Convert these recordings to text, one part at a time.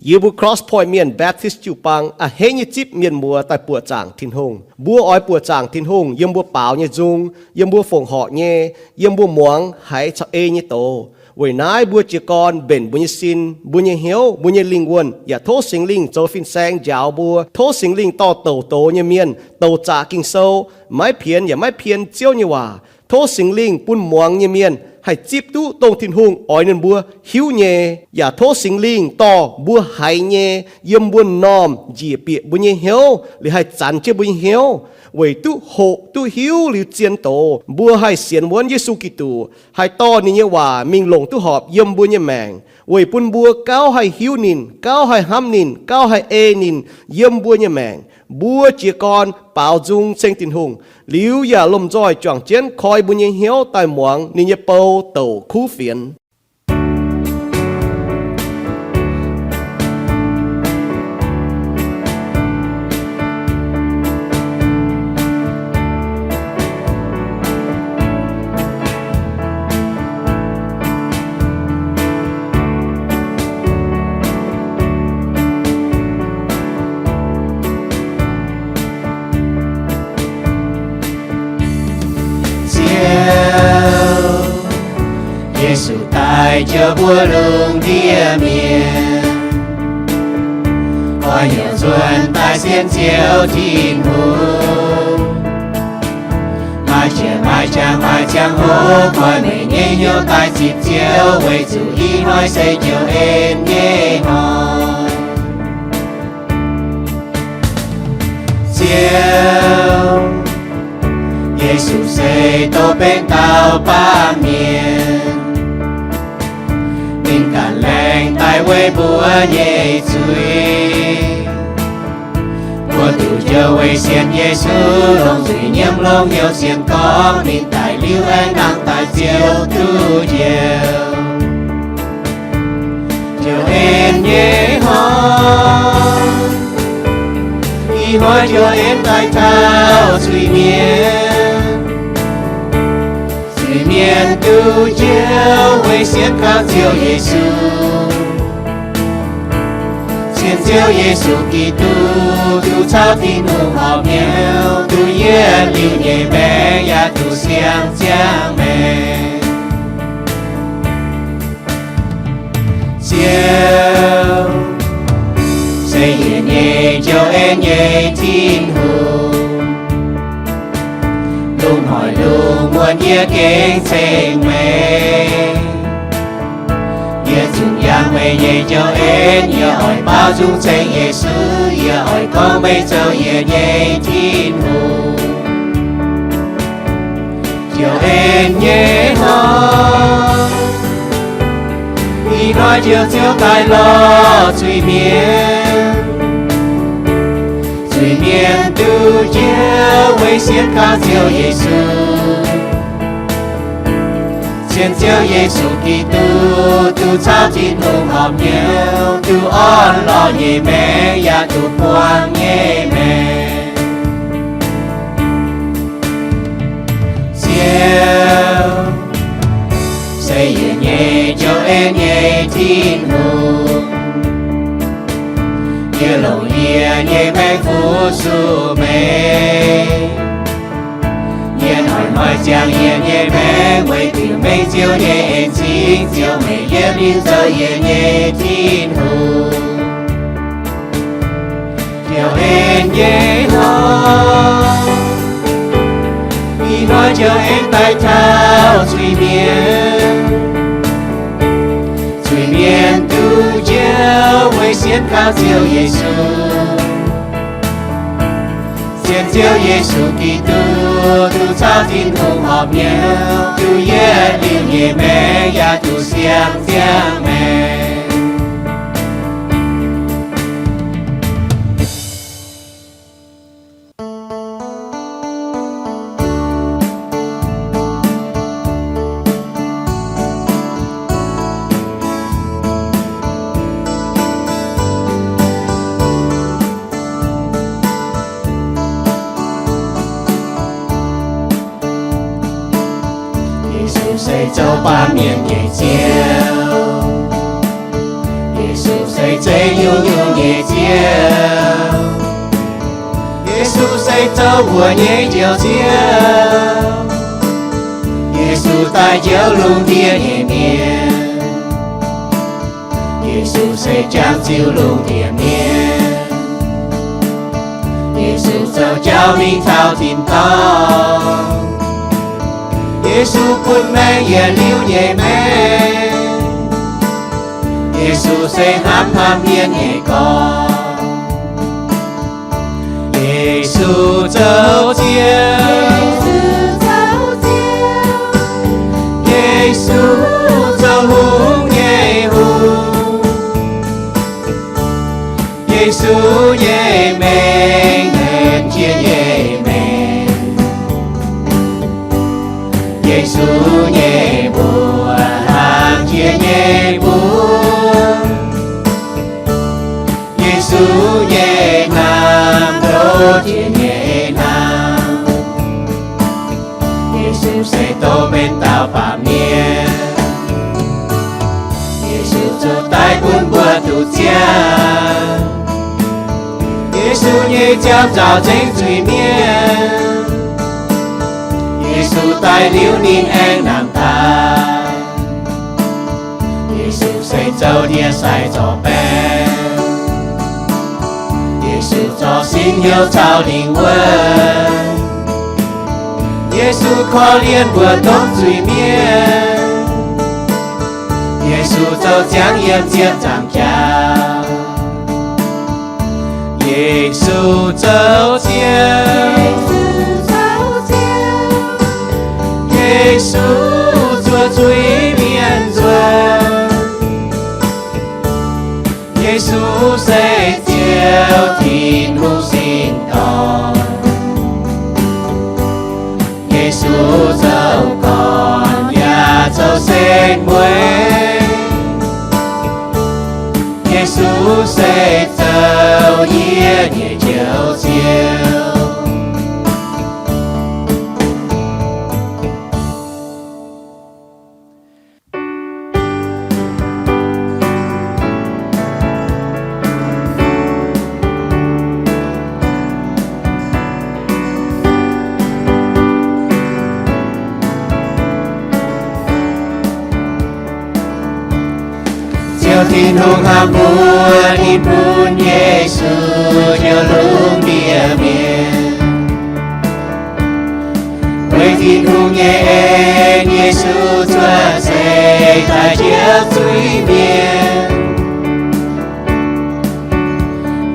Yie mbuo Cross Point Mienh Baptist jiu-baang a'hneiv nyei zipv mienh muoz daaih buoqc zaangc Tin-Hungh. Mbuo oix buoqc zaangc Tin-Hungh yiem mbuo baaux nyei nzung, yiem mbuo fongc horc nyei, yiem mbuo muangx haiz caux ei nyei doz. Weic naaiv mbuo jiez gorn mbenc mbuo nyei sin, mbuo nyei hnyouv, mbuo nyei lingh wuonh, yaac tov Singx Lingh zoux fin-saeng njaaux mbuo. Tov Singx Lingh dorh douc doz nyei mienh, douc zaqc Ging-Sou, maiv pienx yaac maiv pien Ziouv nyei waac. Tov Singx Lingh bun muangx nyei mienh haih zipv duqv dongh Tin-Hungh oix ninh mbuo hiuv nyei, yaac tov Singx Lingh dorh mbuo haiz nyei yiem mbuo m'normh njiec bieqc mbuo nyei hnyouv, liuz haih zanx jienv mbuo nyei hnyouv, weic duqv hoqc duqv hiuv liuz zien doz, mbuo haih sienx wuonv Yesu Giduc, haih dorh ninh nyei waac mingh longc duqv horpc yiem mbuo nyei maengc, weic bun mbuo gauh haih hiuv ninh, gauh haih hnamv ninh, gauh haih ei ninh yiem mbuo nyei maengc. Mbuo jiez gorn baaux nzung ceng Tin-Hungh, liuz yaac lomh nzoih juangc jienv koi mbuo nyei hnyouv daaih muangx ninh nyei bou douc kuv fienx. Ziouv, Yesu daaih jouv mbuo lungh ndiev mienh, oix heuc nzuonx daaih sienx Ziouv Tin-Hungh. Maaih qiex maaih jangx maaih ziangh hoc koi meih nyei hnyouv daaih zipv Ziouv, weic zuqc ih hnoi se Ziouv en nyei hnoi. Ziouv, Yesu se douz benx dauh baamh mienh, ninh ganh laengz daaih weic mbuo nyei zuiz. Mbuo duqv njoux weic sienx Yesu, longc zuiz nyiemv longc hnyouv sienx gorngv ninh daic liuz aengx nangh daaih ziouc duqv njoux. Ziouv en nyei hnoi, ih hnoi Ziouv en daaih taux zuiz-mienh. Zuiz-mienh duqv njoux weic sienx kaux Ziouv Yesu. Sienx Ziouv Yesu Giduc, duqv caux Tin-Hungh horpc hnyouv, duqv yietc liuz nyei maengc yaac duqv siang-ziangh maengc. Ziouv se yietc nyei Ziouv, en nyei Tin-Hungh. Lungh noic lungh muonz yie gengh ceng meih. Yie zunc yangh meih nyei Ziouv en, yie oix baaux nzung ceng Yesu, yie oix gorngv meih zoux yie nyei Tin-Hungh. Ziouv en nyei hnoi, ih hnoi Ziouv ziouc daaih lorz zuiz-mienh. Zuiz-mienh duqv njoux weic sienx kaux Ziouv Yesu. Sienx Ziouv Yesu Giduc, duqv caux Tin-Hungh horpc hnyouv, duqv orn-lorqc nyei maengc yaac duqv buangh nyei maengc. Ziouv se yie nyei Ziouv, en nyei Tin-Hungh. Yie longc yie nyei maengc fu-sux meih. Yie hnoi-hnoi ziangh yie nyei maengc weic diuc mengh Ziouv nyei en-zingh. Ziouv, meih yietc liuz zoux yie nyei Tin-Hungh. Ziouv en nyei hnoi, ih hnoi Ziouv en daaih taux zuiz-mienh. Zuiz-mienh duqv njoux weic sienx kaux Ziouv Yesu. Sienx Ziouv Yesu Giduc, duqv caux Tin-Hungh horpc hnyouv, duqv yietc liuz nyei maengc yaac duqv siang-ziangh maengc. Yesu se zoux baamh mienh nyei Ziouv. Yesu se zeiv nyungc Ziouv. Yesu se zoux mbuo nyei Njoux Ziouv. Yesu daaih njoux lungh ndiev nyei mienh. Yesu se jangx ziux lungh ndiev mienh. Yesu zoux jauv mingh taux tin-dorngh. Yesu bun maengc yietc liuz nyei maengc. Yesu se hnamv hnamv mienh nyei gorn. Yesu zoux Ziouv. Yesu zoux hungh nyei hungh. Yesu nyei mengh, hlen jiex nyei mengh. Yesu nyei mbuox, hlang jiex nyei mbuox. Yesu nyei hnamv, ndoqv jiex nyei hnamv. Yesu se doh mengh dauh baamh mienh. Yesu zoux daaih bun mbuo duqv ziangh. Yesu nyei ziangh nzaaux nzengc zuiz-mienh. Yesu daaih liuz ninh aengx nangh daaih. Yesu se zoux ndie-sai zorc baeqc. Yesu zorc singx hnyouv caux lingh wuonh. Yesu korv-lienh mbuo domh zuiz-mienh. Yesu zoux ziangx yiem ziepc nzaangc jaax. Yesu zoux Ziouv. Yesu zuov zuiz-mienh nzuonx. Yesu se Ziouv, Tin-Hungh singx dorn. Yesu zoux gorn yaac zoux setv mueiz. Yesu se zoux yie nyei Njoux Ziouv. Ziouv Tin-Hungh hnamv mbuo, ninh bun Yesu njoux lungh ndiev mienh. Weic Tin-Hungh nyei en, Yesu cuotv seix daaih njoux zuiz-mienh.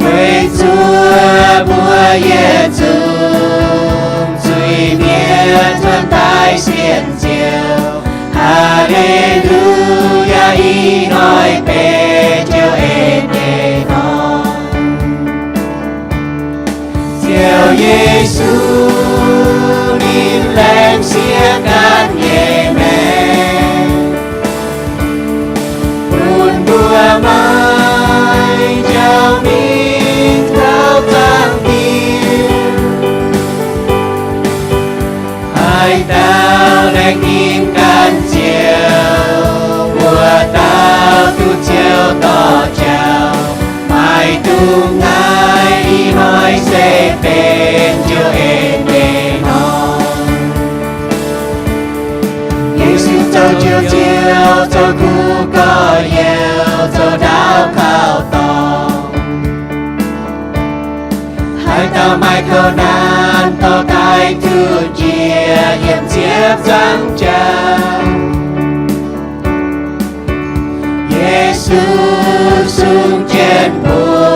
Weic zuqc mbuo yietc zungv zuiz-mienh cuotv daaih sienx Ziouv. Haa^le^lu^yaa, ih hnoi benx Ziouv en nyei hnoi. Ziouv Yesu, ninh laengz sieqv ganh nyei maengc, bun mbuo maiv njoux mingh taux zaangc Diex. Haaix dauh laengz ginx ganh Ziouv, wuov dauh duqv Ziouv dorh jauv. Maiv dungx naaiv, ih hnoi se benx Ziouv en nyei hnoi. Yesu zoux Njoux Ziouv, zoux kuv gorx-youz, zoux ndaauv kaux dorngx. Haaix dauh maaih kouv naanc dorh daaih duqv njiec yiem ziepc nzaangc jaax. Yesu sung jienv mbuo,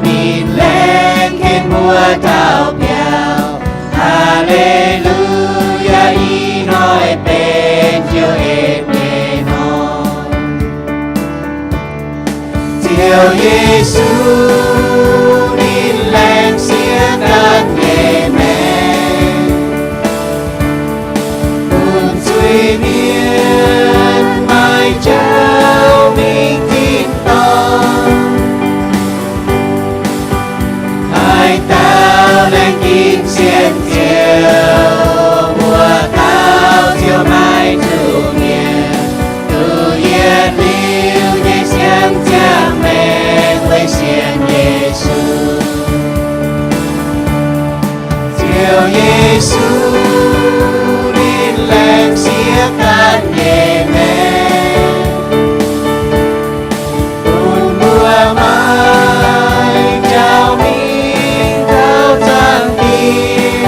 ninh laengz ken mbuo taux biauv. Haa^le^lu^yaa, ih hnoi benx Ziouv en nyei hnoi. Ziouv Yesu, ninh laengz sieqv ganh nyei maengc, bun zuiz-mienh maiv jauv mingh tin-dorngh. Haaix dauh laengz ginx sienx Ziouv, wuov dauh Ziouv maiv zuqc mietc, duqv yietc liuz nyei siang ziangh maengc weic sienx Yesu ninh laengz sieqv ganh nyei maengc, bun mbuo maiv jauv mingh taux zaangc Diex.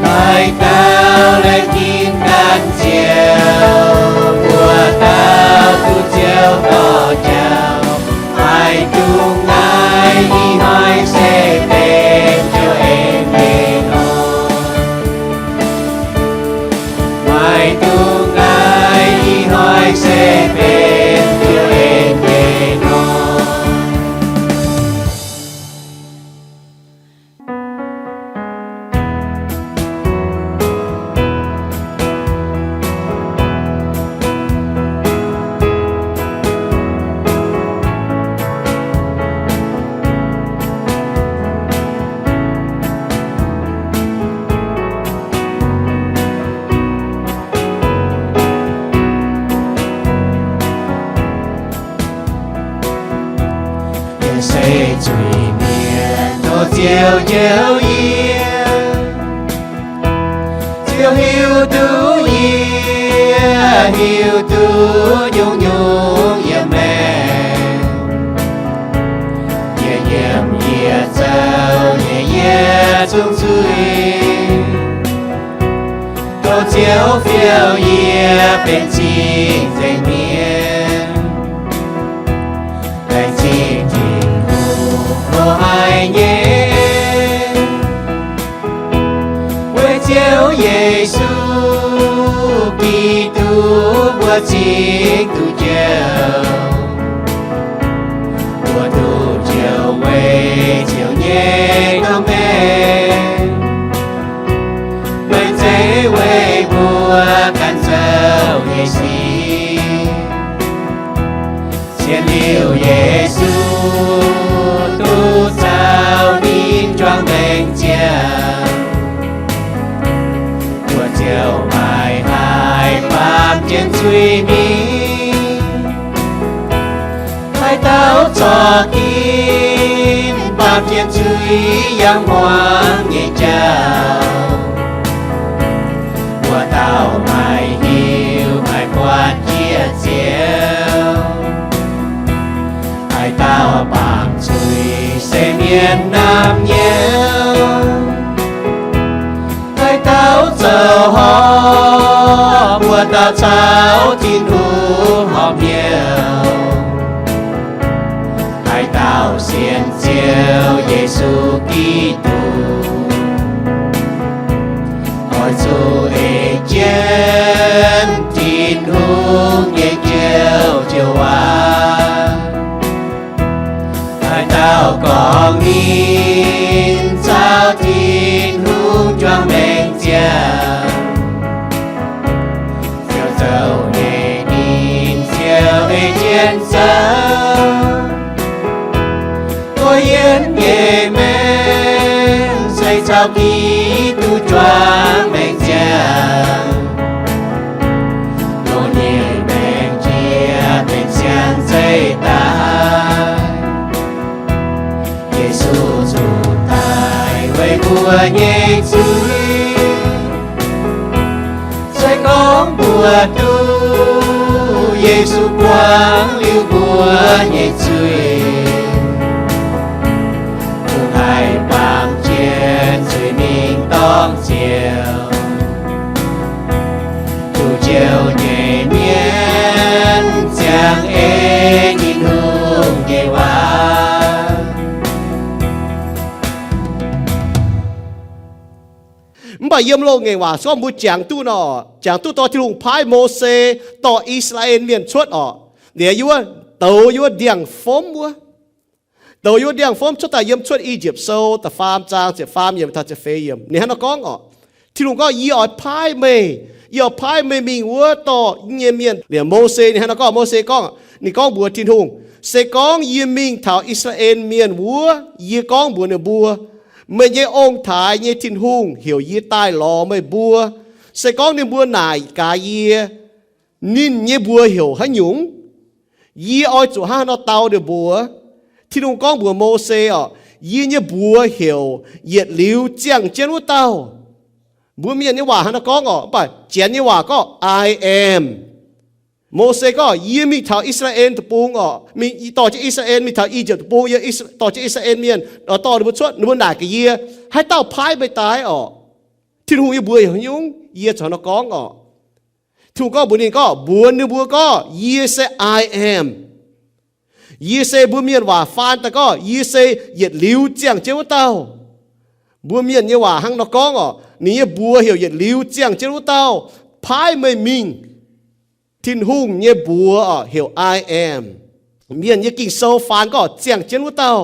Haaix dauh laengz ginv ganh Ziouv, mbuo dauh duqv Ziouv dorh jauv. Maiv dungx naaiv, ih hnoi se benx Ziouv en nyei hnoi. Maiv dungx naaiv, ih hnoi se benx Ziouv en nyei hnoi. Yie se zuiz-mienh, tov Ziouv njoux yie. Ziouv hiuv duqv yie, hiuv duqv nyungc-nyungc yiem maengc. Yie nyiemc yie zoux nyei, yie zungv zuiz. Tov Ziouv fiou yie benx cing-nzengc mienh, laengz zingh Tin-Hungh loz-hnoi nyei en. Weic Ziouv Yesu Giduc mbuo cingx duqv Ziouv. Mbuo duqv Ziouv weic Ziouv nyei dorn maengc, maiv zeiz weic mbuo ganh zoux nyei sic. Zien liuz Yesu duqv caux ninh juangc maengc ziangh, mbuo ziouc maiv haih baamh jienv zuiz mingh. Haaix dauh corc ginv baamh jienv zuiz yangh hmuangx nyei jauv, mbuo dauh maiv hiuv maiv buatc jiex Ziouv. Haaix dauh baamz zuiz se mienh naamh nyouz. Haaix dauh zoux horpc, mbuo dauh caux Tin-Hungh horpc hnyouv. Haaix dauh sienx Ziouv Yesu Giduc, oix zuqc ei jienv Tin-Hungh nyei Njoux Njoux Waac. Haaix dauh gorngv ninh caux Tin-Hungh juangc maengc ziangh, ziouc zoux nyei, ninh ziouc ei jienv zoux. Goiv yienv nyei maengc se caux Giduc juangc maengc ziangh, loz-hnoi nyei maengc jiex benx siang-zeih daaih. Yesu zuqc daic weic mbuo nyei zuiz. Se gorngv mbuo duqv Yesu buangv liuz mbuo nyei zuiz, mbuo haih baamz jienv zuiz mingh dorng Ziouv. Zuqc Ziouv nyei mienh ziangh ei Tin-Hungh nyei waac. Mv baac yiem Loz-Ngaengc Waac se gorngv mbuo jangx duqv nor, jangx duqv dorh Tin-Hungh paaiv Mose dorh I^saa^laa^en Mienh cuotv orqc. Liuz yiem wuov, douz yiem wuov ndiangx-fomv wuov. Douz yiem wuov ndiangx-fomv cuotv daaih yiem Cuotv I^yipv Sou da'faam zaang ziepc faam yiemc taux ziepc feix yiemc. Ninh hnangv nor gorngv orqc, Tin-Hungh gorngv, Yie oix paaiv meih, yie oix paaiv meih mingh wuov dorh yie nyei mienh. Liuz Mose ninh hnangv nor gorngv, Mose gorngv, ninh gorngv mbuox Tin-Hungh, Se gorngv yie mingh taux I^saa^laa^en Mienh wuov, yie gorngv mbuox ninh mbuo, Meih nyei ong-taaix nyei Tin-Hungh heuc yie daaih lorz meih mbuo. Se gorngv ninh mbuo naaic gaax yie, Ninh nyei mbuox heuc haaix nyungc? Yie oix zuqc hnangv haaix nor dau ninh mbuox? Tin-Hungh gorngv mbuox Mose orqc, Yie nyei mbuox heuc yietc liuz ziangh jienv wuov dauh. Mbuo Mienh nyei waac hnangv naaiv gorngv orqc, mv baac Janx nyei waac gorngv, I am. Mose gorngv, yie mingh taux I^saa^laa^en Deic-Bung orqc, mingh dorh jienv I^saa^laa^en mingh taux I^yipv Deic-Bung, yie dorh jienv I^saa^laa^en Mienh dorh ninh mbuo cuotv, ninh mbuo naaic gaax yie, haaix dauh paaiv meih daaih orqc? Tin-Hungh nyei mbuox heuc haaix nyungc? Yie caux nor gorngv orqc. Tin-Hungh gorngv mbuox ninh gorngv, mbuox ninh mbuo gorngv, yie se I am. Yie se mbuo Mienh waac faan daaih gorngv, yie se yietc liuz ziangh jienv wuov dauh. Mbuo Mienh nyei waac hnangv nor gorngv orqc, ninh nyei mbuox heuc yietc liuz ziangh jienv wuov dauh paaiv meih mingh. Tin-Hungh nyei mbuox orqc heuc I am. Mienh nyei Ging-Sou faan gorngv ziangh jienv wuov dauh.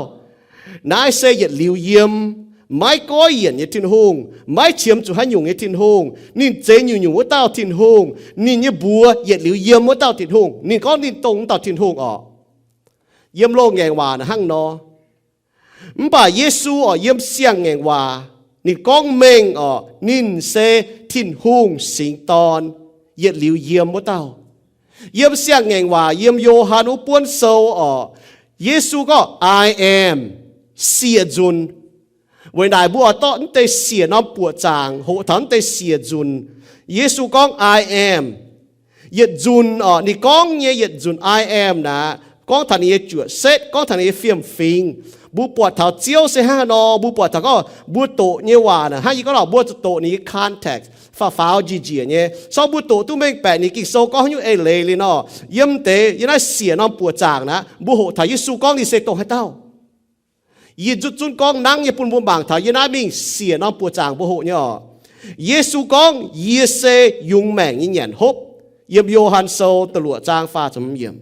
Naaiv se yietc liuz yiem, maiv goiv yienc nyei Tin-Hungh, maiv qiemx zuqc haaix nyungc nyei Tin-Hungh. Ninh zeiz nyungc-nyungc wuov dauh Tin-Hungh. Ninh nyei mbuox yietc liuz yiem wuov dauh Tin-Hungh. Ninh gorngv ninh dongh wuov dauh Tin-Hungh orqc. Yiem loz-ngaengc waac naaic hnangv nor. Mv baac Yesu orqc, yiem siang-ngaengc waac ninh gorngv mengh orqc, ninh se Tin-Hungh singx dorn, yietc liuz yiem wuov dauh. Yiem siang-ngaengc waac, yiem Yo^han wuov buonv sou orqc, Yesu gorngv, I am, siec nzunc. Weic naaic mbuo oix dorh naaiv deix siec norm buoqc zaangc, hoqc taux naaiv deix siec nzunc. Yesu gorngv, I am. Yietc nzunc orqc, ninh gorngv nyei yietc nzunc I am naaic, gorngv taux ninh nyei juoqc setv, gorngv taux ninh nyei fiem-fingx. Mbuo buatc taux Ziouv se hnangv haaix nor, mbuo buatc taux gorngv mbuo doqc nyei waac naaic, hnangv yie gorngv nor, mbuo zuqc doqc ninh nyei context, faaux faaux njiec njiec nyei. Se gorngv mbuo doqc duqv mengh baeqc ninh Ging-Sou gorngv haaix nyungc eix leiz liuz nor, yiem deix, yiem naaiv siec norm buoqc zaangc naaic, mbuo hoqc taux Yesu gorngv ninh se dongh haaix dauh. Yie zutv zunv gorngv nangv nyei bun mbuo mangc taux yie naaiv mingh siec norm buoqc zaangc mbuo hoqc nyei orqc. Yesu gorngv, yie se yungz maengc nyei nyanc hopv, yiem Yo^han Sou da'luoqc zaang faah ziepc hmz yiemc.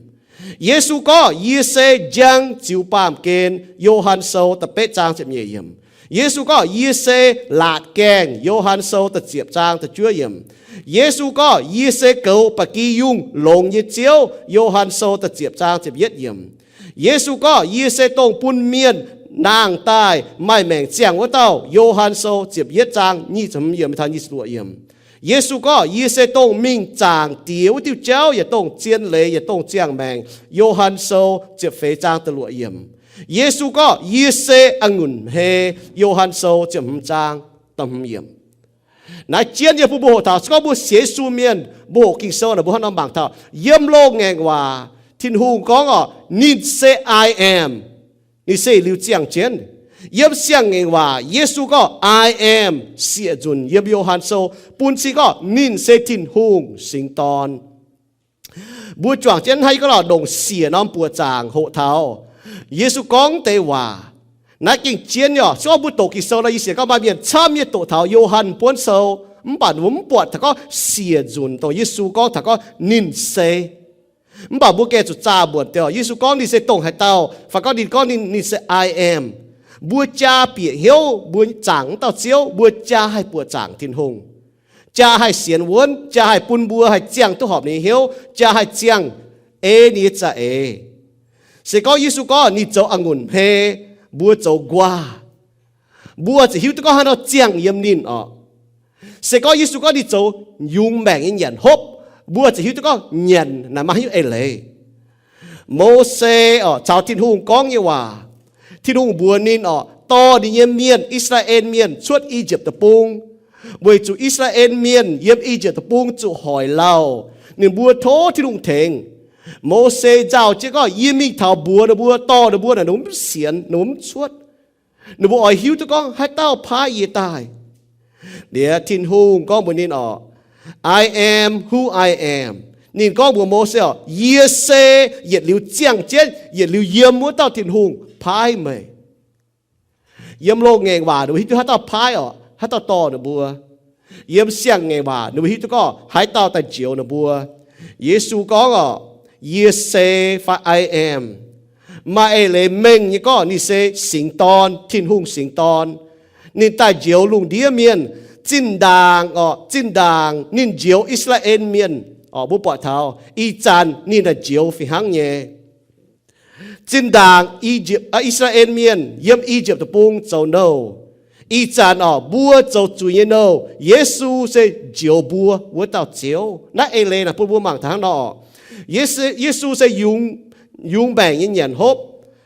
Yesu gorngv, yie se njang ziux baamh gen, Yo^han Sou da'betv zaang ziepc nyeic yiemc. Yesu gorngv, yie se laatc gaengh, Yo^han Sou da'ziepc zaang da'juov yiemc. Yesu gorngv, yie se goux ba'gi yungh longx nyei Ziouv, Yo^han Sou da'ziepc zaang ziepc yietv yiemc. Yesu gorngv, yie se dongh bun mienh nangh daaih maaih maengc ziangh wuov dauh, Yo^han Sou ziepc yietv zaang nyic ziepc hmz yiemc taux nyic ziepc luoqc yiemc. Yesu gorngv, yie se dongh mingh zaangc Diex wuov diuh jauv, yaac dongh zien leiz, yaac dongh ziangh maengc, Yo^han Sou ziepc feix zaang da'luoqc yiemc. Yesu gorngv, yie se a'ngunc hmei, Yo^han Sou ziepc hmz zaang da'hmz yiemc. Naaiv jienv yie bun mbuo hoqc taux, se gorngv mbuo sienx Yesu mienh, mbuo hoqc Ging-Sou naaic mbuo hnangv nor mangc taux, yiem loz-ngaengc waac Tin-Hungh gorngv orqc, ninh se I am. Ninh se liuz ziangh jienv. Yiem siang-ngaengc waac Yesu gorngv I am, siec nzunc yiem Yo^han Sou bun cing gorngv ninh se Tin-Hungh singx dorn. Mbuo juangc jienv hnangv yie gorngv lorqc, ndongc siec norm buoqc zaangc hoqc taux Yesu gorngv deix waac. Naaiv gengh jienv nyei orqc. Se gorngv mbuo doqc Ging-Sou nor, yie sienx gorngv maaih mienh camv nyei doqc taux Yo^han buonv sou, mv baac mbuo mv buatc taux gorngv siec nzunc dongh Yesu gorngv taux gorngv ninh se. Mv baac mbuo gengh zuqc zaah mbuonc deix orqc, Yesu gorngv ninh se dongh haaix dauh, fai gorngv ninh gorngv ninh, ninh se I am. Mbuo jaa bieqc hnyouv mbuo zaangc wuov dauh Ziouv, mbuo jaa haih buoqc zaangc Tin-Hungh, jaa haih sienx wuonv, jaa haih bun mbuo haih ziangh duqv horpc ninh nyei hnyouv, jaa haih ziangh ei ninh nyei za'eix. Se gorngv Yesu gorngv ninh zoux a'ngunc hmei, mbuo zoux nquaah, mbuo ziouc hiuv duqv gorngv haaix nor ziangh yiem ninh orqc. Se gorngv Yesu gorngv ninh zoux yungz maengc nyei nyanc hopv, mbuo ziouc hiuv duqv gorngv nyanc naaic maaih haaix nyungc eix leiz. Mose orqc, caux Tin-Hungh gorngv nyei waac. Tin-Hungh mbuox ninh orqc, dorh ninh nyei mienh, I^saa^laa^en Mienh, cuotv I^yipv Deic-Bung, weic zuqc I^saa^laa^en Mienh yiem I^yipv Deic-Bung zuqc hoic lauh. Ninh mbuo tov Tin-Hungh tengx. Mose nzauh jienv gorngv, yie mingh taux mbuox ninh mbuo, dorh ninh mbuo naaic, ninh mbuo mv sienx, ninh mbuo mv cuotv. Ninh mbuo oix hiuv duqv gorngv haaix dauh paaiv yie daaih. Liuz Tin-Hungh gorngv mbuox ninh orqc, I am who I am. Ninh gorngv mbuox Mose orqc, yie se yietc liuz ziangh jienv, yietc liuz yiem wuov dauh Tin-Hungh paaiv meih. Yiem loz-ngaengc waac ninh mbuo hiuv duqv haaix dauh paaiv orqc, haaix dauh dorh ninh mbuo. Yiem siang-ngaengc waac ninh mbuo hiuv duqv gorngv haaix dauh daaih njoux ninh mbuo. Yesu gorngv orqc, yie se, fai I am. Maaih eix leiz mengh nyei gorngv ninh se singx dorn, Tin-Hungh singx dorn. Ninh daaih njoux lungh ndiev mienh. Zinh ndaangc orqc, zinh ndaangc ninh njoux I^saa^laa^en Mienh orqc, mbuo buatc taux ih zanc ninh daaih njoux fih hnangv nyei. Zinh ndaangc I^saa^laa^en Mienh yiem I^yipv Deic-Bung zoux nouh, ih zanc orqc mbuo zoux zuiz nyei nouh, Yesu se njoux mbuo wuov dauh Ziouv. Naaiv eix leiz naaic bun mbuo mangc taux hnangv nor orqc. Yesu se yungz, yungz maengc nyei nyanc hopv.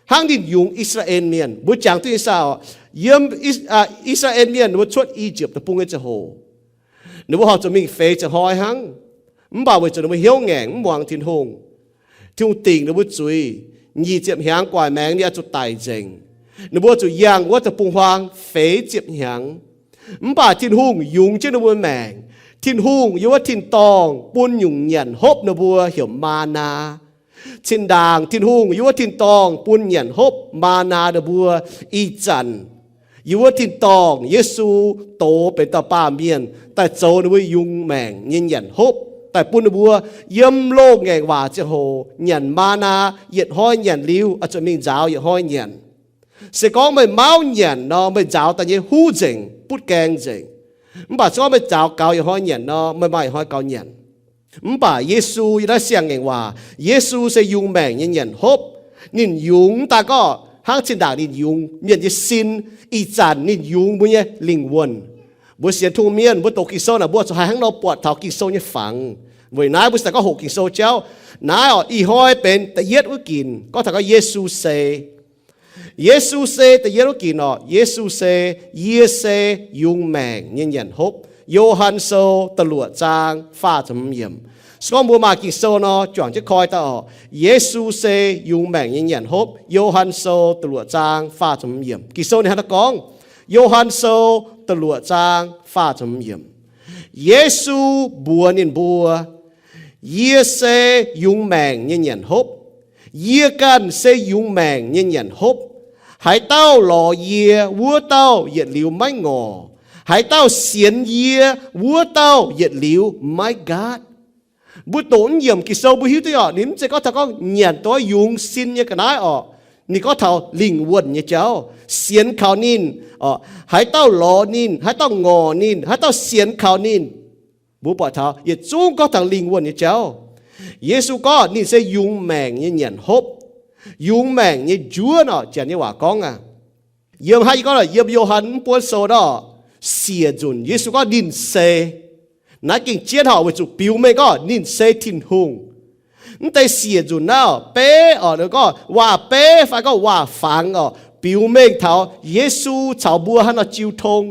hnangv ninh yungz I^saa^laa^en Mienh. Mbuo jangx duqv nyei saah oc? Yiem I^saa^laa^en Mienh ninh mbuo cuotv I^yipv Deic-Bung nyei ziangh hoc, ninh mbuo horpc zuqc mingh feix ziepc hnoi hnangv. Mv baac weic zuqc ninh mbuo hnyouv ngaengc mv muangx Tin-Hungh, Tin-Hungh dingc ninh mbuo zuiz, nyic ziepc hnyangx gu'nguaaic maengx ninh oix zuqc daic nzengc. Ninh mbuo zuqc yangh wuov deic-bung-huaang feix ziepc hnyangx. Mv baac Tin-Hungh yungz jienv ninh mbuo maengc. Tin-Hungh yiem wuov tin-dorngh bun nyungc nyanc hopv ninh mbuo heuc maa^naa. Zinh ndaangc Tin-Hungh yiem wuov tin-dorngh bun nyanc hopv maa^naa ninh mbuo. Ih zanc yiem wuov tin-dorngh Yesu doz benx dauh baamh mienh daaih zoux ninh mbuo yungz maengc nyei nyanc hopv, daaih bun ninh mbuo yiem loz-ngaengc waac ziangh hoc nyanc maa^naa, yietc hnoi nyanc liuz oix zuqc mingh nzaaux yietc hnoi nyanc. Se gorngv meih mauv nyanc nor, meih nzaaux daaih nyei huv nzengc, butv gaeng nzengc. Mv baac se gorngv meih nzaaux gaux yietc hnoi nyanc nor, meih maaih yietc hnoi gaux nyanc. Mv baac Yesu yiem naaiv siang-ngaengc waac, Yesu se yungz maengc nyei nyanc hopv. Ninh yungz mv daaih gorngv hnangv zinh ndaangc ninh yungz mienh nyei sin, ih zanc ninh yungz mbuo nyei lingh wuonh. Mbuo sienx Tin-Hungh mienh, mbuo doqc Ging-Sou naaic, mbuo zuqc haih hnangv nor buatc taux Ging-Sou nyei fangx. Weic naaiv mbuo se daaih gorngv hoqc Ging-Sou jauv. Naaiv oc, ih hnoi benx da'yietv wuov ginc, gorngv taux gorngv Yesu se Yesu se da'yietv wuov ginc oc. Yesu se, Yie se yungz maengc nyei nyanc hopv. Yo^han Sou da'luoqc zaang faah ziepc hmz yiemc. Se gorngv mbuo maaih Ging-Sou nor, juangc jienv koi daaih oc. Yesu se yungz maengc nyei nyanc hopv. Yo^han Sou da'luoqc zaang faah ziepc hmz yiemc. Ging-Sou ninh hnangv naaiv gorngv, Yo^han Sou da'luoqc zaang faah ziepc hmz yiemc. Yesu mbuox ninh mbuo, Yie se yungz maengc nyei nyanc hopv. Yie ganh se yungz maengc nyei nyanc hopv. Haaix dauh lorz yie, wuov dauh yietc liuz maiv ngorc. Haaix dauh sienx yie, wuov dauh yietc liuz maiv nqaatv. Mbuo doqc naaiv yiemc Ging-Sou mbuo hiuv duqv oc, ninh mv zeiz gorngv taux gorngv nyanc doix yungz sin nyei ga'naaiv oc. Ninh gorngv taux lingh wuonh nyei jauv, sienx kaux ninh, haaix dauh lorz ninh, haaix dauh ngorc ninh, haaix dauh sienx kaux ninh. Mbuo buatc taux yietc zungv gorngv taux lingh wuonh nyei jauv. Yesu gorngv ninh se yungz maengc nyei nyanc hopv. Yungz maengc nyei njuov nor, janx nyei waac gorngv aqv. Yiem hnangv yie gorngv yiem Yo^han mv buonv sou nor, siec nzunc Yesu gorngv ninh se. Naaiv gengh jienv horpc weic zuqc biux mengh gorngv ninh se Tin-Hungh. Mv deix siec nzunc naaiv beiv oc, gorngv waac beiv fai gorngv waac fangx oc, biux mengh taux Yesu caux mbuo hnangv nor jiu tong.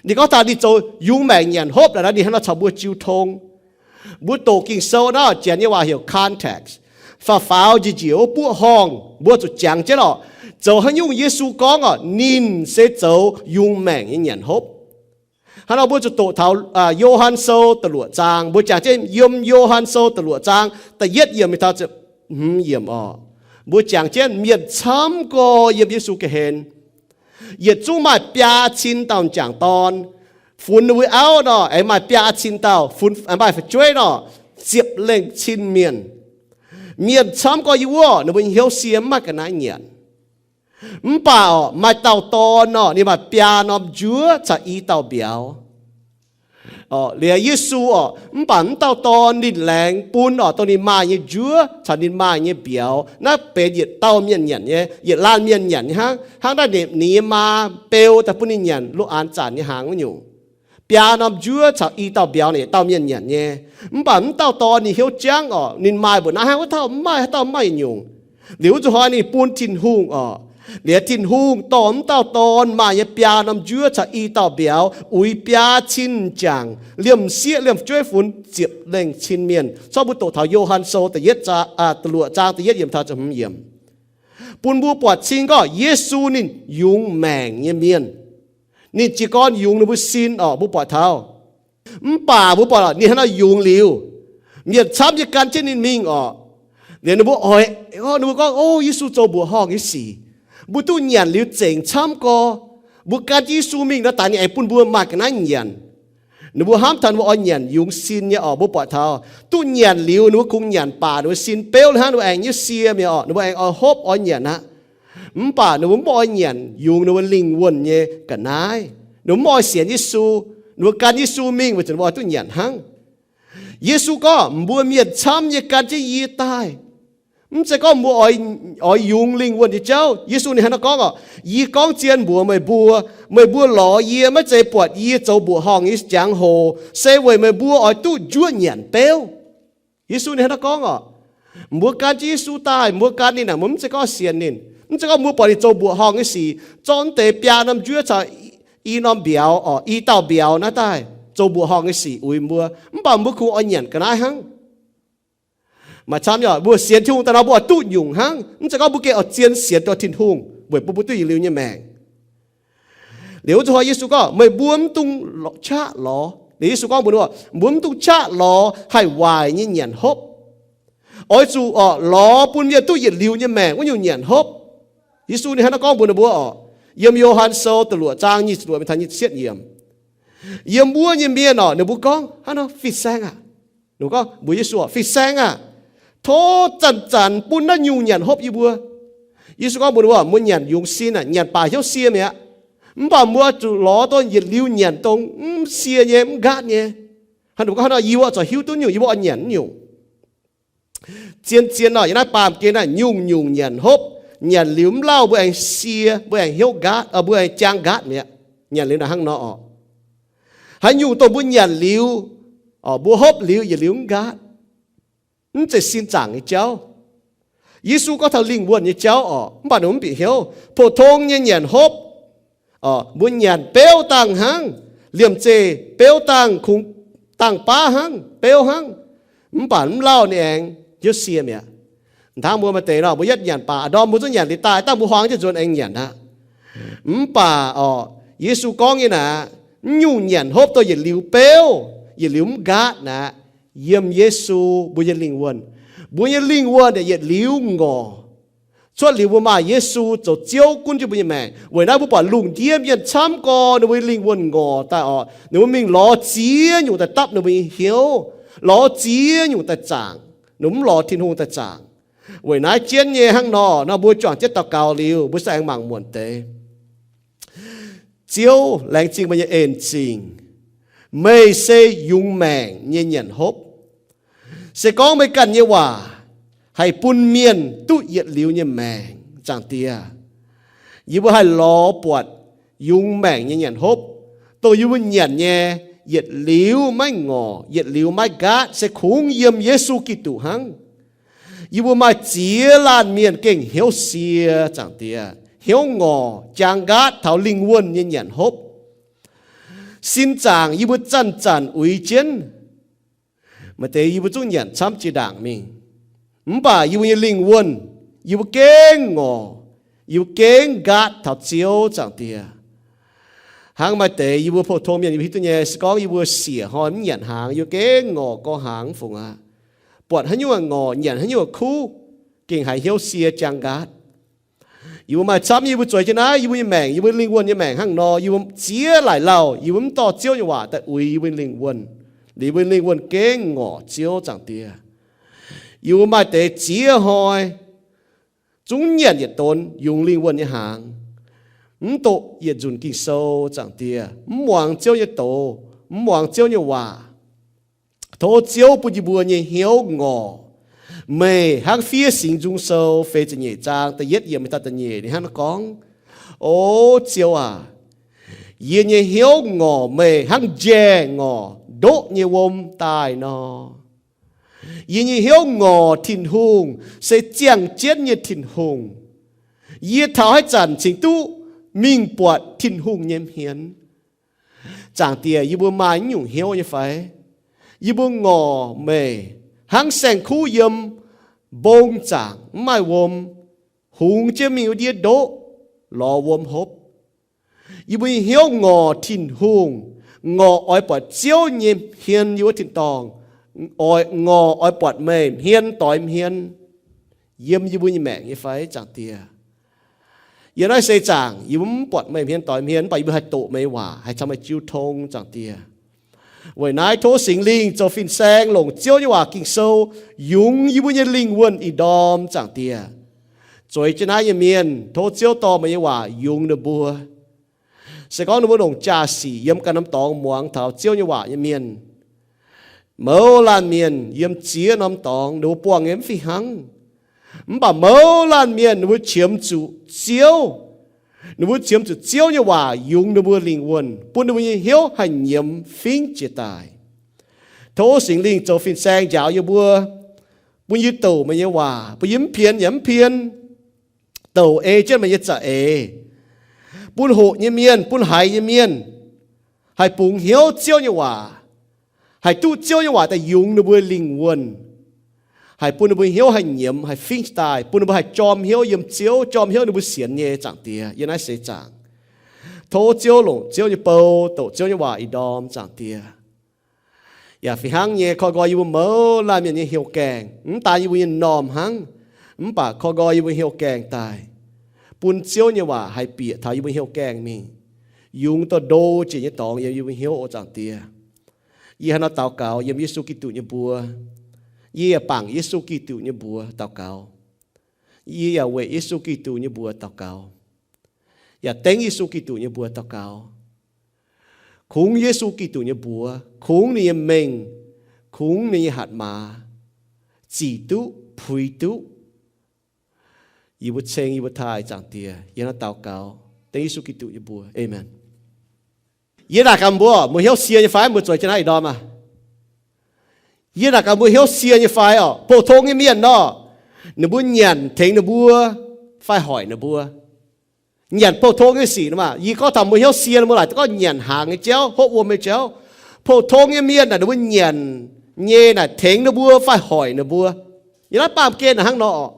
Ninh gorngv taux ninh zoux yungz maengc nyanc hopv naaic, ninh hnangv nor caux mbuo jiu tong. Mbuo doqc Ging-Sou naaiv janx nyei waac heuc context. Faaux faaux njiec njiec wuov buoqv horngh mbuo zuqc jangx jienv oc, zoux haaix nyungc Yesu gorngv oc, ninh se zoux yungz maengc nyei nyanc hopv. Hnangv nor mbuo zuqc doqc taux Yo^han Sou da'luoqc zaang, mbuo jangx jienv yiem Yo^han Sou da'luoqc zaang da'yietv yiemc mingh taux hmz yiemc oc. Mbuo jangx jienv mienh camv gorx yiem Yesu ga'hlen. Yietc zungv maaih biaa cin dauh m'jangc dorn. Funx ninh mbuo auv nor, aengx maaih biaa cin dauh, funx, maaih fu'jueiv nor, ziepc lengh cin mienh. Mienh camv gorx yiem wuov, ninh mbuo nyei hnyouv sie mv maaih ga'naaiv nyanc. Mv baac oc, maaih dauh dorn nor, ninh maaih biaa norm njuov caux i dauh mbiauz. Liuz Yesu oc, mv baac mv dauh dorn ninh laengz bun oc, dongh ninh maaih nyei njuov caux ninh maaih nyei mbiauz. Naaiv benx yietc dauh mienh nyanc nyei, yietc laanh mienh nyanc nyei hnangv. Hnangv naaiv ninh nyei maa beu daaih bun ninh nyanc lo aanx zanc nyei hnaangx wuov nyungc. Biaa norm njuov caux i dauh mbiauz naaic yietc dauh mienh nyanc nyei. Mv baac mv dauh dorn ninh hnyouv jangv oc, ninh maaih mbuoqc naaiv hnangv, wuov dauh mv maaih, haaix dauh mv maaih nyungc. Liuz wuov zuqc hnoi ninh bun Tin-Hungh oc. Liuz Tin-Hungh dorh mv dauh dorn maaih nyei biaa norm njuov caux i dauh mbiauz uix biaa cin m'jangc, liemh sieqv liemh fu'jueiv funx ziepc lengh cin mienh. Corc mbuo doqc taux Yo^han Sou da'yietv, da'luoqc zaang da'yietv yiemc taux ziepc hmz yiemc, bun mbuo buatc cing gorngv Yesu ninh yungz maengc nyei mienh. Ninh jiez gorn yungz ninh mbuo sin oc, mbuo buatc taux. Mv baac mbuo buatc ninh hnangv nor yungz liuz, mienh camv nyei gan jienv ninh mingh oc. Liuz ninh mbuo oix, ninh mbuo gorngv, O, Yesu zoux mbuoqc horngh nyei sic. Mbuo duqv nyanc liuz zengc camv gorx. Mbuo gan jienv Yesu mingh nor, daaih ninh aengx bun mbuo maaih ga'naaiv nyanc. Ninh mbuo hnamv taux ninh mbuo oix nyanc yungz sin nyei oc, mbuo buatc taux. Duqv nyanc liuz ninh mbuo kungx nyanc baac ninh mbuo sin beuv hnangv, ninh mbuo aengx nyaiv sie mi'aqv oc, ninh mbuo aengx oix hopv oix nyanc aqv. Mv baac ninh mbuo mv oix nyanc yungz ninh mbuo lingh wuonh nyei ga'naaiv. Ninh mbuo mv oix sienx Yesu. Ninh mbuo gan Yesu mingh weic zuqc ninh mbuo oix duqv nyanc hnangv. Yesu gorngv, Mbuo mienh camv nyei gan jienv yie daaih. Mv zeiz gorngv mbuo oix yungz lingh wuonh nyei jauv. Yesu ninh hnangv naaiv gorngv oc, Yie gorngv zien mbuox meih mbuo, meih mbuo lorz yie maiv zeiz buatc yie zoux mbuoqc horngh nyei jangx-hoc, se weic meih mbuo oix duqv njuov nyanc beuv. Yesu ninh hnangv naaiv gorngv oc. Mbuo gan jienv Yesu daaih, mbuo gan ninh aeqv, mbuo mv zeiz gorngv sienx ninh. Mv zeiz gorngv mbuo buatc ninh zoux mbuoqc horngh nyei sic, zorqv deix biaa norm njuov caux i norm mbiauz, orqc, i dauh mbiauz naaiv daaih zoux mbuoqc horngh nyei sic uix mbuo, mv baac mbuo kungx oix nyanc ga'naaiv hnangv. Maaih camv nyei, mbuo sienx Tin-Hungh daaih nor mbuo oix duqv nyungc hnangv. Mv zeiz gorngv mbuo gengh oix zien sienx taux Tin-Hungh weic bun mbuo duqv yietc liuz nyei maengc. Liuz wuov zanc hnoi Yesu gorngv, meih mbuo mv dungx qaqv lorz. Liuz Yesu gorngv mbuox ninh, mbuo mv dungx qaqv lorz haih waaic nyei nyanc hopv. Oix zuqc, orqc, lorz bun mienh duqv yietc liuz nyei maengc wuov nyungc nyanc hopv. Yesu ninh hnangv naaiv gorngv mbuox ninh mbuo, orqc, yiem Yo^han Sou da'luoqc zaang nyic ziepc luoqc mingh taux nyic ziepc yietv yiemc. Yiem wuov nyei mienh, orqc, ninh mbuo gorngv hnangv nor, Fin-Saeng aah! Ninh mbuo gorngv mbuox Yesu, Fin-Saeng aah! Tov zanc-zanc bun naaiv nyungc nyanc hopv yie mbuo. Yesu gorngv mbuox ninh mbuo, mbuo nyanc yungz sin aah, nyanc baac hnyouv sie mi'aqv. Mv baac mbuo zuqc lorz dongh yietc liuz nyanc dongh mv sie nyei, mv nqaatv nyei. Hnangv ninh mbuo gorngv hnangv nor, yie mbuo oix zuqc hiuv duqv nyungc, yie mbuo oix nyanc nyungc. Zien-zien nor, yiem naaiv baamh gen naaiv nyungc-nyungc nyanc hopv, nyanc liuz mv lauh mbuo aengx sie, mbuo aengx hnyouv nqaatv, mbuo aengx jaang nqaatv mi'aqv. Nyanc liuz naaic hnangv nor orqc. Haaix nyungc dongh mbuo nyanc liuz, orqc, mbuo hopv liuz yietc liuz mv nqaatv, mv zeiz sin zaangc nyei jauv. Yesu gorngv taux lingh wuonh nyei jauv orqc, mv baac ninh mv bieqc hnyouv. Pou-tong nyei nyanc hopv, orqc, mbuo nyanc beuv dangh hnangv, liemh zeih beuv dangh kungx dangh baav hnangv, beuv hnangv, mv baac mv lauh ninh aengx hnyouv sie mi'aqv. Hnangv mbuo maaih deix nor, mbuo yietv nyanc baac a'ndorm mbuo zungv nyanc liuz daaih, dangh mbuo huaang jienv nzuonx aengx nyanc aqv. Mv baac orqc, Yesu gorngv nyei naaic, mv nyungc nyanc hopv dongh yietc liuz beuv, yietc liuz mv nqaatv naaic, yiem Yesu mbuo nyei lingh wuonh. Mbuo nyei lingh wuonh yietc liuz ngorc. Cuotv liuz mbuo maaih Yesu zoux Ziouv gunv jienv mbuo nyei maengc. Weic naaiv mbuo buatc lungh ndiev mienh camv gorx ninh mbuo nyei lingh wuonh ngorc daaih orqc, ninh mbuo mingh lorz ziex nyungc daaih dapv ninh mbuo nyei hnyouv, lorz ziex nyungc daaih zaangc. Ninh mbuo mv lorz Tin-Hungh daaih zaangc. Weic naaiv jienv nyei hnangv nor, nor mbuo juangc jienv daux gaux liuz, mbuo se aengx mangc muonc deix. Ziouv, laengz zingh meih nyei en zingh. Meih se yungz maengc nyei nyanc hopv. Se gorngv meih ganh nyei waac haih bun mienh duqv yietc liuz nyei maengc, Zaangc Diex, yie mbuo haih lorz buatc yungz maengc nyei nyanc hopv, dongh yie mbuo nyanc nyei yietc liuz maiv ngorc, yietc liuz maiv nqaatv, se kungx yiem Yesu Giduc hnangv. Yie mbuo maaih ziex laanh mienh gengh hnyouv sie, Zaangc Diex, hnyouv ngorc, jaang nqaatv taux lingh wuonh nyei nyanc hopv. Sin zaangc yie mbuo zanc-zanc uix jienv. Maaih deix yie mbuo zungv nyanc camv jiex ndaangc mingh, mv baac yie mbuo nyei lingh wuonh, yie mbuo gengh ngorc, yie mbuo gengh nqaatv taux Ziouv, Zaangc Diex. Hnangv maaih deix yie mbuo pou-tong mienh yie mbuo hiuv duqv nyei, se gorngv yie mbuo siec hnoi mv nyanc hnaangx, yie mbuo gengh ngorc gorngv hnaangx fungc aqv. Buatc haaix nyungc ngorc, nyanc haaix nyungc kuv, gengh haiz hnyouv sie jaang nqaatv. Yie mbuo maaih camv nyei, yie mbuo zueiz jienv naaiv, yie mbuo nyei maengc, yie mbuo lingh wuonh nyei maengc hnangv nor, yie mbuo ziex laaic lauh yie mbuo mv dorh Ziouv nyei waac daaih uix yie mbuo lingh wuonh, liuz yie mbuo lingh wuonh gengh ngorc Ziouv, Zaangc Diex. Yie mbuo maaih deix ziex hnoi zungv nyanc yietc donx yungz lingh wuonh nyei hnaangx, mv doqc yietc nzunc Ging-Sou, Zaangc Diex, mv muangx Ziouv nyei doz, mv muangx Ziouv nyei waac. Tov Ziouv bun yie mbuo nyei hnyouv ngorc. Meih hnangv Fiev Singx Nzung Sou feix ziepc nyeic zaang da'yietv yiemc mingh taux da'nyeic, ninh hnangv naaiv gorngv, O Ziouv aac, yie nyei hnyouv ngorc meih hnangv njaeh ngorc ndoqv nyei wuom daaih nor. Yie nyei hnyouv ngorc Tin-Hungh, se ziangh jienv nyei Tin-Hungh. Yie taux haaix zanc cingx duqv mingh buatc Tin-Hungh nyei hmien. Zaangc Diex, yie mbuo maaih naaiv nyungc hnyouv nyei fai? Yie mbuo ngorc meih hnangv saeng-kuv yiem mbong zaangc mv maaih wuom, hungx jienv mingh wuov ndiev ndoqv lorz wuom hopv. Yie mbuo nyei hnyouv ngorc Tin-Hungh, ngorc oix buatc Ziouv nyei hmien yiem wuov tin-dorngh, oix ngorc oix buatc meih hmien doix hmien yiem yie mbuo nyei maengc nyei fai, Zaangc Diex? Yiem naaiv seix zaangc yie mbuo mv buatc meih hmien doix hmien, mv baac yie mbuo haih doqc meih nyei waac, haih caux meih jiu tong, Zaangc Diex. Weic naaiv tov Singx Lingh zoux fin-saeng longc Ziouv nyei waac Ging-Sou yungz yie mbuo nyei lingh wuonh ih ndorm, Zaangc Diex. Zueiz jienv naaiv nyei mienh, tov Ziouv dorh meih nyei waac yungz ninh mbuo. Se gorngv ninh mbuo longc jaa-sic yiem ganh norm dorngx muangx taux Ziouv nyei waac nyei mienh, mouz laanh mienh yiem ziex norm dorngx ninh mbuo buangh nyei mv fih hnangv. Mv baac mouz laanh mienh ninh mbuo qiemx zuqc Ziouv, ninh mbuo qiemx zuqc Ziouv nyei waac yungz ninh mbuo lingh wuonh, bun ninh mbuo nyei hnyouv haih nyiemz fingx jiez daaih. Tov Singx Lingh zoux fin-saeng njaaux yie mbuo, bun yie doqc meih nyei waac, bun yie mv pien yaac mv pien, douc ei jienv meih nyei za'eix, bun hoqc nyei mienh, bun haiz nyei mienh haih bungx hnyouv Ziouv nyei waac, haih duqv Ziouv nyei waac daaih yungz ninh mbuo lingh wuonh, haih bun ninh mbuo hnyouv haih nyiemz, haih fingx daaih, bun ninh mbuo haih jorm hnyouv yiem Ziouv, jorm hnyouv ninh mbuo sienx nyei, Zaangc Diex, yiem naaiv seix zaangc. Tov Ziouv longc Ziouv nyei bou, douc Ziouv nyei waac ih ndorm, Zaangc Diex. Yaac fih hnangv nyei, koi nqoi yie mbuo mouz laanh mienh nyei hnyouv gaengh, mv daan yie mbuo nyei m'normh hnangv, mv baac koi nqoi yie mbuo hnyouv gaengh daaih, bun Ziouv nyei waac haih bieqc taux yie mbuo hnyouv gaengh mingh, yungz dorh ndo jiex nyei dorngx yiem yie mbuo hnyouv, o Zaangc Diex. Yie hnangv nor daux gaux yiem Yesu Giduc nyei mbuox. Yie yaac bangc Yesu Giduc nyei mbuox daux gaux. Yie yaac weic Yesu Giduc nyei mbuox daux gaux, yaac dengv Yesu Giduc nyei mbuox daux gaux, kungx Yesu Giduc nyei mbuox, kungx ninh nyei mengh, kungx ninh nyei hatc maaz, zic duqv, puix duqv. Yie mbuo ceng yie mbuo taaih, Zaangc Diex, yie hnangv daux gaux dengv Yesu Giduc nyei mbuox, aamen. Yie naaic gaax mbuo, mbuo hnyouv sie nyei fai? Mbuo zueiz jienv naaiv ih ndorm aqv. Yie naaic gaax mbuo hnyouv sie nyei fai orqc? Pou-tong nyei mienh nor, ninh mbuo nyanc tengx ninh mbuo fai hoic ninh mbuo? Nyanc pou-tong nyei sic nor maah. Yie gorngv taux mbuo hnyouv sie, mbuo laaic gorngv nyanc hnaangx nyei jauv, hopv wuom nyei jauv. Pou-tong nyei mienh naaic ninh mbuo nyanc nyei naaic tengx ninh mbuo fai hoic ninh mbuo? Yiem naaiv baamh gen naaic hnangv nor orqc?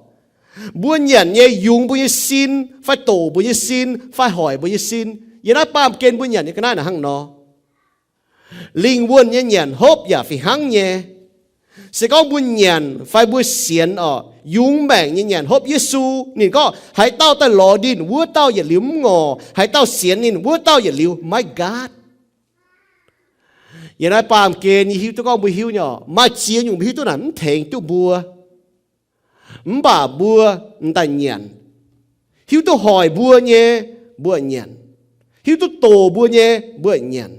Mbuo nyanc nyei yungz mbuo nyei sin fai doqc mbuo nyei sin fai hoic mbuo nyei sin? Yiem naaiv baamh gen mbuo nyanc nyei ga'naaiv naaic hnangv nor. Lingh wuonh nyei nyanc hopv yaac fih hnangv nyei. Se gorngv mbuo nyanc fai mbuo sienx orqc, yungz maengc nyei nyanc hopv Yesu, ninh gorngv, haaix dauh daaih lorz ninh, wuov dauh yietc liuz mv ngorc. Haaix dauh sienx ninh, wuov dauh yietc liuz maiv nqaatv. Yiem naaiv baamh gen yie hiuv duqv gorngv mbuo hiuv nyei orqc, maaih ziex nyungc mbuo hiuv duqv naaic mv tengx duqv mbuo. Mv baac mbuo m'daaih nyanc. Hiuv duqv hoic mbuo nyei, mbuo nyanc. Hiuv duqv doqc mbuo nyei, mbuo nyanc.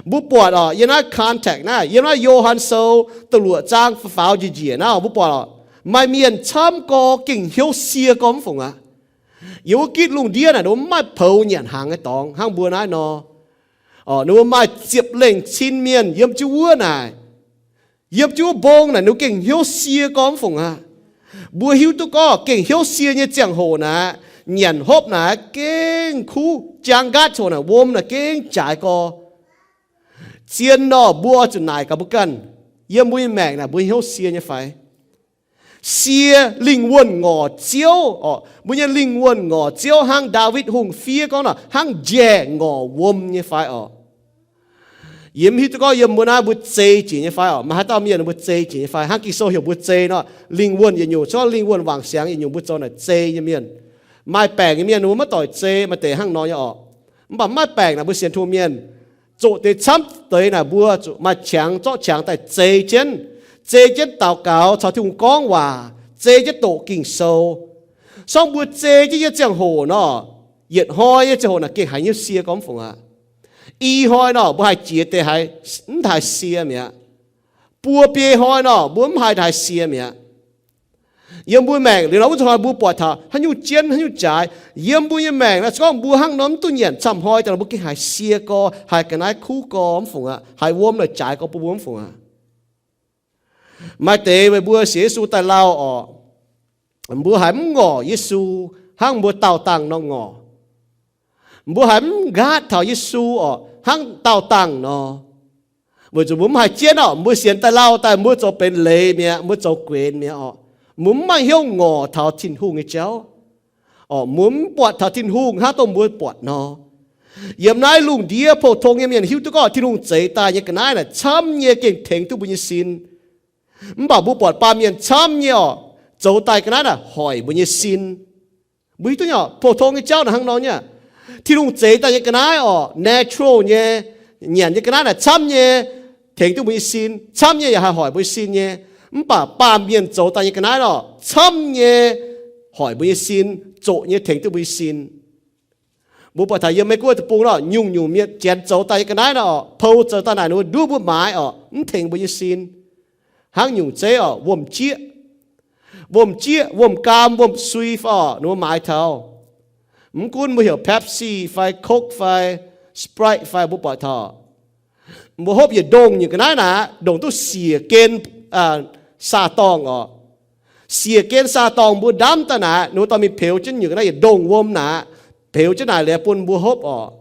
Mbuo buatc orqc, yiem naaiv context naaiv, yiem naaiv Yo^han Sou da'luoqc zaang faaux njiec njiec naaiv, mbuo buatc orqc, maaih mienh camv gorx gengh hnyouv sie gorx mv fungc aqv. Yiem wuov gitv lungh ndiev naaic, ninh mbuo mv maaih poux nyanc hnaangx nyei dorngx hnangv mbuo naaiv nor. Orqc, ninh mbuo maaih ziepc lengh cin mienh yiem jienv wuov naaic. Yiem jienv wuov mbong naaic, ninh mbuo gengh hnyouv sie gorx mv fungc aqv. Mbuo hiuv duqv gorngv gengh hnyouv sie nyei ziangh hoc naaic, nyanc hopv naaic gengh kuv, jaang nqaatv ziangh hoc naaic, wuom naaic gengh jaaix gorx. Zien nor, mbuo oix zuqc naaic gaax mbuo ganh, yiem mbuo nyei maengc naaic mbuo hnyouv sie nyei fai? Sie lingh wuonh ngorc Ziouv orqc. Mbuo nyei lingh wuonh ngorc Ziouv hnangv Ndaawitv Hungh fiev gorngv nor, hnangv njaeh ngorc wuom nyei fai orqc? Yie mv hiuv duqv gorngv yiem mbuo naaiv mbuo zei jiex nyei fai orqc? Maaih haaix dauh mienh mbuo zei jiex nyei fai? Hnangv Ging-Sou heuc mbuo zei nor, lingh wuonh yietc nyungc, se gorngv lingh wuonh wangc siangx yietc nyungc, mbuo zoux naaic zei nyei mienh. Maaih baengc nyei mienh mbuo maiv doic zei, maaih deix hnangv nor nyei orqc. Mv baac mv maaih baengc naaic mbuo sienx Tin-Hungh mienh, zoqc deix camv deix naaic mbuo zuqc maaih qangx, zorqv qangx daaih zei jienv, zei jienv daux gaux caux Tin-Hungh gorngv waac, zei jienv doqc Ging-Sou. Se gorngv mbuo zei jienv nyei ziangh hoc nor, yietc hnoi nyei ziangh hoc naaic gengh haiz hnyouv sie gorx mv fungc aqv. I hnoi nor mbuo haih jiex deix haiz mv haiz sie mi'aqv. Buo biei hnoi nor mbuo mv haih haiz sie mi'aqv. Yiem mbuo maengc liuz nor wuov zanc hnoi mbuo buatc taux haaix nyungc jienv haaix nyungc jaaix. Yiem mbuo nyei maengc naaic, se gorngv mbuo hnangv nor mv duqv nyanc camv hnoi daaih, mbuo gengh haiz sie gorx, haiz ga'naaiv kuv gorx mv fungc aqv, haiz wuom naaic jaaix gorx bun mbuo mv fungc aqv. Maaih deix meih mbuo sienx Yesu daaih lauh orqc, mbuo haiz mv ngorc Yesu hnangv mbuo daauh dangh nor ngorc. Mbuo haiz mv nqaatv taux Yesu orqc hnangv daauh dangh nor. Weic zuqc mbuo mv haiz jienv orqc, mbuo sienx daaih lauh daaih mbuo zoux benx leiz mi'aqv, mbuo zoux guenx mi'aqv orqc. Mbuo mv maaih hnyouv ngorc taux Tin-Hungh nyei jauv orqc. Mbuo mv buatc taux Tin-Hungh hnangv dongh mbuo buatc nor. Yiem naaiv lungh ndiev pou-tong nyei mienh hiuv duqv gorngv Tin-Hungh zeix daaih nyei ga'naaiv naaic camv nyei gengh tengx duqv mbuo nyei sin. Mv baac mbuo buatc baamh mienh camv nyei orqc, zoux daaih ga'naaiv naaic hoic mbuo nyei sin. Mbuo hiuv duqv nyei orqc, pou-tong nyei jauv naaic hnangv nor nyei. Tin-Hungh zeix daaih nyei ga'naaiv orqc, natural nyei, nyanc nyei ga'naaiv naaic camv nyei tengx duqv mbuo nyei sin, camv nyei yaac haih hoic mbuo nyei sin nyei. Mv baac baamh mienh zoux daaih nyei ga'naaiv orqc, camv nyei hoic mbuo nyei sin, zoqc nyei tengx duqv mbuo nyei sin. Mbuo buatc taux yiem Meiv Guoqv deic-bung nor, nyungc-nyungc mienh janx zoux daaih nyei ga'naaiv nor orqc, pou zoux daaih naaic ninh mbuo nduov mbuo maaiz orqc, mv tengx mbuo nyei sin. Hnangv nyungc zeiv orqc, wuom-jieqv, wuom-jieqv, wuom-gaam, wuom-sui fai orqc, ninh mbuo maaiz taux. Mv gunv mbuo heuc Pepsi fai Coke fai Sprite fai mbuo buatc taux, mbuo hopv yietc ndongh nyungc ga'naaiv naaic, ndongc duqv siec gen saah-dorngh orqc. Siec gen Saadorngh mbuo ndamv daaih naaic, ninh mbuo dorh mingh peux jienv nyungc naaiv yietc ndongh wuom naaic, peux jienv naaic liuz bun mbuo hopv orqc.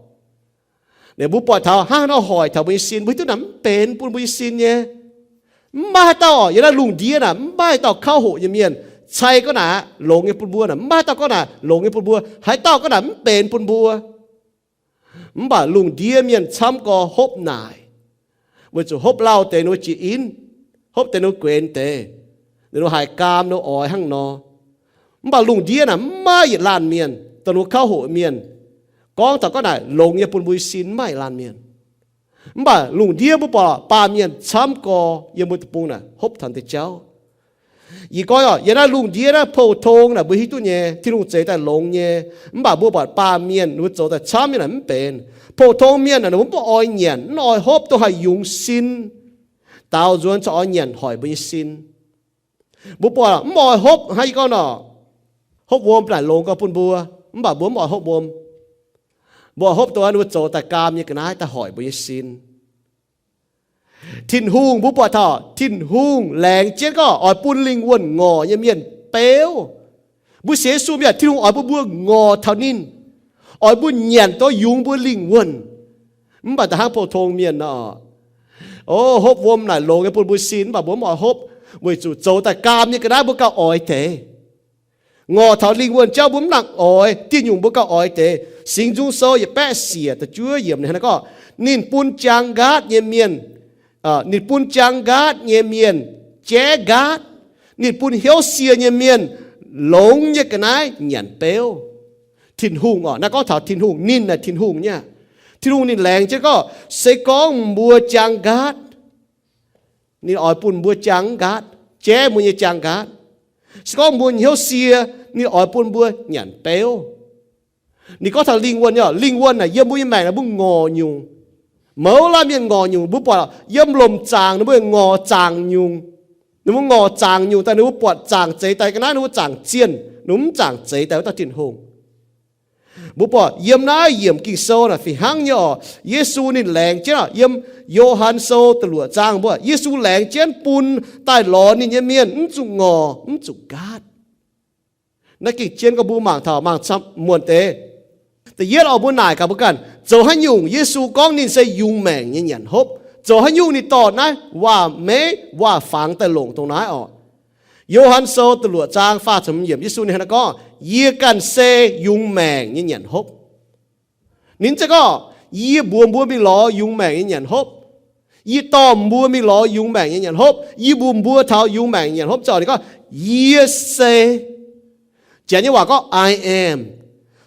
Ninh mbuo buatc taux hnangv nor hoic taux mbuo nyei sin, mbuo hiuv duqv naaic mv benx bun mbuo nyei sin nyei. Mv maaih haaix dauh orqc, yiem naaiv lungh ndiev naaic mv maaih haaix dauh kauv hoqc nyei mienh, cai gorngv naaic longx nyei bun mbuo naaic, mv maaih haaix dauh gorngv naaic longx nyei bun mbuo, haaix dauh gorngv naaic mv benx bun mbuo. Mv baac lungh ndiev mienh camv gorx hopv naaic, weic zuqc hopv lauh deix ninh mbuo jiex in, hopv deix ninh mbuo guenx deix, ninh mbuo haiz gaam ninh mbuo oix hnangv nor. Mv baac lungh ndiev naaic mv maaih yietc laanh mienh, dongh ninh mbuo kauv hoqc mienh, gorngv taux gorngv naaic longx nyei bun mbuo nyei sin mv maaih yietc laanh mienh. Mv baac lungh ndiev mbuo buatc baamh mienh camv gorx yiem mbuo deic-bung naaic hopv taux deix jauv. Yie gorngv orqc, yiem naaiv lungh ndiev naaiv pou-tong naaic mbuo hiuv duqv nyei, Tin-Hungh zeix daaih longx nyei. Mv baac mbuo buatc baamh mienh ninh mbuo zoux daaih camv nyei naaic mv benx. Pou-tong mienh naaic ninh mbuo mv oix nyanc, mv oix hopv, dongh haih yungz sin, daaux nzuonx corc oix nyanc hoic mbuo nyei sin. Mbuo buatc mv oix hopv hnangv yie gorngv nor, hopv wuom naaic longx gorx bun mbuo, mv baac mbuo mv oix hopv wuom. Mbuo oix hopv dongh ninh mbuo zoux daaih gaam nyei ga'naaiv daaih hoic mbuo nyei sin. Tin-Hungh, mbuo buatc taux Tin-Hungh laengz jienv gorngv oix bun lingh wuonh ngorc nyei mienh beuv. Mbuo sienx Yesu mienh, Tin-Hungh oix bun mbuo ngorc taux ninh, oix mbuo nyanc duqv yungz mbuo lingh wuonh. Mv baac da'hnangv pou-tong mienh nor, o, hopv wuom naaic longx nyei bun mbuo sin, mv baac mbuo mv oix hopv, weic zuqc zoux daaih gaam nyei ga'naaiv mbuo gauh oix deix. Ngorc taux lingh wuonh jauv mbuo mv nangc oix, dieh nyungc mbuo gauh oix deix. Singx Nzung Sou yietc baeqv siec da'juov yiemc ninh hnangv naaiv gorngv, ninh bun jaang nqaatv nyei mienh, ninh bun jaang nqaatv nyei mienh jaiv nqaatv, ninh bun hnyouv sie nyei mienh longx nyei ga'naaiv nyanc beuv. Tin-Hungh orqc, naaiv gorngv taux Tin-Hungh, ninh naaic Tin-Hungh nyei. Tin-Hungh ninh laengz jienv gorngv, se gorngv mbuo jaang nqaatv, ninh oix bun mbuo jaang nqaatv, jaiv mbuo nyei jaang nqaatv. Se gorngv mbuo hnyouv sie, ninh oix bun mbuo nyanc beuv. Ninh gorngv taux lingh wuonh nyei, lingh wuonh naaic yiem mbuo nyei maengc naaic mbuo ngorc nyungc. Mouz laanh mienh ngorc nyungc, mbuo buatc yiem lomc zaangc ninh mbuo ngorc zaangc nyungc. Ninh mbuo ngorc zaangc nyungc daaih ninh mbuo buatc zaangc zeix daaih ga'naaiv ninh mbuo zaangc zienh, ninh mbuo mv zaangc zeix daaih wuov dauh Tin-Hungh. Mbuo buatc yiem naaiv yiemc Ging-Sou naaic fih hnangv nyei orqc. Yesu ninh laengz jienv orqc, yiem Yo^han Sou da'luoqc zaang mbuo, Yesu laengz jienv bun daaih lorz ninh nyei mienh mv zuqc ngorc, mv zuqc nqaatv. Naaiv gengh jienv gorngv mbuo mangc taux mangc camv muonc deix. Da'yietv orqc, mbuo naaic gaax mbuo ganh, zoux haaix nyungc Yesu gorngv ninh se yungz maengc nyei nyanc hopv? Zoux haaix nyungc ninh dorh naaiv waac-meiv waac-fangx daaih longc dongh naaiv orqc? Yo^han Sou da'luoqc zaang faah ziepc hmz yiemc, Yesu ninh hnangv naaiv gorngv, yie ganh se yungz maengc nyei nyanc hopv. Ninh mv zeiz gorngv, yie mbuox mbuo mingh lorz yungz maengc nyei nyanc hopv. Yie dorh mbuo mingh lorz yungz maengc nyei nyanc hopv. Yie mbuox mbuo taux yungz maengc nyei nyanc hopv. Ninh gorngv, yie se. Janx nyei waac gorngv, I am.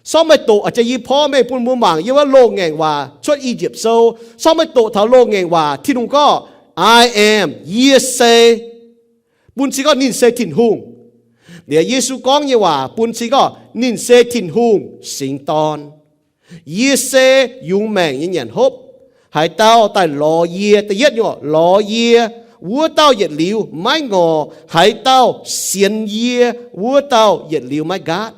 Sortv meih doqc, a'jang yie porv mengh bun mbuo mangc yiem wuov Loz-Ngaengc Waac, Cuotv I^yipv Sou. Sortv meih doqc taux Loz-Ngaengc Waac, Tin-Hungh gorngv, I am, yie se. Bun cing gorngv ninh se Tin-Hungh. Liuz Yesu gorngv nyei waac bun cing gorngv ninh se Tin-Hungh Singx Dorn. Yie se yungz maengc nyei nyanc hopv. Haaix dauh daaih lorz yie, da'yietv nyungc, lorz yie, wuov dauh yietc liuz maiv ngorc. Haaix dauh sienx yie, wuov dauh yietc liuz maiv nqaatv.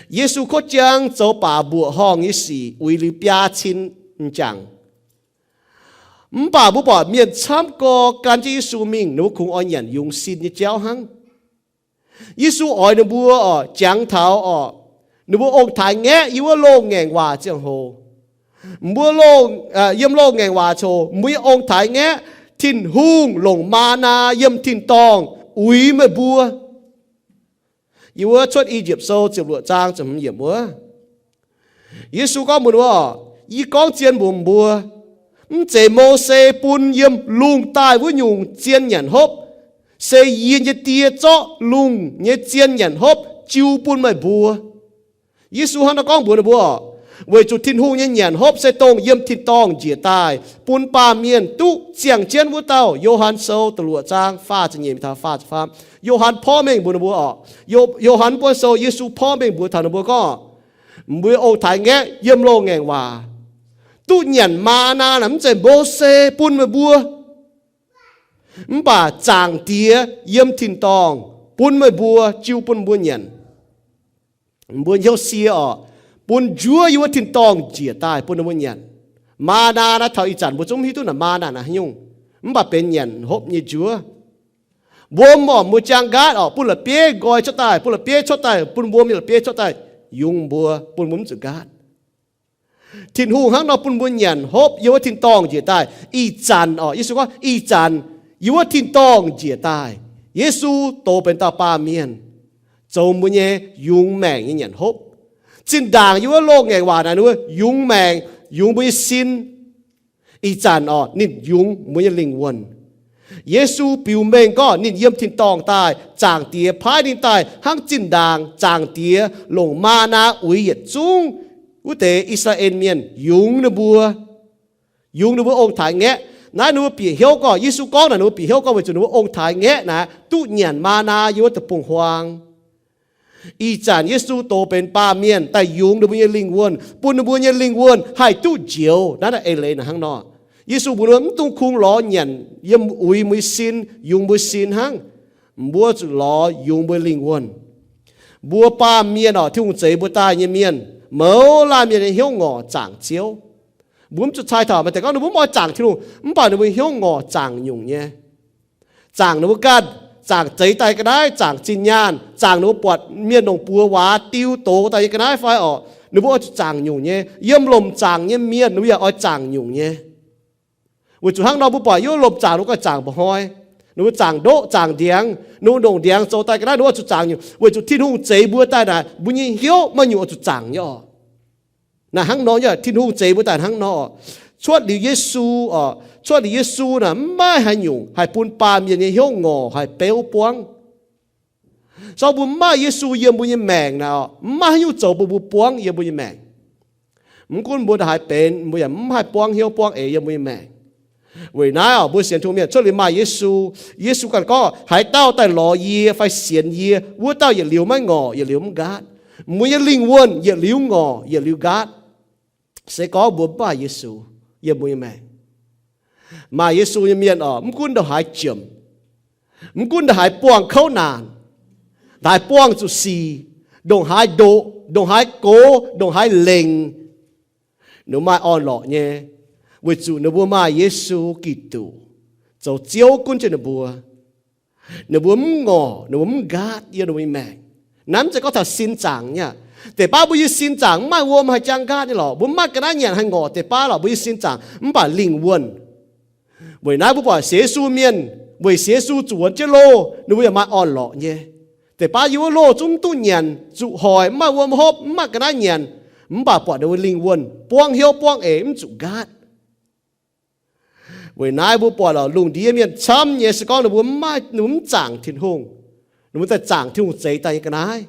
Yesu kotv jang zoux baac mbuoqc horngh nyei sic uix liuz biaa cin m'jangc. Mv baac mbuo buatc mienh camv gorx gan jienv Yesu mingh, ninh mbuo kungx oix nyanc yungz sin nyei jauv hnangv. Yesu oix ninh mbuo orqc, jangx taux orqc, ninh mbuo ong-taaix-ngaeqv yiem wuov Loz-Ngaengc Waac ziangh hoc. Mbuo, yiem Loz-Ngaengc Waac ziangh hoc, mbuo nyei ong-taaix-ngaeqv, Tin-Hungh longc maa^naa yiem tin-dorngh uix meih mbuo. Yiem wuov Cuotv I^yipv Sou ziepc luoqc zaang ziepc hmz yiemc wuov, Yesu gorngv mbuox ninh mbuo, yie gorngv zien mbuox mbuo, mv zeiz Mose bun yiem lungh daaih wuov nyungc zien nyanc hopv, se yie nyei Die zorqv lungh nyei zien nyanc hopv jiu bun meih mbuo. Yesu hnangv naaiv gorngv mbuox ninh mbuo, weic zuqc Tin-Hungh nyei nyanc hopv se dongh yiem tin-dorngh njiec daaih bun baamh mienh duqv ziangh jienv wuov dauh. Yo^han Sou da'luoqc zaang faah ziepc nyeic taux faah ziepc faam, Yo^han porv mengh mbuox ninh mbuo orqc. Yo^han buonv sou Yesu porv mengh mbuox taux ninh mbuo gorngv, mbuo ong-taaix-ngaeqv yiem Loz-Ngaengc Waac duqv nyanc maa^naa naaic mv zeiz Mose bun meih mbuo, mv baac Zaangc Diex yiem tin-dorngh bun meih mbuo, jiu bun mbuo nyanc. Mbuo hnyouv sie orqc, bun njuov yiem wuov tin-dorngh njiec daaih bun ninh mbuo nyanc. Maa^naa naaiv taux ih zanc mbuo zungv mv hiuv duqv naaic maa^naa naaic haaix nyungc, mv baac benx nyanc hopv nyei njuov. Wuom orqc, mbuo jaang nqaatv orqc, bun la'bieiv nqoi cuotv daaih, bun la'bieiv cuotv daaih, bun wuom nyei la'bieiv cuotv daaih yungz mbuo, bun mbuo mv zuqc nqaatv. Tin-Hungh hnangv nor bun mbuo nyanc hopv yiem wuov tin-dorngh njiec daaih. Ih zanc orqc, Yesu gorngv, ih zanc yiem wuov tin-dorngh njiec daaih, Yesu doz benx dauh baamh mienh, zoux mbuo nyei yungz maengc nyei nyanc hopv. Zinh ndaangc yiem wuov loz-ngaengc waac naaic, ninh mbuo yungz maengc, yungz mbuo nyei sin. Ih zanc orqc, ninh yungz mbuo nyei lingh wuonh. Yesu biux mengh gorngv ninh yiem tin-dorngh daaih, Zaangc Diex paaiv ninh daaih hnangv zinh ndaangc Zaangc Diex longc maa^naa uix yietc zungv wuov deix I^saa^laa^en Mienh yungz ninh mbuo, yungz ninh mbuo ong-taaix ngaeqv. Naaiv ninh mbuo bieqc hnyouv gorngv, Yesu gorngv naaic ninh mbuo bieqc hnyouv gorngv weic zuqc ninh mbuo ong-taaix ngaeqv naaic duqv nyanc maa^naa yiem wuov deic-bung-huaang. Ih zanc Yesu doz benx baamh mienh daaih yungz ninh mbuo nyei lingh wuonh, bun ninh mbuo nyei lingh wuonh haih duqv njoux. Naaiv naaiv eix leiz naaic hnangv nor. Yesu mbuox ninh mbuo, mv dungx kungx lorz nyanc yiem uix mbuo nyei sin, yungz mbuo sin hnangv. Mbuo zuqc lorz yungz mbuo lingh wuonh. Mbuo baamh mienh orqc, Tin-Hungh zeix mbuo daaih nyei mienh, mouz laanh mienh nyei hnyouv ngorc zaangc Ziouv. Mbuo mv zuqc cai taux maaih deix gorngv ninh mbuo mv oix zaangc Tin-Hungh, mv baac ninh mbuo hnyouv ngorc zaangc nyungc nyei. Zaangc ninh mbuo ganh, zaangc zeix daaih ga'naaiv, zaangc zinh nyaanh, zaangc ninh mbuo buatc mienh longc buoz waac diu doz daaih nyei ga'naaiv fai orqc, ninh mbuo oix zuqc zaangc nyungc nyei. Yiem lomc zaangc nyei mienh ninh mbuo yaac oix zaangc nyungc nyei. Weic zuqc hnangv nor mbuo buatc yiem lomc zaangc ninh mbuo ganh zaangc mba'hnoi. Ninh mbuo zaangc ndoqv, zaangc ndiangx, ninh mbuo ndongc ndiangx zoux daaih ga'naaiv ninh mbuo oix zuqc zaangc nyungc, weic zuqc Tin-Hungh zeix mbuo daaih naaic, mbuo nyei hnyouv maaih nyungc oix zuqc zaangc nyei orqc. Naaic hnangv nor nyei, Tin-Hungh zeix mbuo daaih hnangv nor orqc. Cuotv liuz Yesu orqc, cuotv liuz Yesu naaic mv maaih haaix nyungc haih bun baamh mienh nyei hnyouv ngorc haih beuv buangv. Zorqv mbuo mv maaih Yesu yiem mbuo nyei maengc naaic orqc, mv maaih haaix nyungc zoux bun mbuo buangv yiem mbuo nyei maengc. Mv gunv mbuo ndongc haaix benx, mbuo yaac mv haih buangv hnyouv buangv eix yiem mbuo nyei maengc. Weic naaiv orqc, mbuo sienx Tin-Hungh mienh cuotv liuz maaih Yesu, Yesu ganh gorngv, haaix dauh daaih lorz yie fai sienx yie, wuov dauh yietc liuz maiv ngorc, yietc liuz mv nqaatv. Mbuo nyei lingh wuonh yietc liuz ngorc, yietc liuz nqaatv, se gorngv mbuo mv maaih Yesu yiem mbuo nyei maengc. Maaih Yesu nyei mienh orqc, mv gunv ndongc haaix jomc, mv gunv ndongc haaix buangh kouv naanc, ndongc haaix buangh zuqc sic, ndongc haaix ndoqc, ndongc haaix gox, ndongc haaix lengc, ninh mbuo maaih orn-lorqc nyei, weic zuqc ninh mbuo maaih Yesu Giduc zoux Ziouv gunv jienv ninh mbuo. Ninh mbuo mv ngorc, ninh mbuo mv nqaatv yiem ninh mbuo nyei maengc. Naaiv mv zeiz gorngv taux sin zaangc nyei aqv. Deix baav mbuo nyei sin zaangc mv maaih wuom haih jaang nqaatv nyei lorqc. Mbuo mv maaih ga'naaiv nyanc haih ngorc deix baav lorqc, mbuo nyei sin zaangc, mv baac lingh wuonh. Weic naaiv mbuo buatc sienx Yesu mienh, weic sienx Yesu zuqc wuonx jienv loh, ninh mbuo yaac maaih orn-lorqc nyei. Deix baav yiem wuov loh zungv mv duqv nyanc, zuqc hoic, mv maaih wuom hopv, mv maaih ga'naaiv nyanc, mv baac buatc ninh mbuo lingh wuonh buangv hnyouv buangv eix mv zuqc nqaatv. Weic naaiv mbuo buatc lorqc, lungh ndiev mienh camv nyei, se gorngv ninh mbuo mv maaih, ninh mbuo mv zaangc Tin-Hungh, ninh mbuo daaih zaangc Tin-Hungh zeix daaih nyei ga'naaiv,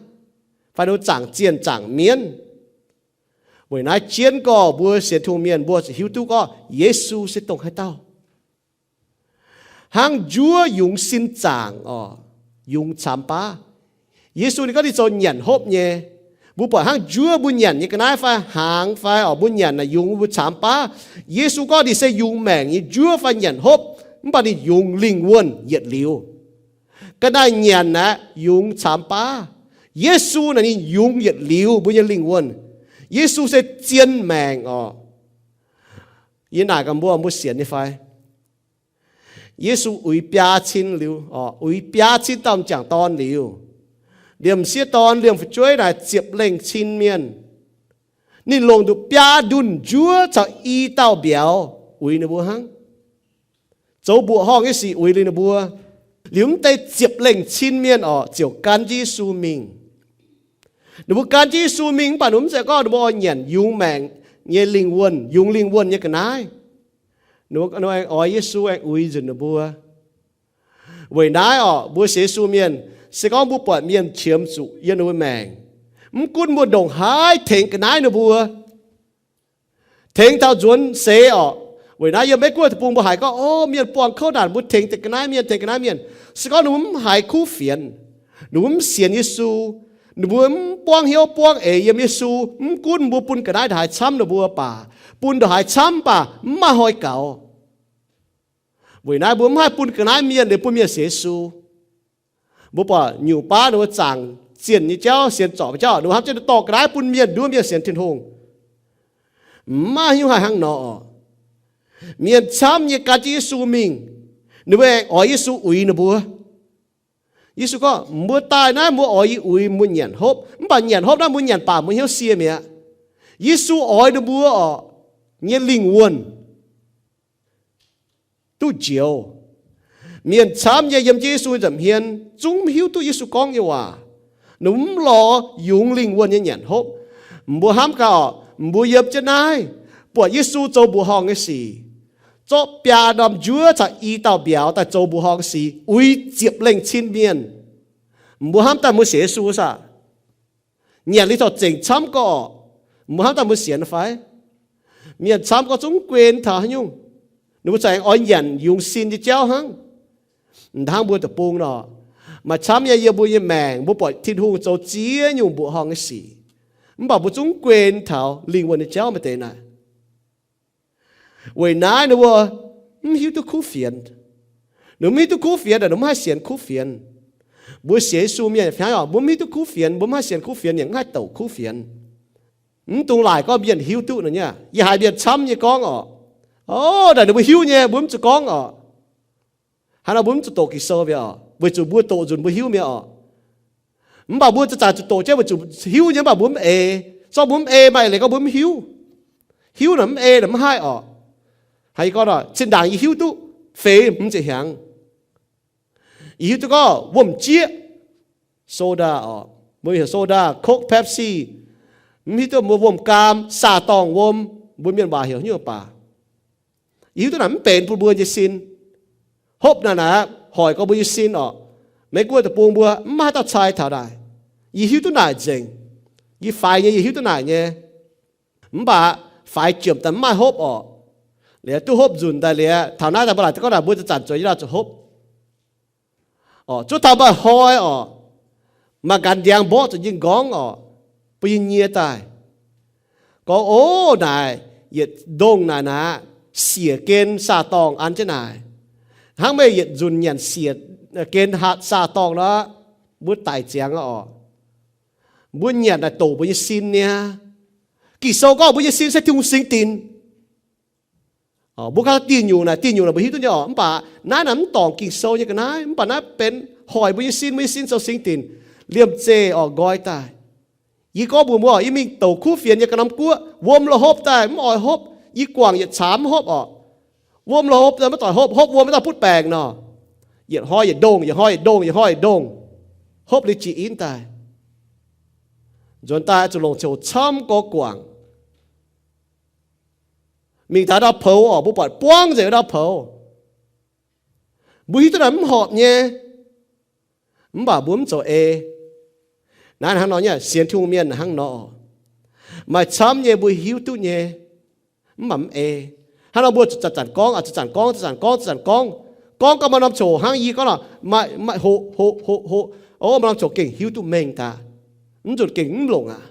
fai ninh mbuo zaangc zienh zaangc mienv. Weic naaiv jienv gorx mbuo sienx Tin-Hungh mienh mbuo zuqc hiuv duqv gorngv Yesu se dongh haaix dauh. Hnangv njuov yungz sin zaangc orqc, yungz caamx baav. Yesu ninh gorngv ninh zoux nyanc hopv nyei. Mbuo buatc hnangv njuov mbuo nyanc nyei ga'naaiv fai hnaangx fai orqc, mbuo nyanc naaic yungz mbuo caamx baav. Yesu gorngv ninh se yungz maengc nyei njuov fai nyanc hopv, mv baac ninh yungz lingh wuonh yietc liuz. Ga'naaiv nyanc aeqv, yungz caamx baav. Yesu naaic ninh yungz yietc liuz mbuo nyei lingh wuonh. Yesu se zien maengc orqc. Yie naaic gaax mbuo, mbuo sienx nyei fai? Yesu uix biaa cin liuz, uix biaa cin dauh m'jangc dorn liuz, liemh m'sieqv dorn, liemh fu'jueiv naaic ziepc lengh cin mienh. Ninh longc nduqc biaa ndunh njuov caux i dauh mbiauz uix ninh mbuo hnangv. Zoux mbuoqc horngh nyei sic uix liuz ninh mbuo. Liuz mv deix ziepc lengh cin mienh orqc, ziouc gan jienv Yesu mingh. Ninh mbuo gan jienv Yesu mingh mv baac ninh mbuo mv zeiz gorngv ninh mbuo oix nyanc yungz maengc nyei lingh wuonh, yungz lingh wuonh nyei ga'naaiv. Ninh mbuo aengx oix Yesu aengx uix nzunc ninh mbuo. Weic naaiv orqc, mbuo sienx Yesu mienh, se gorngv mbuo buatc mienh qiemx zuqc yiem ninh mbuo maengc, mv gunv mbuo ndongc haaix tengx ga'naaiv ninh mbuo, tengx taux nzuonx seix orqc. Weic naaiv yiem Meiv Guoqv deic-bung mbuo haiz gorngv, o, mienh buangh kouv naanc, mbuo tengx deix ga'naaiv mienh, tengx ga'naaiv mienh. Se gorngv ninh mbuo mv haiz kuv fienx, ninh mbuo mv sienx Yesu, ninh mbuo mv buangv hnyouv buangv eix yiem Yesu, mv gunv mbuo bun ga'naaiv ndongc haaix camv ninh mbuo baac, bun ndongc haaix camv baac mv maaih hnoi gaux. Weic naaiv mbuo mv haih bun ga'naaiv mienh liuz bun mienh sienx Yesu. Mbuo buatc nyungc baav ninh mbuo zaangc zienh nyei jauv, sienx zorc nyei jauv, ninh mbuo hnamv jienv dorh ga'naaiv bun mienh nduov mienh sienx Tin-Hungh. Mv maaih haaix nyungc haih hnangv nor oc. Mienh camv nyei gan jienv Yesu mingh, ninh mbuo aengx oix Yesu uix ninh mbuo. Yesu gorngv, mbuo daaih naaiv mbuo oix yie uix mbuo nyanc hopv, mv baac nyanc hopv naaiv mbuo nyanc baac mbuo hnyouv sie mi'aqv. Yesu oix ninh mbuo orqc, nyei lingh wuonh duqv njoux. Mienh camv nyei yiem jienv Yesu nza'hmien zungv hiuv duqv Yesu gorngv nyei waac. Ninh mv lorz yungz lingh wuonh nyei nyanc hopv. Mbuo hnamv gaax orqc, mbuo yiem jienv naaiv buatc Yesu zoux mbuoqc horngh nyei sic, zorqv biaa norm njuov caux i dauh mbiauz daaih zoux mbuoqc horngh sic uix ziepc lengh cin mienh. Mbuo hnamv daaih mbuo sienx Yesu saah? Nyanc liuz corc zengc camv gorqv orqc, mbuo hnamv daaih mbuo sienx fai? Mienh camv gorqv zungv guen taux haaix nyungc. Ninh mbuo za'gengh oix nyanc yungz sin nyei jauv hnangv. M'daaih hnangv mbuo deic-bung nor, maaih camv nyei yiem mbuo nyei maengc mbuo buatc Tin-Hungh zoux ziex nyungc mbuoqc horngh nyei sic, mv baac mbuo zungv guen taux lingh wuonh nyei jauv maaih deix naaic. Weic naaiv ninh mbuo mv hiuv duqv kuv fienx. Ninh mv hiuv duqv kuv fienx, ninh mv haih sienx kuv fienx. Mbuo sienx Yesu mienh fai orqc, mbuo mv hiuv duqv kuv fienx, mbuo mv haih sienx kuv fienx, yaac mv haih douc kuv fienx. Mv dungx laaic gorngv mienh hiuv duqv nor nyei. Yie haiz mienh camv nyei gorngv orqc, o, naaic ninh mbuo hiuv nyei, mbuo mv zuqc gorngv orqc. Hnangv nor mbuo mv zuqc doqc Ging-Sou mi'aqv orqc, weic zuqc mbuo doqc nzunc mbuo hiuv mi'aqv orqc. Mv baac mbuo zanc-zanc zuqc doqc jienv weic zuqc hiuv nyei, mv baac mbuo mv eix. Zorqv mbuo mv eix maaih leiz gorngv mbuo mv hiuv. Hiuv naaic mv eix naaic mv haih orqc. Haiz gorngv nor, zinh ndaangc yie hiuv duqv feix hmz ziepc hnyangx. Yie hiuv duqv gorngv wuom-jieqv, soda orqc, mbuo heuc soda, Coke, Pepsi, mv hiuv duqv mbuo wuom-gaam, saah-dorngh wuom, mbuo mienh waac heuc haaix nyungc baac. Yie hiuv duqv naaic mv benx bun mbuo nyei sin. Hopv naaic naaic hoic gorx mbuo nyei sin orqc. Meiv Guoqv deic-bung mbuo mv maaih haaix dauh cai taux naaic. Yie hiuv duqv naaic nzengc. Yie faix nyei yie hiuv duqv naaic nyei. Mv baac faix jienv daaih mv maaih hopv orqc. Liuz duqv hopv nzunc daaih liuz, taux naaiv daaih mbuo laaic gorngv naaic mbuo zanc-zanc zueiz nyei ndau zuqc hopv. Orqc, zuov taux maaih hnoi orqc, maaih nqanx ndiangx mborqv zuqc nyei nqorngv orqc, bun yie nyie daaih. Gorngv, o, naaic yietc ndongh naaic naaic siec gen saah-dorngh an jienv naaic. Hnangv meih yietc nzunc nyanc siec gen hatc saah-dorngh nor, mbuo daic ziangx orqc. Mbuo nyanc naaic doqc mbuo nyei sin niaa. Ging-Sou gorngv mbuo nyei sin se Tin-Hungh singx dinc. Mbuo ganh diuh nyungc naaic, diuh nyungc naaic mbuo hiuv duqv nyei orqc, mv baac naaiv naaic mv dorngc Ging-Sou nyei ga'naaiv, mv baac naaiv benx hoic mbuo nyei sin, mbuo nyei sin zoux singx dinc, liemh zeih orqc nqoi daaih. Yie gorngv mbuox mbuo, yie mingh douc kuv fienx nyei ga'norm guoqv, wuom la'hopv daaih mv oix hopv, yie guangc yietc caamx mv hopv orqc. Wuom la'hopv daaih maiv doic hopv, hopv wuom maiv dauh butv baengc nor. Yietc hnoi yietc ndongh, yietc hnoi yietc ndongh, yietc hnoi yietc ndongh, hopv liuz jiex in daaih. Nzuonx daaih zuqc longc ziouc camv gorx guangc. Mingh taux ndau poux orqc, mbuo buatc buangv nzengc ndau poux. Mbuo hiuv duqv naaic mv horpc nyei, mv baac mbuo mv zoux ei. Naaiv hnangv nor nyei, sienx Tin-Hungh mienh hnangv nor. Maaih camv nyei mbuo hiuv duqv nyei, mv baac mv ei. Hnangv nor mbuo zuqc zanc-zanc gorngv, zuqc zanc gorngv, zuqc zanc gorngv, zuqc zanc gorngv. Gorngv gauh maaih norm coc hnangv yie gorngv nor, maaih hoqc, hoqc, hoqc, hoqc. O, maaih norm coc gengh hiuv duqv mengh daaih. Mv nzunc gengh mv longc aqv.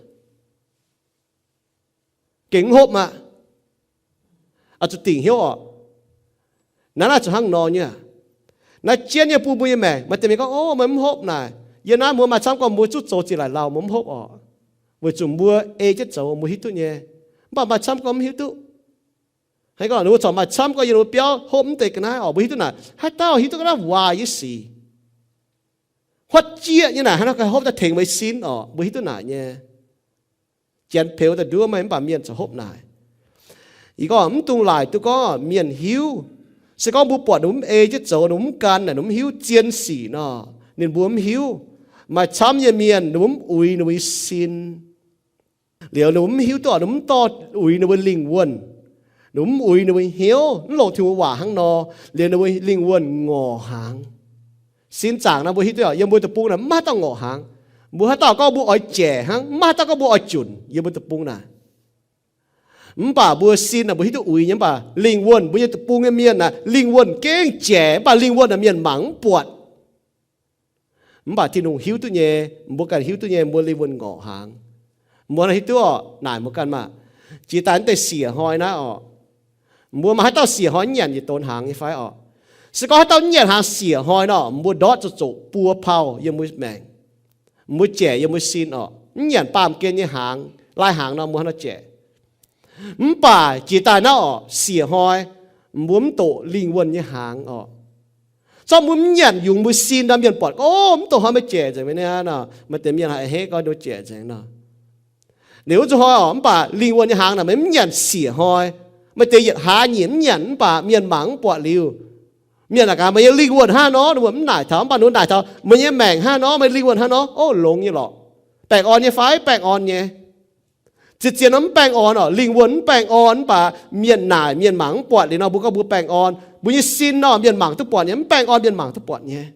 Gengh mv hopv aqv. Oix zuqc dingc hnyouv orqc. Naaiv naaiv zuqc hnangv nor nyei aqv. Naaiv jienv nyei bun mbuo nyei maengc. Maaih deix mienh gorngv, o, meih mv hopv naaic. Yiem naaiv mbuo maaih camv gorngv mbuo zuqc zoux ziex laaic lauh mbuo mv hopv orqc. Weic zuqc mbuo ei jienv zoux mbuo hiuv duqv nyei. Mv baac maaih camv gorngv mv hiuv duqv. Hnangv gorngv ninh mbuo corc maaih camv gorngv yiem ninh mbuo biauv hopv mv deix ga'naaiv orqc, mbuo hiuv duqv naaic, haaix dauh hiuv duqv ga'naaiv waac nyei sic. Huotv jieqv nyei naaic hnangv nor ganh hopv daaih tengx meih sin orqc, mbuo hiuv duqv naaic nyei. Janx peux daaih nduov meih mv baac mienh corc hopv naaic. Yie gorngv mv dungx laaic duqv gorngv mienh hiuv. Se gorngv mbuo buatc ninh mbuo mv ei jienv zoux, ninh mbuo mv gan naaic, ninh mbuo mv hiuv zien sic nor, ninh mbuo mv hiuv. Maaih camv nyei mienh ninh mbuo mv uix ninh mbuo nyei sin. Liuz ninh mbuo mv hiuv duqv, ninh mv dorh uix ninh mbuo lingh wuonh. Ninh mv uix ninh mbuo hnyouv, mv longc Tin-Hungh waac hnangv nor, liuz ninh mbuo lingh wuonh ngorc hnaangx. Sin zaangc naaiv mbuo hiuv duqv, yiem mbuo deic-bung naaiv mv maaih haaix dauh ngorc hnaangx. Mbuo haaix dauh gorngv mbuo oix jaic hnangv, mv maaih haaix dauh gorngv mbuo oix junc yiem mbuo deic-bung naaiv. Mv baac mbuo sin naaic mbuo hiuv duqv uix nyei, mv baac lingh wuonh, mbuo nyei deic-bung nyei mienh naaic lingh wuonh gengh jaic, mv baac lingh wuonh naaic mienh mangc mv buatc. Mv baac Tin-Hungh hiuv duqv nyei, mbuo ganh hiuv duqv nyei, mbuo lingh wuonh ngorc hnaangx. Mbuo hiuv duqv orqc, naaic mbuo ganh maah. Jiex daaih naaiv deix siec hnoi naaiv orqc, mbuo maaih haaix dauh siec hnoi mv nyanc yietc donx hnaangx nyei fai orqc? Se gorngv haaix dauh mv nyanc hnaangx siec hnoi nor, mbuo ndortv zuqc zoqc buo pauh yiem mbuo maengc. Mbuo jaic yiem mbuo sin orqc, mv nyanc baamh gen nyei hnaangx, lai hnaangx nor mbuo hnangv nor jaic. Mv baac jiex daaih naaiv orqc, siec hnoi, mbuo mv doqc lingh wuonh nyei hnaangx orqc. Zorqv mbuo mv nyanc yungz mbuo sin nor, mienh buatc, O, mv dongh hnoi meih jaic nzengc mi'aqv nor, maaih deix mienh haih a'hneiv gorngv ninh jaic nzengc nor. Liuz wuov zuqc hnoi oc, mv baac lingh wuonh nyei hnaangx naaic meih mv nyanc siec hnoi, maaih deix yietc hlaax nyic mv nyanc mv baac mienh mangc mv buatc liuz, mienh naaic gaax, Meih nyei lingh wuonh hnangv nor, ninh mbuo mv naaic taux, mv baac ninh naaic taux, Meih nyei maengc hnangv nor, meih lingh wuonh hnangv nor, o, longx nyei lorqc. Baengh orn nyei fai? Baengh orn nyei. Zien-zien nor mv baengh orn oc, lingh wuonh mv baengh orn, mv baac mienh naaic mienh mangc mv buatc liuz nor, mbuo gorngv mbuo baengh orn. Mbuo nyei sin nor, mienh mangc duqv buatc nyei, mv baengh orn, mienh mangc duqv buatc nyei.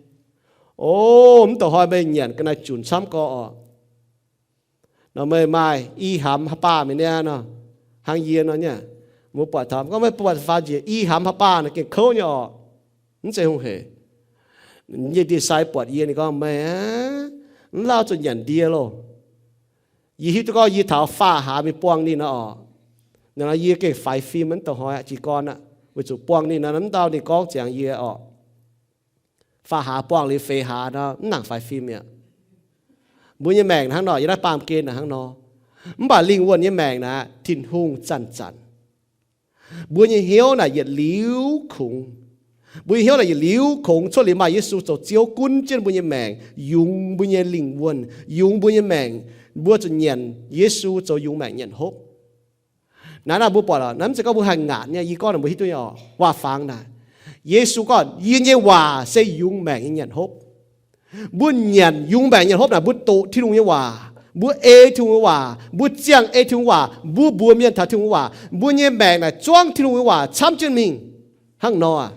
O, mv dongh hnoi meih nyanc ga'naaiv junc camv gorx oc. Nor meih maaih i hnamv haaix baah mi'aqv nor, hnangv yie nor nyei. Mbuo buatc taux, gorngv meih buatc faaux njiec i hnamv haaix baah nor, gengh kouv nyei oc. Mv zeiz hungh hec. Nyei ndie-sai buatc yie, ninh gorngv, Meih aah, mv lauh zuqc nyanc ndie loh. Yie hiuv duqv gorngv yie taux faam hlaax mingh buangh ninh nor oc, nor yie gengh faix fim mv dongh hnoi aqv, jiez gorn aqv, weic zuqc buangh ninh nor, mv ndau ninh gorngv ziangx yie oc. Faam hlaax buangh liuz feix hlaax nor, mv nangc faix fim mi'aqv. Mbuo nyei maengc hnangv nor, yie naaiv baamh gen naaic hnangv nor. Mv baac lingh wuonh nyei maengc naaic, Tin-Hungh zanc zanc. Mbuo nyei hnyouv naaic yietc liuz kungx. Mbuo nyei hnyouv naaic yietc liuz kungx cuotv liuz maaih Yesu zoux Ziouv gunv jienv mbuo nyei maengc, yungz mbuo nyei lingh wuonh, yungz mbuo nyei maengc. Mbuo zuqc nyanc Yesu zoux yungz maengc nyanc hopv. Naaiv naaic mbuo buatc oc, naaiv mv zeiz gorngv mbuo haih ngaatc nyei, yie gorngv naaic mbuo hiuv duqv nyei oc, waac-fangx naaic. Yesu gorngv, Yie nyei waac se yungz maengc nyei nyanc hopv. Mbuo nyanc yungz maengc nyanc hopv naaic, mbuo doqc Tin-Hungh nyei waac, mbuo ei Tin-Hungh nyei waac, mbuo ziangh ei Tin-Hungh waac, mbuo mbuox mienh taux Tin-Hungh waac, mbuo nyei maengc naaic zuangv Tin-Hungh nyei waac camv jienv mingh. Hnangv nor,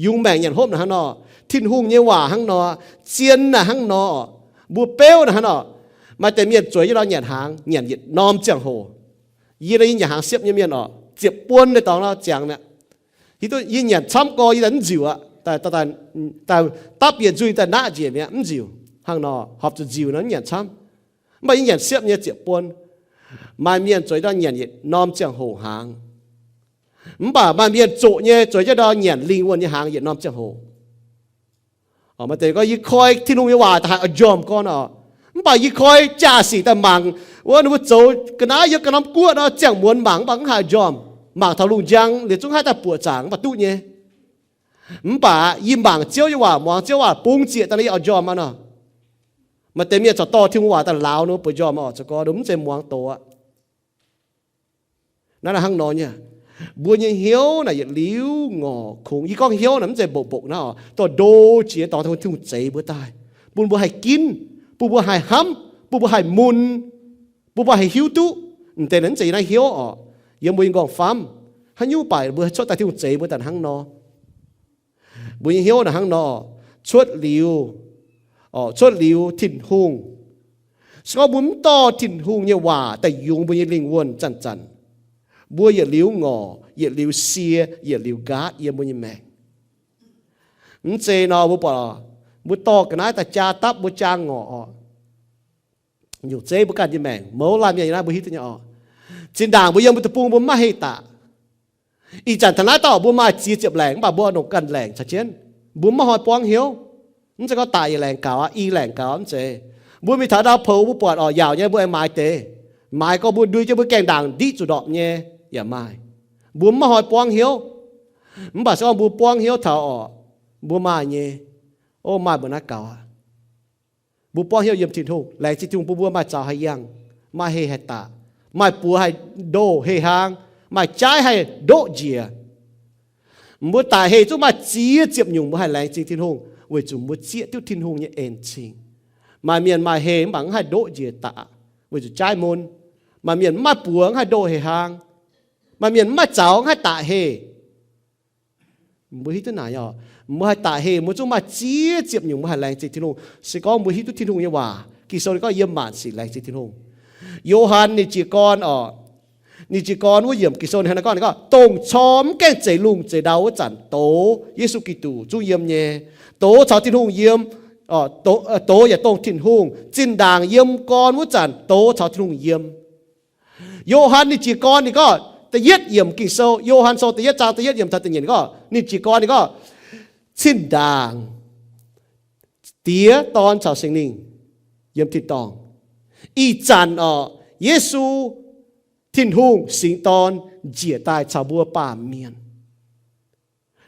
yungz maengc nyanc hopv naaic hnangv nor, Tin-Hungh nyei waac hnangv nor, zien naaic hnangv nor, mbuo beuv naaic hnangv nor, maaih deix mienh zueiz jienv nor nyanc hnaangx, nyanc yietc norm ziangh hoc. Yie nor yie nyanc hnaangx siepv nyei mienh oc, ziepc buonc nyei dorngx nor ziangx mi'aqv. Hiuv duqv yie nyanc camv gorx yie daaih mv nziuc aqv, daaih dapv yietc nzuih daaih naqv njiec mi'aqv, mv nziuc. Hnangv nor, horpc zuqc nziuc nor mv nyanc camv. Mv baac yie nyanc siepv nyei ziepc buonc. Maaih mienh zueiz jienv nor nyanc yietc norm ziangh hoc hnaangx. Mv baac maaih mienh zoqc nyei zueiz jienv nor nyanc lingh wuonh nyei hnaangx yietc norm ziangh hoc. Maaih deix gorngv, Yie koi Tin-Hungh nyei waac daaih haih oix njormh gorn oc. Mv baac yie koi jaa-sic daaih mangc wuov, ninh mbuo zoux ga'naaiv yiem ga'norm guoqv nor, ziangh muonz mangc mv baac mv haih oix njormh. Mangc taux lungh njang liuz zungv haih daaih buoqc zaangc mv baac duqv nyei. Mv baac yie mangc Ziouv nyei waac, muangx Ziouv waac bungx zieqc daaih nor, yie oix njormh aqv nor. Maaih deix mienh corc dorh Tin-Hungh waac daaih lauz ninh mbuo bueix njormh oc, zoux gorn mv zeiz muangx doqc aqv. Naaiv hnangv nor nyei, mbuo nyei hnyouv naaic yietc liuz ngorc kungx. Yie gorngv hnyouv naaic mv zeiz mbopv-mbopv naaiv oc, dorh ndo jiex dorngx Tin-Hungh zeix mbuo daaih, bun mbuo haih ginv, bun mbuo haih hnamv, bun mbuo haih mun, bun mbuo haih hiuv duqv. M'deix naaic mv zeiz yie naaiv hnyouv oc, yiem mbuo nyei nqorngv-famv. Haaix nyungc baac mbuo cuotv daaih Tin-Hungh zeix mbuo daaih hnangv nor. Mbuo nyei hnyouv naaic hnangv nor, cuotv liuz, cuotv liuz Tin-Hungh. Se gorngv mbuo mv dorh Tin-Hungh nyei waac daaih yungz mbuo nyei lingh wuonh zanc-zanc, mbuo yietc liuz ngorc, yietc liuz sie, yietc liuz nqaatv yiem mbuo nyei maengc. Mv zeiz nor mbuo buatc, mbuo dorh ga'naaiv daaih jaa dapv mbuo jaa ngorc oc. Nyungc zeiv mbuo ganh nyei maengc, mouz laanh mienh nyei naaiv mbuo hiuv duqv nyei oc. Zinh ndaangc mbuo yiem mbuo deic-bung mbuo mv maaih heh daaih. Ih zanc taux naaiv dauh mbuo maaih ziex ziepc laengc mv baac mbuo oix longc ganh laengc caux jienv. Mbuo mv maaih hnoi buangv hnyouv. Mv zeiz gorngv daaih yietc laengc gaux aqv, i laengc gaux mv zeiz. Mbuo mingh taux ndau-poux mbuo buatc oc, yaauc nyei mbuo aengx maaiz deix. Maaiz gorngv mbuo ndui jienv mbuo gaengh ndaangc ndiqv zuqc ndorpc nyei yaac maaih. Mbuo mv maaih hnoi buangv hnyouv. Mv baac se gorngv mbuo buangv hnyouv taux oc, mbuo maaih nyei. O, maaih mbuo naaiv gaux aqv. Mbuo buangv hnyouv yiem Tin-Hungh, laengz zingh Tin-Hungh bun mbuo maaih zaux haih yangh, maaih heh haih daaih, maaih buoz haih ndoh heh hlaang, maaih jaaiv haih ndoqv njiec. Mbuo daic heh zungv maaih ziex ziepc nyungc mbuo haih laengz zingh Tin-Hungh weic zuqc mbuo zieqv duqv Tin-Hungh nyei en-zingh. Maaih mienh maaih heh mv baac mv haih ndoqv njiec daaih weic zuqc jaaiv mun. Maaih mienh mv maaih buoz mv haih ndoh heh hlaang. Maaih mienh mv maaih zaux mv haih daaih heh. Mbuo hiuv duqv naaic oc, mbuo haih daaih heh mbuo zungv maaih ziex ziepc nyungc mbuo haih laengz zingh Tin-Hungh. Se gorngv mbuo hiuv duqv Tin-Hungh nyei waac, Ging-Sou ninh gorngv yiem maanc sic laengz zingh Tin-Hungh. Yo^han ninh jiez gorn oc, ninh jiez gorn wuov yiemc Ging-Sou ninh hnangv naaiv gorngv, ninh gorngv, Dongh corc mv gaengh zeix lungh zeix ndau wuov zanc doz Yesu Giduc zungv yiem nyei. Doz caux Tin-Hungh yiem, doz yaac dongh Tin-Hungh. Zinh ndaangc yiem gorn wuov zanc doz caux Tin-Hungh yiem. Yo^han ninh jiez gorn ninh gorngv, da'yietv yiemc Ging-Sou, Yo^han Sou da'yietv zaang da'yietv yiemc taux da'nyeic ninh gorngv, ninh jiez gorn ninh gorngv, Zinh ndaangc Diex, Dorn caux Singx Lingh yiem tin-dorngh, ih zanc oc, Yesu, Tin-Hungh Singx Dorn njiec daaih caux mbuo baamh mienh.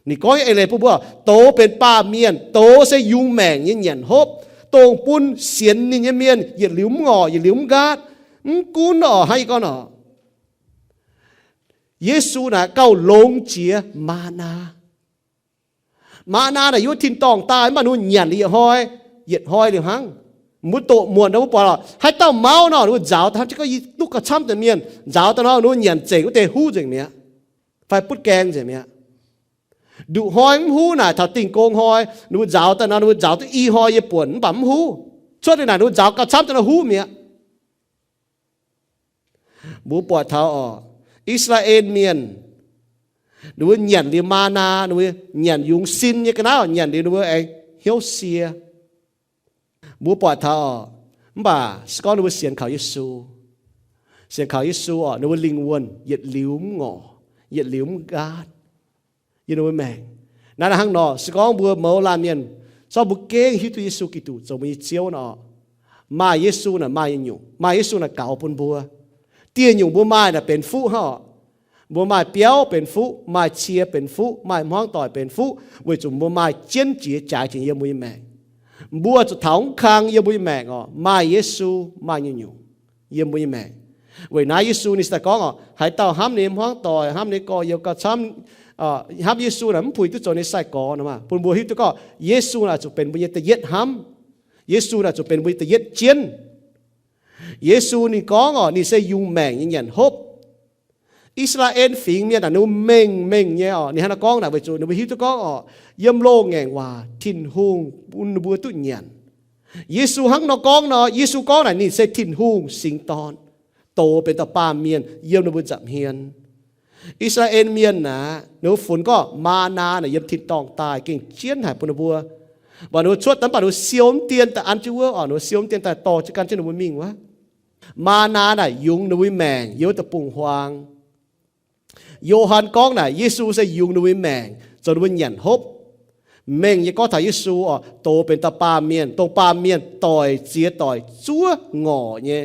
Ninh gorngv nyei eix leiz bun mbuo, douz benx baamh mienh, douz se yungz maengc nyei nyanc hopv, dongh bun sienx ninh nyei mienh yietc liuz mv ngorc, yietc liuz mv nqaatv. Mv gunv orqc, hnangv yie gorngv orqc, Yesu naaic gauh longx jiex maa^naa. Maa^naa naaic yiem wuov tin-dorngh daaih, mv baac ninh mbuo nyanc liuz yietc hnoi, yietc hnoi liuz hnangv. Mbuo doqc muonc nor mbuo buatc lorqc, haaix dauh mauv nor ninh mbuo nzaaux daaih hnangv, se gorngv duqv gauh camv deix mienh nzaaux daaih nor ninh mbuo nyanc nzengc wuov deix huv nzengc mi'aqv, fai butv gaeng nzengc mi'aqv. Nduqc hnoi mv huv naaic, taux Dingh Gong Hnoi ninh mbuo nzaaux daaih nor ninh mbuo nzaaux duqv i hnoi yie buonc mv baac mv huv. Cuotv liuz naaic ninh mbuo nzaaux gauh camv daaih nor huv mi'aqv. Mbuo buatc taux orqc, I^saa^laa^en Mienh, ninh mbuo nyanc liuz maa^naa, ninh mbuo nyanc yungz sin nyei ga'naaiv, nyanc liuz ninh mbuo aengx hnyouv sie. Mbuo buatc taux orqc, mv baac se gorngv ninh mbuo sienx kaux Yesu, sienx kaux Yesu orqc, ninh mbuo lingh wuonh yietc liuz mv ngorc, yietc liuz mv nqaatv yiem ninh mbuo maengc. Naaiv hnangv nor, se gorngv mbuo mouz laanh mienh, se gorngv mbuo gengh hiuv duqv Yesu Giduc zoux mbuo nyei Ziouv nor, maaih Yesu naaic maaih nyungc, maaih Yesu naaic gaux bun mbuo. Dieh nyungc mbuo maaih naaic benx fuqv hnangv orqc. Mbuo maaih biauv benx fuqv, maaih cie benx fuqv, maaih hmuangv doic benx fuqv, weic zuqc mbuo maaih jienv jiex jaaix jiex yiem mbuo nyei maengc. Mbuo zuqc taux mv kang yiem mbuo nyei maengc orqc, maaih Yesu, maaih nyungc-nyungc yiem mbuo nyei maengc. Weic naaiv Yesu ninh se daaih gorngv orqc, haaix dauh hnamv ninh nyei hmuangv doic, hnamv ninh nyei gorx-youz gauh camv, hnamv Yesu naaic mv puix duqv zoux ninh nyei sai-gorx nor maah. Bun mbuo hiuv duqv gorngv Yesu naaic zuqc benx mbuo nyei da'yietv hnamv. Yesu naaic zuqc benx mbuo nyei da'yietv jienv. Yesu ninh gorngv orqc, ninh se yungz maengc nyei nyanc hopv. I^saa^laa^en Fingx Mienh naaic ninh mbuo mengh mengh nyei orqc, ninh hnangv naaiv gorngv naaic weic zuqc ninh mbuo hiuv duqv gorngv orqc, yiem loz-ngaengc waac Tin-Hungh bun ninh mbuo duqv nyanc. Yesu hnangv nor gorngv nor, Yesu gorngv naaic ninh se Tin-Hungh Singx Dorn, douz benx dauh baamh mienh yiem ninh mbuo nza'hmien. I^saa^laa^en Mienh naaic ninh mbuo funx gorngv maa^naa naaic yiem tin-dorngh daaih gengh jienv haic bun ninh mbuo. Mv baac ninh mbuo cuotv daaih, mv baac ninh mbuo siou mv dien daaih an jienv wuov orqc, ninh mbuo siou mv dien daaih dorh jienv gan jienv ninh mbuo mingh wuov. Maa^naa naaic yungz ninh mbuo nyei maengc yiem wuov deic-bung-huaang. Yo^han gorngv naaic Yesu se yungz ninh mbuo nyei maengc zoux ninh mbuo nyanc hopv. Mengh nyei gorngv taux Yesu orqc, douz benx dauh baamh mienh, dongh baamh mienh doic ziex doic zuov ngorc nyei.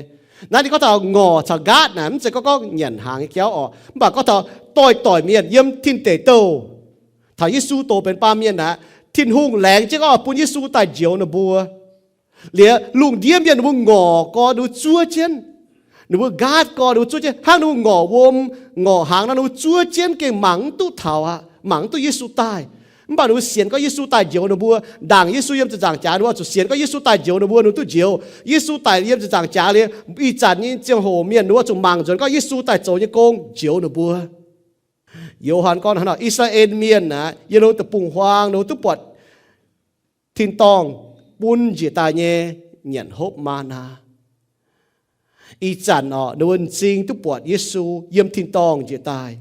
Naaiv ninh gorngv taux ngorc caux nqaatv naaic mv zeiz gorngv gorngv nyanc hnaangx nyei jauv orqc, mv baac gorngv taux doic-doic mienh yiem tin deic douh. Taux Yesu douz benx baamh mienh aqv, Tin-Hungh laengz jienv gorngv bun Yesu daaih njoux ninh mbuo. Liuz lungh ndiev mienh ninh mbuo ngorc gorx ninh mbuo zuov jienv, ninh mbuo nqaatv gorx ninh mbuo zuov jienv, hnangv ninh mbuo ngorc wuom, ngorc hnaangx nor ninh mbuo zuov jienv gengh mangc mv duqv taux aqv, mangc mv duqv Yesu daaih. Mv baac ninh mbuo sienx gorngv Yesu daaih njoux ninh mbuo. Ndaangc Yesu yiem ziepc nzaangc jaax ninh mbuo zuqc sienx gorngv Yesu daaih njoux ninh mbuo, ninh mbuo duqv njoux. Yesu daic yiem ziepc nzaangc jaax liuz, ih zanc nyei ziangh hoc mienh ninh mbuo zuqc mangc nzuonx gorngv Yesu daaih zoux nyei gong njoux ninh mbuo. Yo^han gorngv hnangv nor, I^saa^laa^en Mienh aeqv, yiem ninh mbuo deic-bung-huaang ninh mbuo duqv buatc tin-dorngh bun njiec daaih nyei nyanc hopv maa^naa. Ih zanc orqc, ninh mbuo m'zing duqv buatc Yesu yiem tin-dorngh njiec daaih,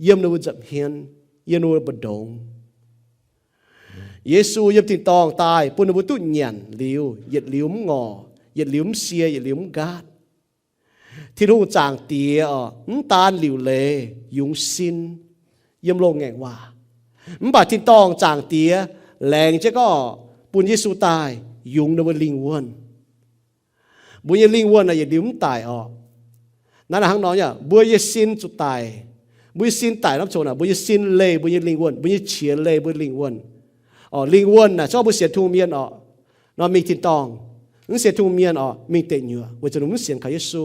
yiem ninh mbuo nza'hmien, yiem ninh mbuo mbu'ndongx. Yesu yiem tin-dorngh daaih bun ninh mbuo duqv nyanc liuz, yietc liuz mv ngorc, yietc liuz mv sie, yietc liuz mv nqaatv. Tin-Hungh Zaangc Diex orqc, mv daan liuc leiz yungz sin yiem loz-ngaengc waac, mv baac tin-dorngh Zaangc Diex laengz jienv gorngv orqc, bun Yesu daaih yungz ninh mbuo lingh wuonh. Mbuo nyei lingh wuonh naaic yietc liuz mv daic orqc. Naaiv hnangv nor nyei, mbuo nyei sin zuqc daic. Mbuo nyei sin daic nor coc naaic, mbuo nyei sin leih mbuo nyei lingh wuonh, mbuo nyei qiex leih mbuo lingh wuonh. Orqc, lingh wuonh naaic, se gorngv mbuo sienx Tin-Hungh mienh orqc, nor mingh tin-dorngh. Mv sienx Tin-Hungh mienh orqc, mingh deic nyuoqc, weic zuqc ninh mv sienx kaux Yesu.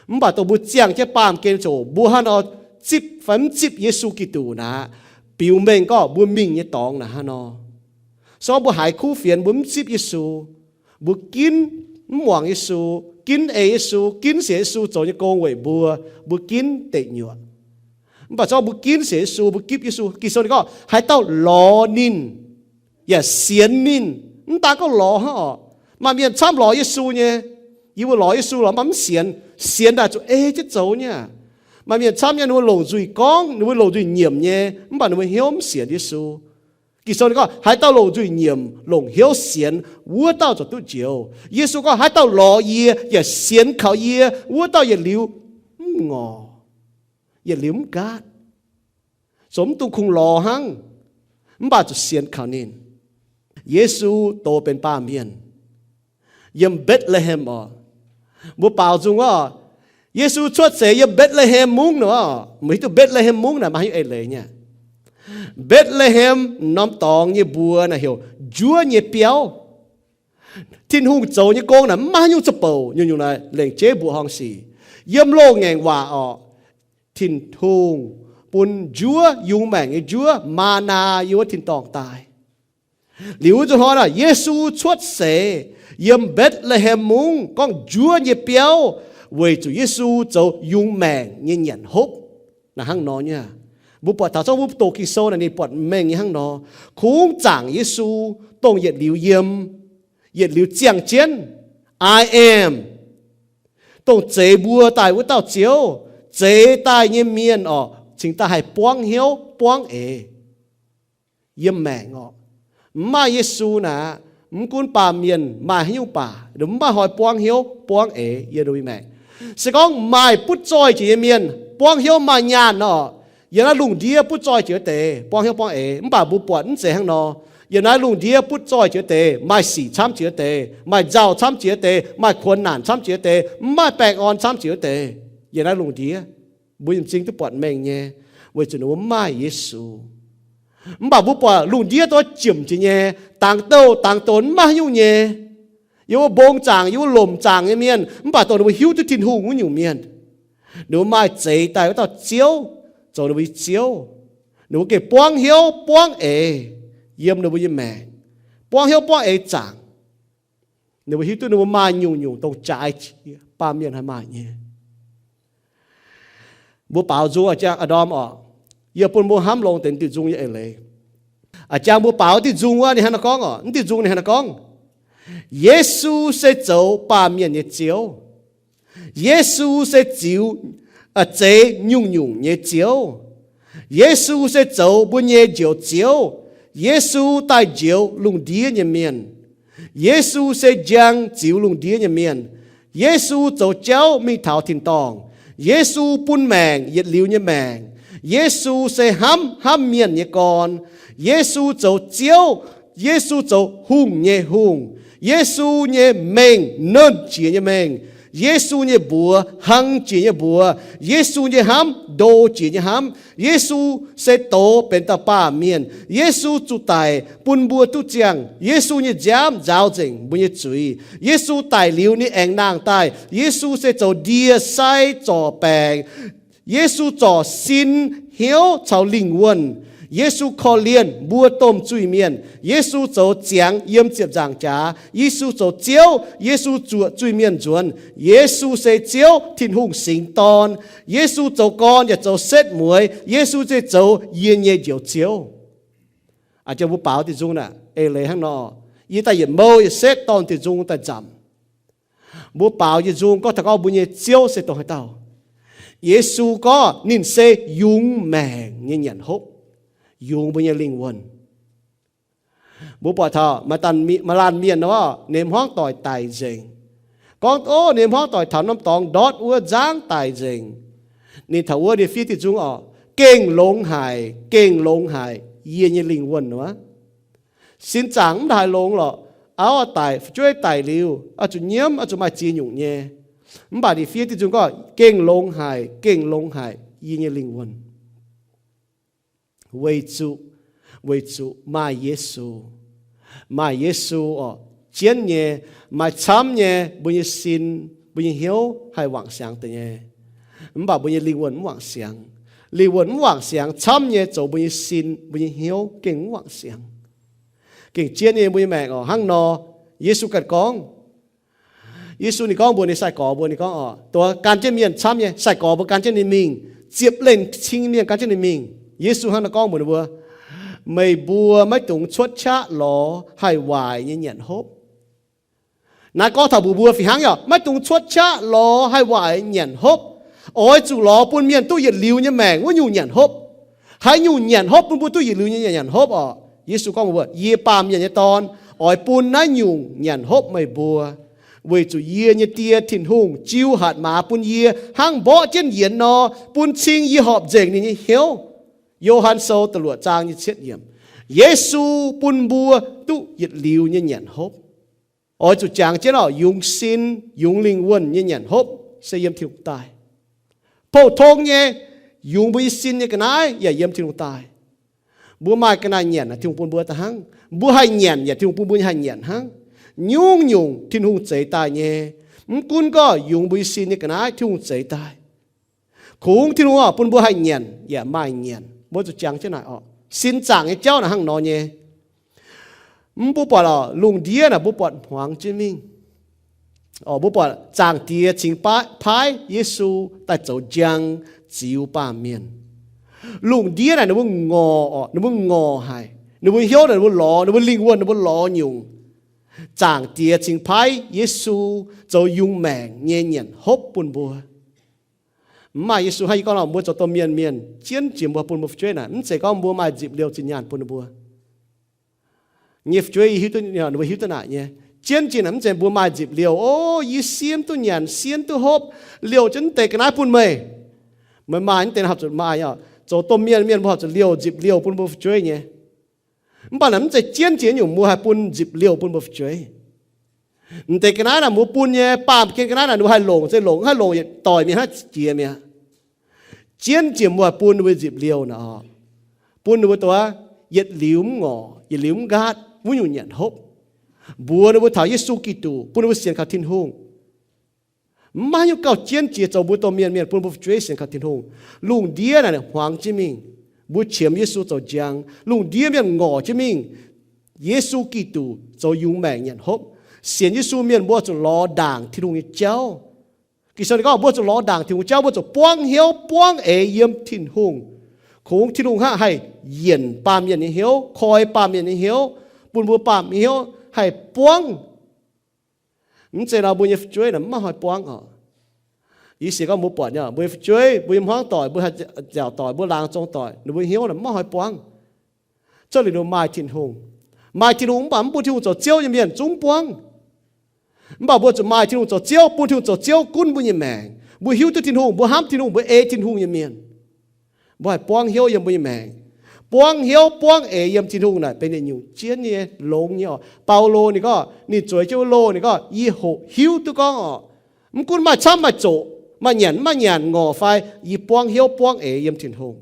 Mv baac dongh mbuo ziangh jienv baamh gen zoqc, mbuo hnangv nor zipv fai mv zipv Yesu Giduc naaic, biux mengh gorngv mbuo mingh nyei dorngx naaic hnangv nor. Se gorngv mbuo haiz kuv fienx, mbuo mv zipv Yesu, mbuo ginv mv muangx Yesu, ginv ei Yesu, ginv sienx Yesu zoux nyei gong weic mbuo, mbuo ginv deic nyuoqc. Mv baac se gorngv mbuo ginv sienx Yesu, mbuo gipv Yesu, Ging-Sou ninh gorngv haaix dauh lorz ninh yaac sienx ninh, mv daan gorngv lorz hnangv orqc. Maaih mienh camv lorz Yesu nyei. Yie mbuo lorz Yesu lorz mv baac mv sienx. Sienx naaic zuqc ei jienv zoux nyei aqv. Maaih mienh camv nyei, ninh mbuo longc nzuih gorngv, ninh mbuo longc nzuih nyiemc nyei, mv baac ninh mbuo hnyouv mv sienx Yesu. Ging-Sou ninh gorngv haaix dauh longc nzuih nyiemc, longc hnyouv sienx, wuov dauh ziouc duqv njoux. Yesu gorngv haaix dauh lorz yie yaac sienx kaux yie, wuov dauh yietc liuz mv ngorc, yietc liuz mv nqaatv. Zoux mv dungx kungx lorz hnangv, mv baac zuqc sienx kaux ninh. Yesu douz benx baamh mienh yiem Mbetc^le^hem orqc. Mbuo baaux nzung orqc, Yesu cuotv seix yiem Mbetc^le^hem Mungv nor orqc. Meih hiuv duqv Mbetc^le^hem Mungv naaic maaih haaix nyungc eix leiz nyei aqv? Mbetc^le^hem norm dorngx nyei mbuox naaic heuc njuov nyei biauv. Tin-Hungh zoux nyei gong naaic maiv nyungc za'bouc, nyungc-nyungc naaic lengc jeiv mbuoqc horngh sic. Yiem loz-ngaengc waac orqc, Tin-Hungh bun njuov yungz maengc nyei njuov, maa^naa, yiem wuov tin-dorngh daaih. Liuz nzunc hnoi naaic Yesu cuotv seix yiem Mbetc^le^hem Mungv gorngv njuov nyei biauv, weic zuqc Yesu zoux yungz maengc nyei nyanc hopv. Naaic hnangv nor nyei. Mbuo buatc taux zorqv mbuo doqc Ging-Sou naaic ninh buatc mengh nyei hnangv nor. Kungx zaangc Yesu, dongh yietc liuz yiem, yietc liuz ziangh jienv, I am, dongh zeix mbuo daaih wuov dauh Ziouv, zeix daaih nyei mienh orqc, cingx daaih haih buangv hnyouv buangv eix. Yiem maengc orqc, mv maaih Yesu naaic, mv gunv baamh mienh maaih haaix nyungc baac ninh mv maaih hnoi buangv hnyouv buangv eix yiem ninh nyei maengc. Se gorngv maaih butv zoih jiex nyei mienh buangv hnyouv maaih nyaanh orqc, yiem naaiv lungh ndiev butv zoih jiex wuov deix buangv hnyouv buangv eix. Mv baac mbuo buatc mv zeiz hnangv nor. Yiem naaiv lungh ndiev butv zoih jiex wuov deix, maaih sic camv jiex wuov deix, maaih nzauh camv jiex wuov deix, maaih kuonx naanc camv jiex wuov deix, mv maaih baengh orn camv jiex wuov deix. Yiem naaiv lungh ndiev mbuo yiem m'zing duqv buatc mengh nyei, weic zuqc ninh mbuo mv maaih Yesu. Mv baac mbuo buatc lungh ndiev doix jomc jiex nyei, dangx douh dangx donx mv maaih haaix nyungc nyei. Yiem wuov mbong zaangc, yiem wuov lomc zaangc nyei mienh, mv baac dongh ninh mbuo hiuv duqv Tin-Hungh wuov nyungc mienh, ninh mbuo maaih zeix daaih wuov dauh Ziouv zoux ninh mbuo nyei Ziouv. Ninh mbuo gengh buangv hnyouv buangv eix yiem ninh mbuo nyei maengc, buangv hnyouv buangv eix zaangc. Ninh mbuo hiuv duqv ninh mbuo maaih nyungc-nyungc dongh jaaix jiex baamh mienh haih maaih nyei. Mbuo baaux nzung a'jang a'ndorm orqc, yie bun mbuo hnamv longx deix diuh nzung nyei eix leiz. A'jang mbuo baaux diuh nzung wuov ninh hnangv naaiv gorngv orqc, diuh nzung ninh hnangv naaiv gorngv, Yesu se zoux baamh mienh nyei Ziouv. Yesu se ziux, zeix nyungc-nyungc nyei Ziouv. Yesu se zoux mbuo nyei Njoux Ziouv. Yesu daaih njoux lungh ndiev nyei mienh. Yesu se njang ziux lungh ndiev nyei mienh. Yesu zoux jauv mingh taux tin-dorngh. Yesu bun maengc yietc liuz nyei maengc. Yesu se hnamv hnamv mienh nyei gorn. Yesu zoux Ziouv. Yesu zoux hungh nyei hungh. Yesu nyei mengh nernh jiex nyei mengh. Yesu nyei mbuox hlang jiex nyei mbuox. Yesu nyei hnamv ndo jiex nyei hnamv. Yesu se doz benx dauh baamh mienh. Yesu zuqc daic bun mbuo duqv ziangh. Yesu nyei nziaamv nzaaux nzengc mbuo nyei zuiz. Yesu daic liuz ninh aengx nangh daaih. Yesu se zoux ndie sai zorc baengc. Yesu zorc sin, hnyouv caux lingh wuonh. Yesu korv-lienh mbuo domh zuiz-mienh. Yesu zoux ziangx yiem ziepc nzaangc jaax. Yesu zoux Ziouv. Yesu zuoqc zuiz-mienh nzuonx. Yesu se Ziouv, Tin-Hungh singx Dorn. Yesu zoux gorn yaac zoux setv mueiz. Yesu se zoux yie nyei Njoux Ziouv. A'jang mbuo baaux diuh nzung naaic eix leiz hnangv nor, yie daaih yietc mouh yietc setv dorh diuh nzung daaih nzamc. Mbuo baaux nyei nzung gorngv taux gorngv mbuo nyei Ziouv se dongh haaix dauh. Yesu gorngv ninh se yungz maengc nyei nyanc hopv, yungz mbuo nyei lingh wuonh. Mbuo buatc taux maaih laanh mienh nor, ninh hmuangv doic daic nzengc. Gorngv, o, ninh hmuangv doic taux norm dorngx ndortv wuov nzangv daic nzengc. Ninh taux wuov ninh fiev diuh nzung orqc, gengh longx haic, gengh longx haic yie nyei lingh wuonh wuov. Sin zaangc mv haaix longx lorqc, auv daic, fu'jueiv daic liuz, oix zuqc nyiemv, oix zuqc maaih ziex nyungc nyei. Mv baac ninh fiev diuh nzung gorngv, gengh longx haic, gengh longx haic yie nyei lingh wuonh. Weic zuqc, weic zuqc maaih Yesu. Maaih Yesu orqc, jienv nyei, maaih camv nyei, mbuo nyei sin, mbuo nyei hnyouv haih wangc siangx deix nyei. Mv baac mbuo nyei lingh wuonh mv wangc siangx. Lingh wuonh mv wangc siangx, camv nyei zoux mbuo nyei sin, mbuo nyei hnyouv gengh mv wangc siangx. Gengh jienv nyei mbuo nyei maengc orqc. Hnangv nor, Yesu ganh gorngv, Yesu ninh gorngv mbuox ninh sai-gorx mbuo, ninh gorngv orqc, dongh gan jienv mienh camv nyei, sai-gorx mbuo gan jienv ninh mingh, ziepc lengh cing mienh gan jienv ninh mingh. Yesu hnangv naaiv gorngv mbuox ninh mbuo, meih mbuo maiv dungx cuotv qaqv lorz haih waaic nyei nyanc hopv. Naaiv gorngv taux mbuox mbuo fih hnangv yaac maiv dungx cuotv qaqv lorz haih waaic nyanc hopv. Oix zuqc lorz bun mienh duqv yietc liuz nyei maengc wuov nyungc nyanc hopv. Haaix nyungc nyanc hopv bun mbuo duqv yietc liuz nyei nyanc hopv orqc? Yesu gorngv mbuox, yie, Baamh Mienh nyei Dorn, oix bun naaiv nyungc nyanc hopv meih mbuo, weic zuqc yie nyei Die Tin-Hungh jiu hatc maaz bun yie hnangv mborqv jienv yienx nor, bun cing yie horpc nzengc ninh nyei hnyouv. Yo^han Sou da'luoqc zaang nyei cietv yiemc. Yesu bun mbuo duqv yietc liuz nyei nyanc hopv. Oix zuqc jangx jienv orqc, yungz sin, yungz lingh wuonh nyei nyanc hopv se yiem Tin-Hungh daaih. Pou-tong nyei, yungz mbuo nyei sin nyei ga'naaiv yaac yiem Tin-Hungh daaih. Mbuo maaih ga'naaiv nyanc, Tin-Hungh bun mbuo daaih hnangv. Mbuo haih nyanc yaac Tin-Hungh bun mbuo haih nyanc hnangv. Nyungc-nyungc Tin-Hungh zeix daaih nyei. Mv gunv gorngv yungz mbuo nyei sin nyei ga'naaiv Tin-Hungh zeix daaih. Kungx Tin-Hungh oc, bun mbuo haih nyanc yaac maaih nyanc. Mbuo zuqc jangx jienv naaic oc. Sin zaangc nyei jauv naaic hnangv nor nyei. Mv, mbuo buatc oc, lungh ndiev naaic mbuo buatc hmuangx jienv mingh. Oc, mbuo buatc Zaangc Diex cingx paaiv Yesu daaih zoux njang ziux baamh mienh. Lungh ndiev naaic ninh mbuo ngorc oc, ninh mbuo ngorc haic. Ninh mbuo hnyouv naaic ninh mbuo lorz, ninh mbuo lingh wuonh ninh mbuo lorz nyungc. Zaangc Diex cingx paaiv Yesu zoux yungz maengc nyei nyanc hopv bun mbuo. Mv maaih Yesu hnangv yie gorngv nor, mbuo zoux domh mienh mienh, jienv jiex mbuo bun mbuo fu'jueiv naaic, mv zeiz gorngv mbuo maaih nzipc liouh zinh nyaanh bun ninh mbuo. Nyei fu'jueiv yie hiuv duqv, ninh mbuo hiuv duqv naaic nyei. Jienv jiex naaic mv zeiz mbuo maaih nzipc liouh, o, yie siemv duqv nyanc, siemv duqv hopv, liouh jienv mv deix ga'naaiv bun meih. Meih maaih mv deix horpc zuqc maaih oc. Zoux domh mienh mienh mbuo horpc zuqc liouh nzipc liouh bun mbuo fu'jueiv nyei. Mv baac naaic mv zeiz jienv jiex nyungc mbuo haih bun nzipc liouh bun mbuo fu'jueiv. Mv deix ga'naaiv naaic mbuo bun nyei, baamh gen ga'naaiv naaic ninh mbuo haih longc se longc, haih longc yietc doic mienh hnangv jiex mi'aqv. Jienv jiex mbuo haih bun ninh mbuo nzipc liouh naaic oc. Bun ninh mbuo duqv yietc liuz mv ngorc, yietc liuz mv nqaatv wuov nyungc nyanc hopv, mbuox ninh mbuo taux Yesu Giduc, bun ninh mbuo sienx kaux Tin-Hungh. Mv maaih nyungc gauh jienv jiex zoux mbuo domh mienh mienh bun mbuo fu'jueiv sienx kaux Tin-Hungh. Lungh ndiev naaic hmuangx jienv mingh. Mbuo qiemx Yesu zoux njang. Lungh ndiev mienh ngorc jienv mingh. Yesu Giduc zoux yungz maengc nyanc hopv. Sienx Yesu mienh mbuo zuqc lorz ndaangc Tin-Hungh nyei jauv. Ging-Sou ninh gorngv mbuo zuqc lorz ndaangc Tin-Hungh jauv, mbuo zuqc buangv hnyouv buangv eix yiem Tin-Hungh. Kungx Tin-Hungh hnangv haih yienc baamh mienh nyei hnyouv, koi baamh mienh nyei hnyouv, bun mbuo baamh hnyouv haih buangv. Mv zeiz nor mbuo nyei fu'jueiv naaic mv maaih hnoi buangv oc. Yie sienx gorngv mbuo buatc nyei, mbuo nyei fu'jueiv, mbuo nyei hmuangv doic, mbuo haih nziaauc doic, mbuo laangz zong doic, ninh mbuo hnyouv naaic mv maaih hnoi buangv. Cuotv liuz ninh mbuo maaih Tin-Hungh. Maaih Tin-Hungh mv baac mv bun Tin-Hungh zoux Ziouv nyei mienh zungv buangv. Mv baac mbuo zuqc maaih Tin-Hungh zoux Ziouv, bun Tin-Hungh zoux Ziouv gunv mbuo nyei maengc. Mbuo hiuv duqv Tin-Hungh, mbuo hnamv Tin-Hungh, mbuo ei Tin-Hungh nyei mienh. Mbuo haih buangv hnyouv yiem mbuo nyei maengc. Buangv hnyouv buangv eix yiem Tin-Hungh naaic benx yietc nyungc jienv nyei longx nyei oc. Baulo ninh gorngv, ninh zueiz jienv wuov loh ninh gorngv, yie hoqc hiuv duqv gorngv oc, mv gunv maaih camv maaih zoqc, maaih nyanc mv maaih nyanc, ngorc fai, yie buangv hnyouv buangv eix yiem Tin-Hungh.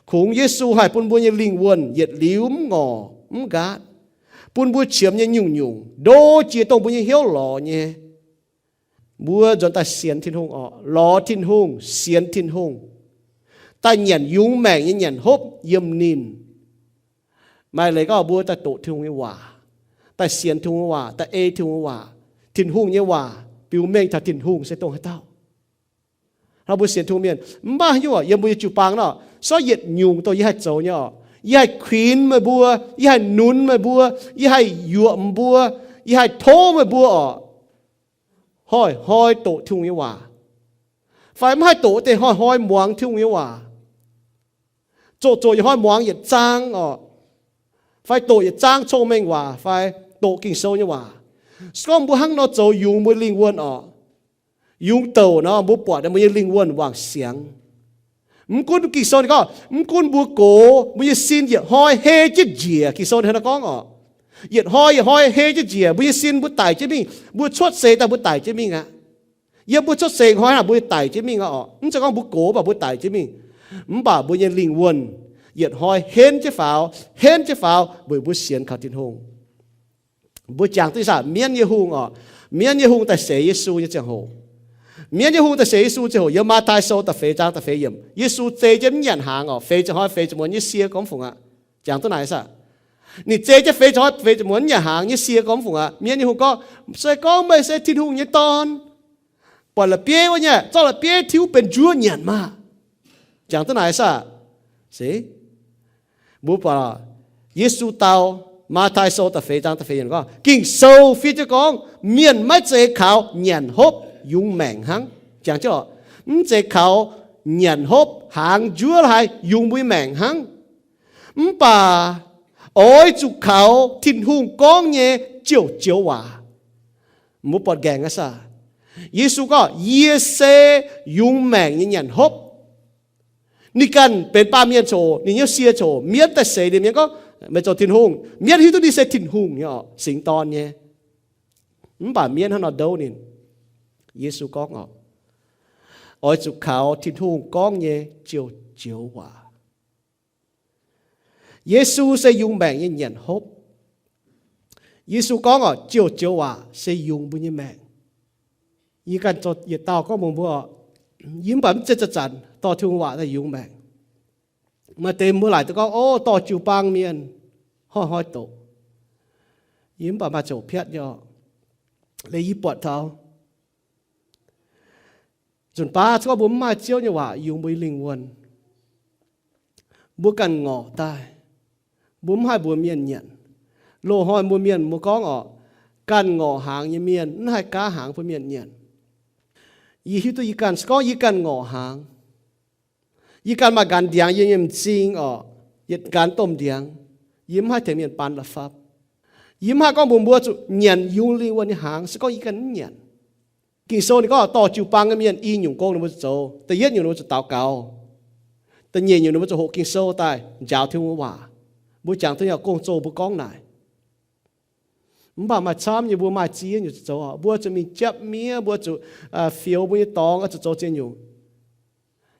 Kungx Yesu haih bun mbuo nyei lingh wuonh yietc liuz mv ngorc mv nqaatv, bun mbuo qiemx nyei nyungc-nyungc ndo jiex dongh mbuo nyei hnyouv lorz nyei. Mbuo nzuonx daaih sienx Tin-Hungh oc, lorz Tin-Hungh, sienx Tin-Hungh, daaih nyanc yungz maengc nyei nyanc hopv yiem ninh. Maaih leiz gorngv mbuo daaih doqc Tin-Hungh nyei waac, daaih sienx Tin-Hungh nyei waac, daaih ei Tin-Hungh nyei waac, Tin-Hungh nyei waac biux mengh taux Tin-Hungh se dongh haaix dauh. Hnangv mbuo sienx Tin-Hungh mienh, mv maaih nyungc yiem mbuo nyei jiu-baang nor, sortv yietc nyungc dongh yie haih zoux nyei oc. Yie haih kuinx meih mbuo, yie haih nunz meih mbuo, yie haih yuoqc meih mbuo, yie haih tov meih mbuo oc, hnoi-hnoi doqc Tin-Hungh nyei waac. Fai mv haih doqc deix hnoi-hnoi muangx Tin-Hungh nyei waac. Zoqc zoqc yietc hnoi muangx yietc zaang oc. Fai doqc yietc zaang cong-mengh waac, fai doqc Ging-Sou nyei waac. Se gorngv mbuo hnangv nor zoux yungz mbuo lingh wuonh oc, yungz douc nor mbuo buatc mbuo nyei lingh wuonh wangc siangx. Mv gunv Ging-Sou ninh gorngv, mv gunv mbuo gox, mbuo nyei sin yietc hnoi hei jienv njiec. Ging-Sou ninh hnangv nor gorngv oc. Yietc hnoi yietc hnoi hei jienv njiec, mbuo nyei sin mbuo daic jienv mingh, mbuo cuotv seix daaih mbuo daic jienv mingh aqv. Yiem mbuo cuotv seix hnoi naaic mbuo daic jienv mingh aqv oc. Mv zeiz gorngv mbuo gox mv baac mbuo daic jienv mingh. Mv baac mbuo nyei lingh wuonh yietc hnoi henv jienv faaux, henv jienv faaux weic mbuo sienx kaux Tin-Hungh. Mbuo jangx duqv ih zanc mienv nyei hungh oc. Mienv nyei hungh daaih seix Yesu nyei ziangh hoc, mienv nyei hungh daaih seix Yesu ziangh hoc, yiem Matv^taai Sou da'feix zaang da'feix yiemc, Yesu zei jienv mv nyanc hnaangx oc, feix ziepc hnoi feix ziepc muonz nyei sie gormx fungc aqv. Jangx duqv naaic ih zanc, ninh zei jienv feix ziepc hnoi feix ziepc muonz mv nyanc hnaangx nyei sie gormx fungc aqv. Mienv nyei hungh gorngv, se gorngv meih se Tin-Hungh nyei Dorn, buatc la'bieiv wuov nyei, zorqv la'bieiv tiuv benx njuov nyanc maah! Jangx duqv naaic ih zanc, se mbuo buatc Yesu dau, Matv^taai Sou da'feix zaang da'feix yiemc gorngv, Ging-Sou fiev jienv gorngv, mienh maiv zeiz kaux nyanc hopv yungz maengc hnangv. Jangx jienv oc, mv zeiz kaux nyanc hopv hnaangx njuov la'haaix yungz mbuo nyei maengc hnangv. Mv baac oix zuqc kaux Tin-Hungh gorngv nyei joux joux waac. Mbuo buatc nqaengc aqv saah? Yesu gorngv, yie se yungz maengc nyei nyanc hopv. Ninh ganh benx baamh mienh coc, ninh nyei sie coc, mienv daaih seix ninh, mienv gorngv, meih zoux Tin-Hungh. Mienv hiuv duqv ninh se Tin-Hungh nyei oc, singx dorn nyei. Mv baac mienv hnangv nor ndouv ninh. Yesu gorngv oc, oix zuqc kaux Tin-Hungh gorngv nyei joux joux waac. Yesu se yungz maengc nyei nyanc hopv. Yesu gorngv oc, joux-joux waac se yungz mbuo nyei maengc. Yie ganh yietc dauh gorngv mbuox mbuo oc, yie mv baac mv zeiz zanc-zanc dorh Tin-Hungh waac daaih yungz maengc. Maaih deix mbuo laaic duqv gorngv, o, dorh jiu-baang mienh hnoi-hnoi doqc. Yie mv baac maaih ziangh hoc piatv nyei oc. Liuz yie buatc taux nzunc baav se gorngv mbuo mv maaih Ziouv nyei waac yungz mbuo nyei lingh wuonh, mbuo ganh ngorc daaih, mbuo mv haih mbuox mienh nyanc. Loz-hnoi mbuo mienh mbuo gorngv oc, ganh ngorc hnaangx nyei mienh mv haih gaav hnaangx bun mienh nyanc. Yie hiuv duqv yie ganh, se gorngv yie ganh ngorc hnaangx, yie ganh maaih nqanx ndiangx yie nyei m'zing oc, yietc nqanx domh ndiangx, yie mv haih tengx mienh baan la'fapv. Yie mv haih gorngv mbuox mbuo zuqc nyanc yungz lingh wuonh nyei hnaangx, se gorngv yie ganh mv nyanc. Ging-Sou ninh gorngv dorh jiu-baang nyei mienh i nyungc gong ninh mbuo zuqc zoux. Da'yietv nyungc ninh mbuo zuqc daux gaux. Da'nyeic nyungc ninh mbuo zuqc hoqc Ging-Sou daaih njaaux Tin-Hungh nyei waac. Mbuo jangx duqv nyei gong-zoh mbuo gorngv naaic. Mv baac maaih camv nyei mbuo maaih ziex nyungc zuqc zoux oc. Mbuo zuqc mingh japv miev, mbuo zuqc, aa, fioux mbuo nyei dorngx, oix zuqc zoux ziex nyungc.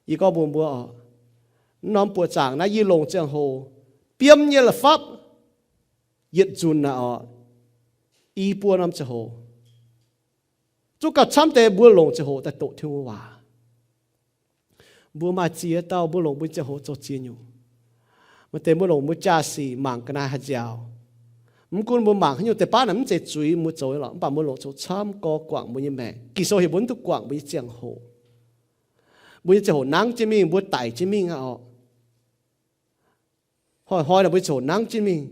Yie gorngv mbuox mbuo oc, norm buoqc zaangc naaiv yie longc ziangh hoc, biomv nyei la'fapv yietc nzunc naaic oc, i buo norm ziangh hoc. Zungv gauh camv deix mbuo longc ziangh hoc daaih doqc Tin-Hungh waac. Mbuo maaih ziex dauh mbuo longc mbuo nyei ziangh hoc zoux ziex nyungc. Maaih deix mbuo longc mbuo jaa-sic mangc ga'naaiv haaix nziaaux. Mv gunv mbuo mangc haaix nyungc deix baav naaic mv zeiz zuiz mbuo zoux nyei lorqc, mv baac mbuo longc zoux camv gorx guangc mbuo nyei maengc. Ging-Sou heuc mbuo mv duqv guangc mbuo nyei ziangh hoc. Mbuo nyei ziangh hoc nangv jienv mingh, mbuo daic jienv mingh aqv oc. Hnoi-hnoi naaic mbuo nyei ziangh hoc nangv jienv mingh.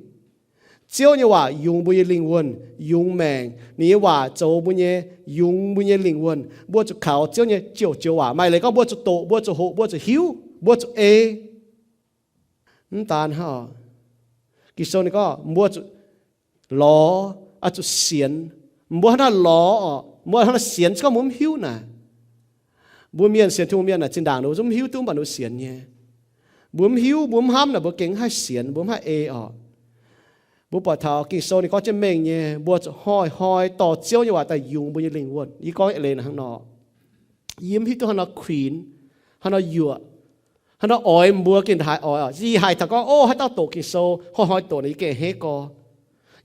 Ziouv nyei waac yungz mbuo nyei lingh wuonh, yungz maengc. Ninh nyei waac zoux mbuo nyei, yungz mbuo nyei lingh wuonh. Mbuo zuqc kaux Ziouv nyei joux-joux waac. Maaih leiz gorngv mbuo zuqc doqc, mbuo zuqc hoqc, mbuo zuqc hiuv, mbuo zuqc ei. Mv daan hnangv oc. Ging-Sou ninh gorngv mbuo zuqc lorz, oix zuqc sienx. Mbuo hnangv naaiv lorz oc, mbuo hnangv naaiv sienx se gorngv mbuo mv hiuv naaic. Mbuo mienh sienx Tin-Hungh mienh naaic zinh ndaangc ninh mbuo zungv mv hiuv duqv mv baac ninh mbuo sienx nyei. Mbuo mv hiuv, mbuo mv hnamv naaic mbuo gengh mv haih sienx, mbuo mv haih ei oc. Mbuo buatc taux Ging-Sou ninh gorngv jienv mengh nyei, mbuo zuqc hnoi-hnoi dorh Ziouv nyei waac daaih yungz mbuo nyei lingh wuonh. Yie gorngv eix leiz naaic hnangv nor. Yie mv hiuv duqv hnangv nor quenx, hnangv nor yuoqc, hnangv nor oix mbuo gengh haaix oix oc. Yie haiz taux gorngv, o, haaix dauh doqc Ging-Sou, hnoi-hnoi doqc naaic yie gengh a'hneiv gorx.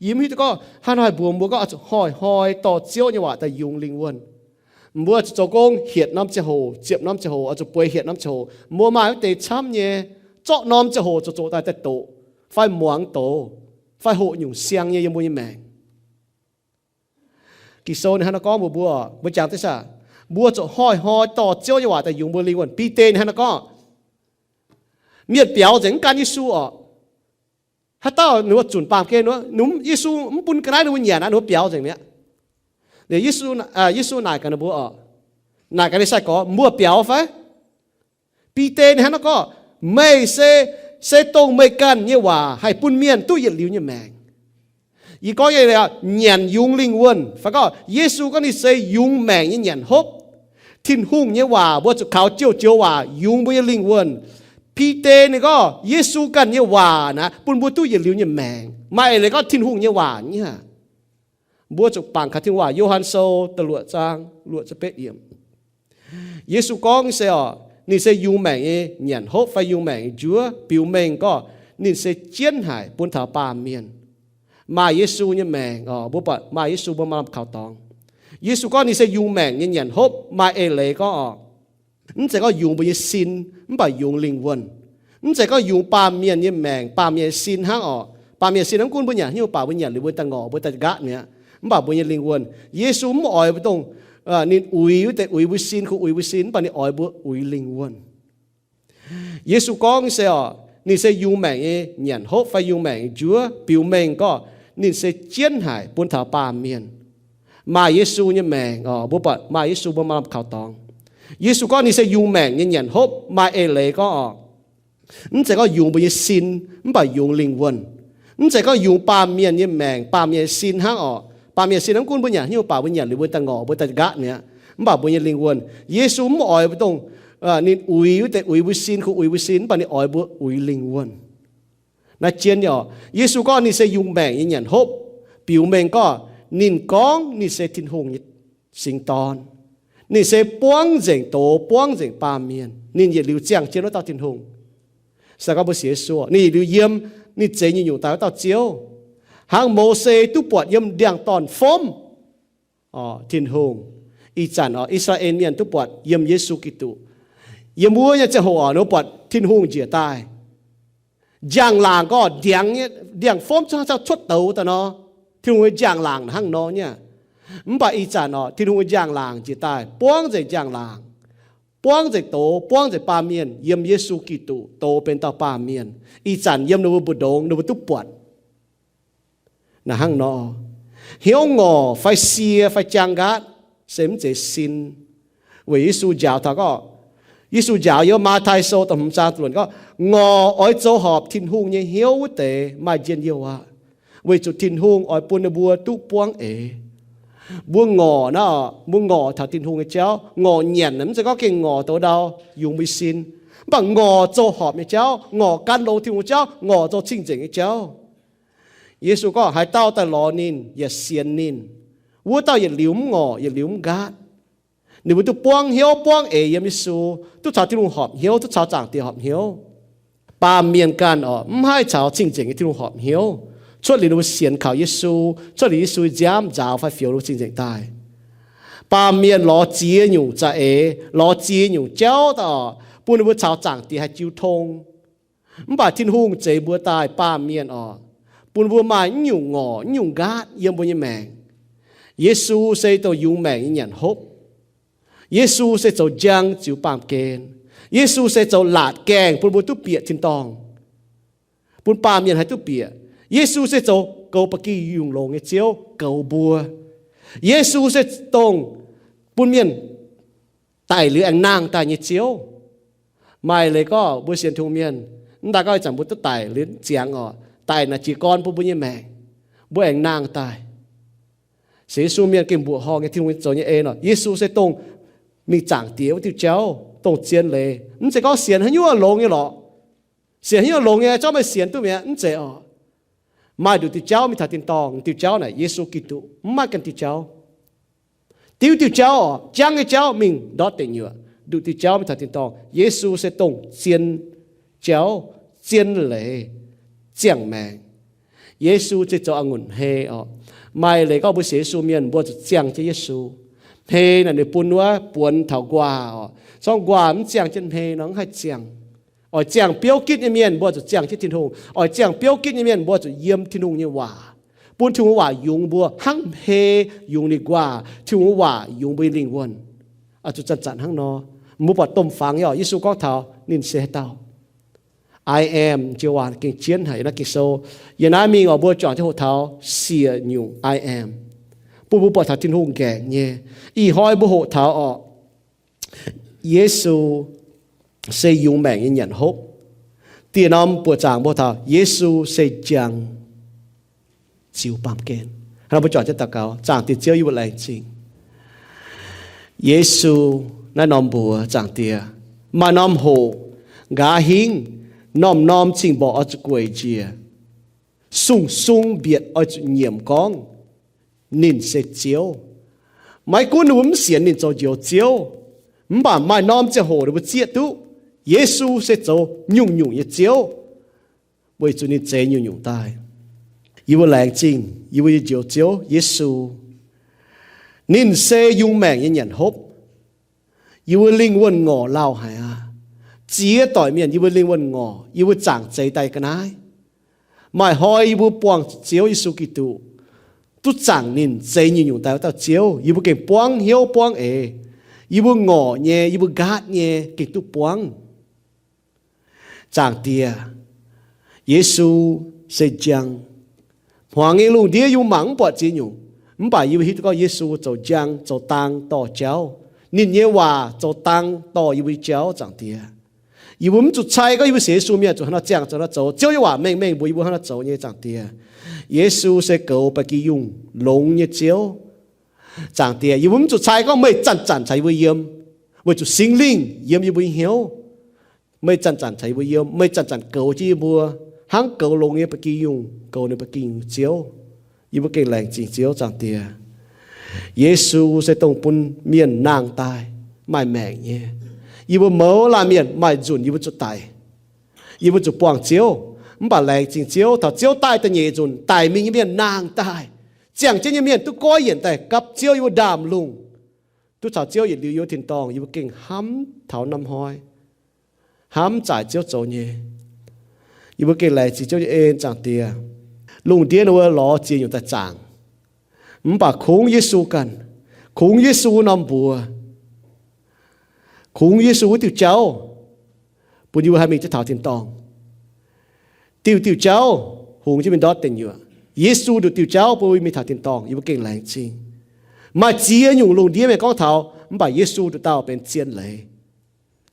Yie mv hiuv duqv gorngv hnangv haaix mbuox mbuo gorngv oix zuqc hnoi-hnoi dorh Ziouv nyei waac daaih yungz lingh wuonh. Mbuo zuqc zoux gong hietc norm ziangh hoc, ziepc norm ziangh hoc, oix zuqc bueix hietc norm ziangh hoc. Mbuo maaih wuov deix camv nyei, zorqv norm ziangh hoc zoux zoqc daaih daaih doqc, fai muangx douz, fai hoqc nyungc siang nyei yiem mbuo nyei maengc. Ging-Sou ninh hnangv naaiv gorngv mbuox mbuo, mbuo jangx deix saah? Mbuo zuqc hnoi-hnoi dorh Ziouv nyei waac daaih yungz mbuo lingh wuonh. Bide ninh hnangv naaiv gorngv, mienh biaux nzengc mv gan Yesu oc. Haaix dauh ninh mbuo zunc baamh gen, ninh mbuo, Yesu mv bun ga'naaiv ninh mbuo nyanc aqv, ninh mbuo biaux nzengc mi'aqv. Liuz Yesu, Yesu naaic gaax ninh mbuo oc, naaic gaax ninh sai-gorx, mbuo biaux fai? Bide ninh hnangv naaiv gorngv, meih se, se dongh meih ganh nyei waac haih bun mienh duqv yietc liuz nyei maengc. Yie gorngv nyei, nyanc yungz lingh wuonh fai gorngv Yesu gorngv ninh se yungz maengc nyei nyanc hopv. Tin-Hungh nyei waac mbuo zuqc kaux joux-joux waac yungz mbuo nyei lingh wuonh. Bide ninh gorngv Yesu ganh nyei waac naaiv bun mbuo duqv yietc liuz nyei maengc. Maaih eix leiz gorngv Tin-Hungh nyei waac nyei aqv. Mbuo zuqc bangc kaux Tin-Hungh waac, Yo^han Sou da'luoqc zaang luoqc ziepc betv yiemc. Yesu gorngv se oc, ninh se yungz maengc nyei nyanc hopv fai yungz maengc nyei njuov, biux mengh gorngv ninh se jienv haic bun taux baamh mienh. Maaih Yesu nyei maengc oc, mbuo buatc maaih Yesu mbuo maaih lamh kaux dorngx. Yesu gorngv ninh se yungz maengc nyei nyanc hopv, maaih eix leiz gorngv oc, mv zeiz gorngv yungz mbuo nyei sin, mv baac yungz lingh wuonh. Mv zeiz gorngv yungz baamh mienh nyei maengc, baamh mienh nyei sin hnangv oc. Baamh mienh sin mv gunv mbuo nyanc haaix nyungc baac mbuo nyanc liuz mbuo daaih ngorc, mbuo daaih nqaatv mi'aqv. Mv baac mbuo nyei lingh wuonh, Yesu mv oix mbuo dongh, aa, ninh uix wuov deix uix mbuo sin, kungx uix mbuo sin, mv baac ninh oix mbuo uix lingh wuonh. Yesu gorngv se oc, ninh se yungz maengc nyei nyanc hopv fai yungz maengc nyei njuov, biux mengh gorngv ninh se jienv haic bun taux baamh mienh. Maaih Yesu nyei maengc oc, mbuo buatc maaih Yesu mbuo maaih lamh kaux dorngx. Yesu gorngv ninh se yungz maengc nyei nyanc hopv, maaih eix leiz gorngv oc, mv zeiz gorngv yungz mbuo nyei sin, mv baac yungz lingh wuonh. Mv zeiz gorngv yungz baamh mienh nyei maengc, baamh mienh nyei sin hnangv oc. Baamh mienh sin mv gunv mbuo nyanc haaix nyungc baac mbuo nyanc liuz mbuo daaih ngorc, mbuo daaih nqaatv mi'aqv. Mv baac mbuo nyei lingh wuonh, Yesu mv oix mbuo dongh, ninh uix wuov deix uix mbuo sin, kungx uix mbuo sin, mv baac ninh oix mbuo uix lingh wuonh. Naaiv jienv nyei oc. Yesu gorngv ninh se yungz maengc nyei nyanc hopv, biux mengh gorngv ninh gorngv ninh se Tin-Hungh nyei singx dorn. Ninh se buangv nzengc doz, buangv nzengc baamh mienh. Ninh yietc liuz ziangh jienv wuov dauh Tin-Hungh. Se gorngv mbuo sienx Yesu, ninh yietc liuz yiem ninh zeix nyungc-nyungc daaih wuov dauh Ziouv. Hnangv Mose duqv buatc yiem ndiangx-dorn fomv Tin-Hungh, ih zanc oc I^saa^laa^en Mienh duqv buatc yiem Yesu Giduc. Yiem wuov nyei ziangh hoc oc, ninh mbuo buatc Tin-Hungh njiec daaih. Njang-laangc gorngv ndiangx, ndiangx-fomv cuotv, cuotv douz daaih nor, Tin-Hungh nyei njang-laangc hnangv nor nyei. Mv baac ih zanc oc, Tin-Hungh nyei njang-laangc njiec daaih buangv nzengc njang-laangc, buangv nzengc douz, buangv nzengc baamh mienh yiem Yesu Giduc douz benx dauh baamh mienh. Ih zanc yiem ninh mbuo mbu'ndongx ninh mbuo duqv buatc. Naaiv hnangv nor, hnyouv ngorc fai sie fai jaang nqaatv se mv zeiz sin. Weic Yesu njaaux taux gorngv, Yesu njaaux yiem Matv^tai Sou da'hmz zaang da'luoqc gorngv, Ngorc oix zoux horpc Tin-Hungh nyei hnyouv wuov deix maaih njien-youh aqv, weic zuqc Tin-Hungh oix bun ninh mbuo duqv buangv eix. Mbuo ngorc naaiv, mbuo ngorc taux Tin-Hungh nyei jauv, ngorc nyanc mv zeiz gorngv gengh ngorc douz ndau yungz mbuo sin, mv baac ngorc zoux horpc nyei jauv, ngorc gan longx Tin-Hungh jauv, ngorc zoux cing-nzengc nyei jauv. Yesu gorngv, Haaix dauh daaih lorz ninh yaac sienx ninh, wuov dauh yietc liuz mv ngorc yietc liuz mv nqaatv. Ninh mbuo duqv buangv hnyouv buangv eix yiem Yesu, duqv caux Tin-Hungh horpc hnyouv, duqv caux Zaangc Diex horpc hnyouv. Baamh mienh ganh oc, mv haih caux cing-nzengc nyei Tin-Hungh horpc hnyouv, cuotv liuz ninh mbuo sienx kaux Yesu, cuotv liuz Yesu nziaamv nzaaux fai fioux ninh mbuo cing-nzengc daaih. Baamh mienh lorz ziex nyungc za'eix, lorz ziex nyungc jauv daaih oc, bun ninh mbuo caux Zaangc Diex haih jiu tong. Mv baac Tin-Hungh zeix mbuo daaih baamh mienh oc, bun mbuo maaih mv nyungc ngorc mv nyungc nqaatv yiem mbuo nyei maengc. Yesu se dongh yungz maengc nyei nyanc hopv. Yesu se zoux njang ziux baamh gen. Yesu se zoux laatc gaengh bun mbuo duqv bieqc tin-dorngh, bun baamh mienh haih duqv bieqc. Yesu se zoux goux ba'gi yungh longx nyei Ziouv, goux mbuo. Yesu se dongh bun mienh daic liuz aengx nangh daaih nyei Ziouv. Maaih leiz gorngv mbuo sienx Tin-Hungh mienh, mv daaih gorngv ih zanc mbuo duqv daic liuz ziangx oc, daic naaic jiez gorn bun mbuo nyei maengc, mbuo aengx nangh daaih. Sienx Yesu mienh gengh mbuoqc horngh nyei Tin-Hungh zoux nyei en oc. Yesu se dongh mingh Zaangc Diex wuov diuh jauv, dongh zien leiz. Mv zeiz gorngv sienx haaix nyungc longx nyei lorqc. Sienx haaix nyungc longx nyei, zorqv meih sienx duqv mi'aqv, mv zeiz oc. Maaih nduqc diuh jauv mingh taux tin-dorngh, diuh jauv naaic Yesu Giduc, mv maaih ganh diuh jauv. Diuv diuh jauv oc, jangv nyei jauv mingh ndortv deic nyuoqc, nduqc diuh jauv mingh taux tin-dorngh. Yesu se dongh zien jauv, zien leiz, ziangh maengc. Yesu se zoux a'ngunc hmei oc. Maaih leiz gorngv mbuo sienx Yesu mienh mbuo zuqc ziangh jienv Yesu. Hmei naaic ninh bun wuov buonx taux nquaah oc. Zorqv nquaah mv ziangh jienv hmei nor mv haih ziangh. Oix ziangh biouv gitv nyei mienh mbuo zuqc ziangh jienv Tin-Hungh. Oix ziangh biouv gitv nyei mienh mbuo zuqc yiem Tin-Hungh nyei waac, bun Tin-Hungh waac yungz mbuo hnangv hmei yungz ninh nquaah. Tin-Hungh waac yungz mbuo nyei lingh wuonh. Zuqc zanc-zanc hnangv nor, mbuo buatc domh fangx nyei oc. Yesu gorngv taux ninh se haaix dauh. I am, joux waac gengh jienv haic naaiv Ging-Sou. Yiem naaiv mingh oc, mbuo juangc jienv hoqc taux siec nyungc I am, bun mbuo buatc taux Tin-Hungh nqaengc nyei. Ih hnoi mbuo hoqc taux oc, Yesu se yungz maengc nyei nyanc hopv. Dieh norm buoqc zaangc mbuo taux Yesu se njang ziux baamh gen. Hnangv nor mbuo juangc jienv daux gaux. Zaangc Diex Ziouv, yie mbuo laengz zingh Yesu naaiv norm mbuox. Zaangc Diex, maaih norm hoqc nqa'haav hingv norm-norm cing-mborqc oix zuqc gueic njiec, sung-sung mbietc oix zuqc nyiemc gorngv ninh se Ziouv. Maiv gunv ninh mbuo mv sienx ninh zoux njoux Ziouv, mv baac maaih norm ziangh hoc ninh mbuo zieqv duqv Yesu se zoux nyungc-nyungc nyei Ziouv, weic zuqc ninh zeix nyungc-nyungc daaih. Yie mbuo laengz zingh yie mbuo nyei njoux Ziouv Yesu. Ninh se yungz maengc nyei nyanc hopv. Yie mbuo lingh wuonh ngorc lauh haic aqv. Ziex doic mienh yie mbuo lingh wuonh ngorc, yie mbuo zaangc zeix daaih ga'naaiv. Maaih hnoi yie mbuo buangh Ziouv Yesu Giduc, duqv zaangc ninh zeix nyungc-nyungc daaih wuov dauh Ziouv, yie mbuo gengh buangv hnyouv buangv eix. Yie mbuo ngorc nyei, yie mbuo nqaatv nyei gengh duqv buangv. Zaangc Diex, Yesu se njang. Hmuangx nyei lungh ndiev yie mbuo mangc mv buatc ziex nyungc, mv baac yie mbuo hiuv duqv gorngv Yesu zoux njang, zoux dang dorh jauv. Ninh nyei waac zoux dang dorh yie mbuo nyei jauv. Zaangc Diex, yie mbuo mv zuqc cai gorngv yie mbuo sienx Yesu mienh zuqc haaix nor ziangh zoux nor zoux. Ziouv nyei waac mengh mengh mbuox yie mbuo haaix nor zoux nyei. Zaangc Diex, Yesu se goux ba'gi yungh longx nyei Ziouv. Zaangc Diex, yie mbuo mv zuqc cai gorngv meih zanc-zanc caux yie mbuo yiem, weic zuqc Singx Lingh yiem yie mbuo nyei hnyouv. Meih zanc-zanc caux yie mbuo yiem, meih zanc-zanc goux jienv yie mbuo hnangv goux longx nyei ba'gi yungh goux ninh ba'gi yungh nyei Ziouv. Yie mbuo gengh laengz zingh Ziouv. Zaangc Diex, Yesu se dongh bun mienh nangh daaih maaih maengc nyei. Yie mbuo mouz laanh mienh maaih nzunc yie mbuo zuqc daic, yie mbuo zuqc buangh Ziouv. Mv baac laengz zingh Ziouv, taux Ziouv daaih da'nyeic nzunc, daic mingh nyei mienh nangh daaih, ziangh jienv nyei mienh duqv goiv yienc daaih gapv Ziouv yiem wuov ndaamv-lungh. Duqv caux Ziouv yietc liuz yiem wuov tin-dorngh, yie mbuo gengh hnamv taux norm hnoi, hnamv zaaic Ziouv zoux nyei. Yie mbuo gengh laengz zingh Ziouv nyei en, Zaangc Diex. Lungh ndiev nor wuov lorz ziex nyungc daaih zaangc. Mv baac kungx Yesu ganh, kungx Yesu norm mbuox, kungx Yesu wuov diuh jauv, bun yie mbuo haih mingh jienv taux tin-dorngh. Diuh diuh jauv hungx jienv mingh ndortv deic nyuoqc. Yesu nduqc diuh jauv bun yie mbuo mingh taux tin-dorngh, yie mbuo gengh laengz zingh. Maaih ziex nyungc lungh ndiev mienh gorngv taux, mv baac Yesu nduqc dauh benx zien leiz.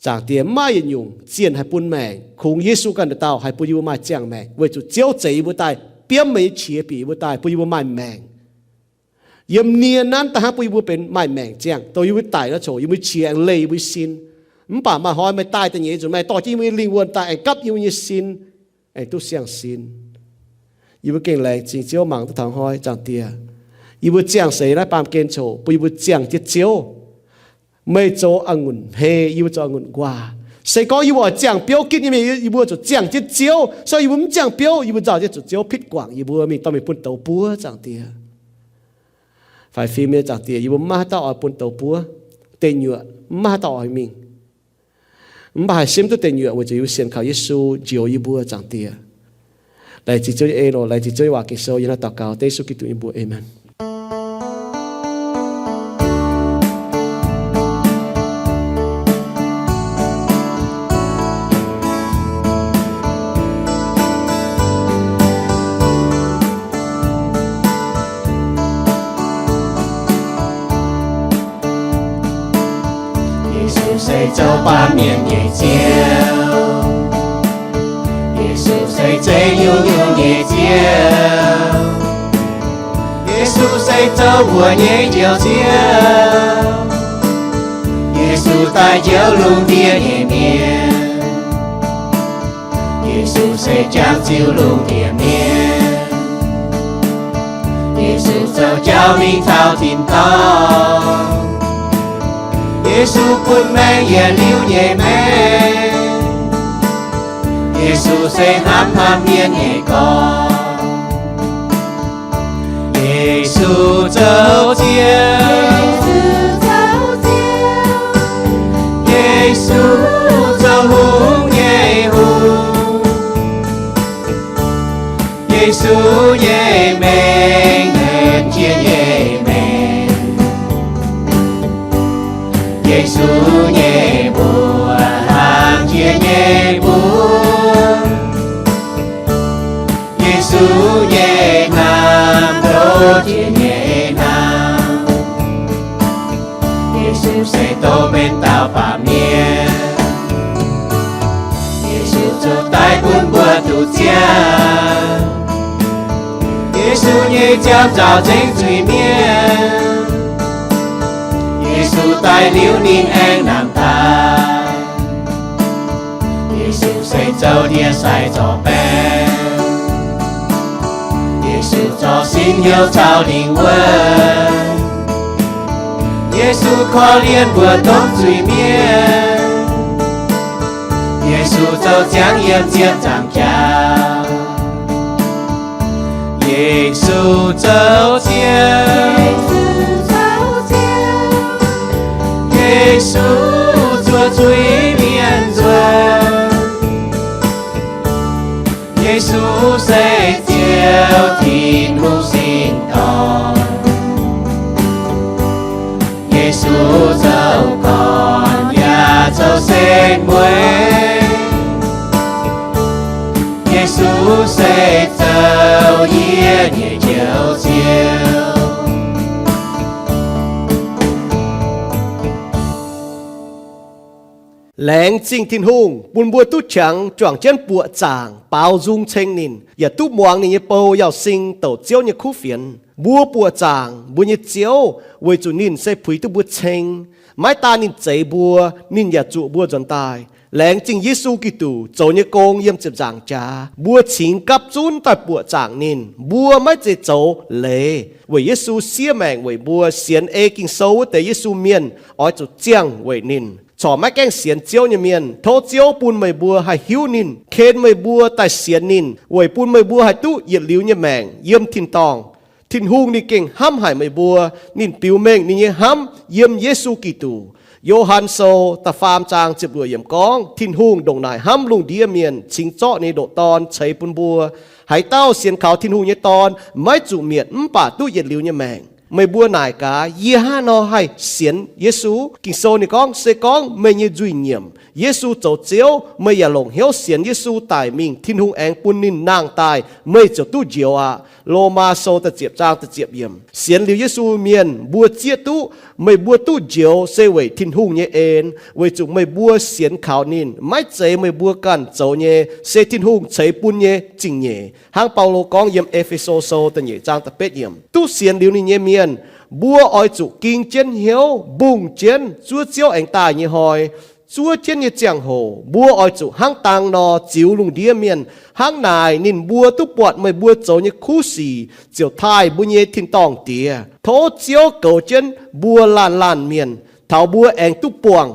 Zaangc Diex, mv maaih yietc nyungc zienh haih bun maengc, kungx Yesu ganh nduqc dauh haih bun yie mbuo maaih ziangh maengc, weic zuqc Ziouv zeix yie mbuo daaih, biomv meih nyei qiex bieqc yie mbuo daaih, bun yie mbuo maaih maengc. Yiem nie nanv daaih hnangv bun yie mbuo benx maaih maengc ziangh, dongh yie mbuo daic nor coc yie mbuo nyei qiex aengx leih yie mbuo nyei sin. Mv baac maaih hnoi meih daaih da'nyeic nzunc, meih dorh jienv yie mbuo nyei lingh wuonh daaih aengx gapv yie mbuo nyei sin, aengx duqv siang-sin. Yie mbuo gengh laengz zingh Ziouv mangc duqv taux hnoi, Zaangc Diex. Yie mbuo ziangh seix naaiv baamh gen coc bun yie mbuo ziangh jienv Ziouv. Meih zoux a'ngunc hmei, yie mbuo zoux a'ngunc nquaah. Se gorngv yie mbuo oix ziangh biouv gitv nyei mienh, yie mbuo zuqc ziangh jienv Ziouv. Se gorngv yie mbuo mv ziangh biouv, yie mbuo nzauh jienv zuqc Ziouv pitv guangc yie mbuo, mingh dorh mingh bun douz buov, Zaangc Diex. Faix fim nyei Zaangc Diex, yie mbuo mv maaih haaix dauh oix bun douz buov, deic nyuoqc mv maaih haaix dauh oix mingh. Mv baac haih simv duqv deic nyuoqc weic zuqc yie mbuo sienx kaux Yesu njoux yie mbuo, Zaangc Diex. Laengz zingh Ziouv nyei en oc. Laengz zingh Ziouv nyei waac Ging-Sou, yie naaiv daux gaux dengv Yesu Giduc nyei mbuox, aamen. Yesu se zoux baamh mienh nyei Ziouv. Yesu se zeiz nyungc-nyungc nyei Ziouv. Yesu se zoux mbuo nyei Njoux Ziouv. Yesu daaih njoux lungh ndiev nyei mienh. Yesu se jangx ziux lungh ndiev mienh. Yesu zoux jauv mingh taux tin-dorngh. Yesu bun maengc yietc liuz nyei maengc. Yesu se hnamv hnamv mienh nyei gorx. Yesu zoux Ziouv. Yesu zoux hungh nyei Hungh. Yesu nyei mengh henv jiex nyei mengh. Yesu nyei mbuox hlang jiex nyei mbuox. Yesu nyei hnamv ndoqv jiex nyei hnamv. Yesu se doh benx dauh baamh mienh. Yesu zoux daaih bun mbuo duqv ziangh. Yesu nyei ziangh nzaaux nzengc zuiz-mienh. Yesu daaih liuz ninh aengx nangh daaih. Yesu se zoux ndie-sai zorc baeng. Yesu zorc sin hnyouv caux lingh wuonh. Yesu korv-lienh mbuo domh zuiz-mienh. Yesu zoux ziangx yiem ziepc nzaangc jaax. Yesu zoux Ziouv. Yesu zuov zuiz-mienh nzuonx. Yesu se Ziouv Tin-Hungh singx dorn. Yesu zoux gorn yaac zoux setv mueiz. Yesu se zoux yie nyei Njoux Ziouv. Laengz zingh Tin-Hungh bun mbuo duqv qangx juangc jienv buoqc zaangc baaux nzung ceng ninh, yaac duqv muangx ninh nyei bou Yauh Sing douc Ziouv nyei kuv fienx. Mbuo buoqc zaangc mbuo nyei Ziouv weic zuqc ninh se puix duqv mbuo ceng. Maiv daan ninh zeix mbuo, ninh yaac zuqc mbuo nzuonx daaih. Laengz zingh Yesu Giduc zoux nyei gong yiem ziepc nzaangc jaax, mbuo cingx gapv zunv daaih buoqc zaangc ninh. Mbuo maiv zeiz zoux leiz weic Yesu siev maengc weic mbuo, sienx ei Ging-Sou wuov deix Yesu mienh oix zuqc ziangh weic ninh. corc maiv gaengh sienx Ziouv nyei mienh. Tov Ziouv bun meih mbuo haih hiuv ninh, ken meih mbuo daaih sienx ninh, weic bun meih mbuo haih duqv yietc liuz nyei maengc yiem tin-dorngh. Tin-Hungh ninh gengh hnamv haic meih mbuo. Ninh biux mengh ninh nyei hnamv yiem Yesu Giduc. Yo^han Sou da'faam zaang ziepc luoqc yiemc gorngv, Tin-Hungh ndongc naaic hnamv lungh ndiev mienh, cingx zorqv ninh ndoqc Dorn ceix bun mbuo. Haaix dauh sienx kaux Tin-Hungh nyei Dorn maiv zuqc mietc, mv baac duqv yietc liuz nyei maengc. Meih mbuo naaic gaax, yie hnangv haaix nor haih sienx Yesu? Ging-Sou ninh gorngv, se gorngv meih nyei nzuih nyiemc, Yesu zoux Ziouv, meih yaac longc hnyouv sienx Yesu daic mingh, Tin-Hungh aengx bun ninh nangh daaih, meih ziouc duqv njoux aqv. Lomaa Sou da'ziepc zaang da'ziepc yiemc. Sienx liuz Yesu mienh mbuo zieqv duqv, meih mbuo duqv njoux se weic Tin-Hungh nyei en, weic zuqc meih mbuo sienx kaux ninh. Maiv zeiz meih mbuo ganh zoux nyei, se Tin-Hungh ceix bun nyei zingh nyeic. Hnangv Baulo gorngv yiem E^fe^so Sou da'nyeic zaang da'betv yiemc, duqv sienx liuz ninh nyei mienh, mbuo oix zuqc ging jienv hnyouv mbungh jienv zuov Ziouv aengx daaih nyei hnoi. Zuov jienv nyei ziangh hoc mbuo oix zuqc hnangv dang nor ziux lungh ndiev mienh. Hnangv naaic ninh mbuo duqv buatc meih mbuo zoux nyei kuv sic, ziouc taaih mbuo nyei tin-dorngh Diex. Tov Ziouv goux jienv mbuo laanh laanh mienh, taux mbuo aengx duqv buangh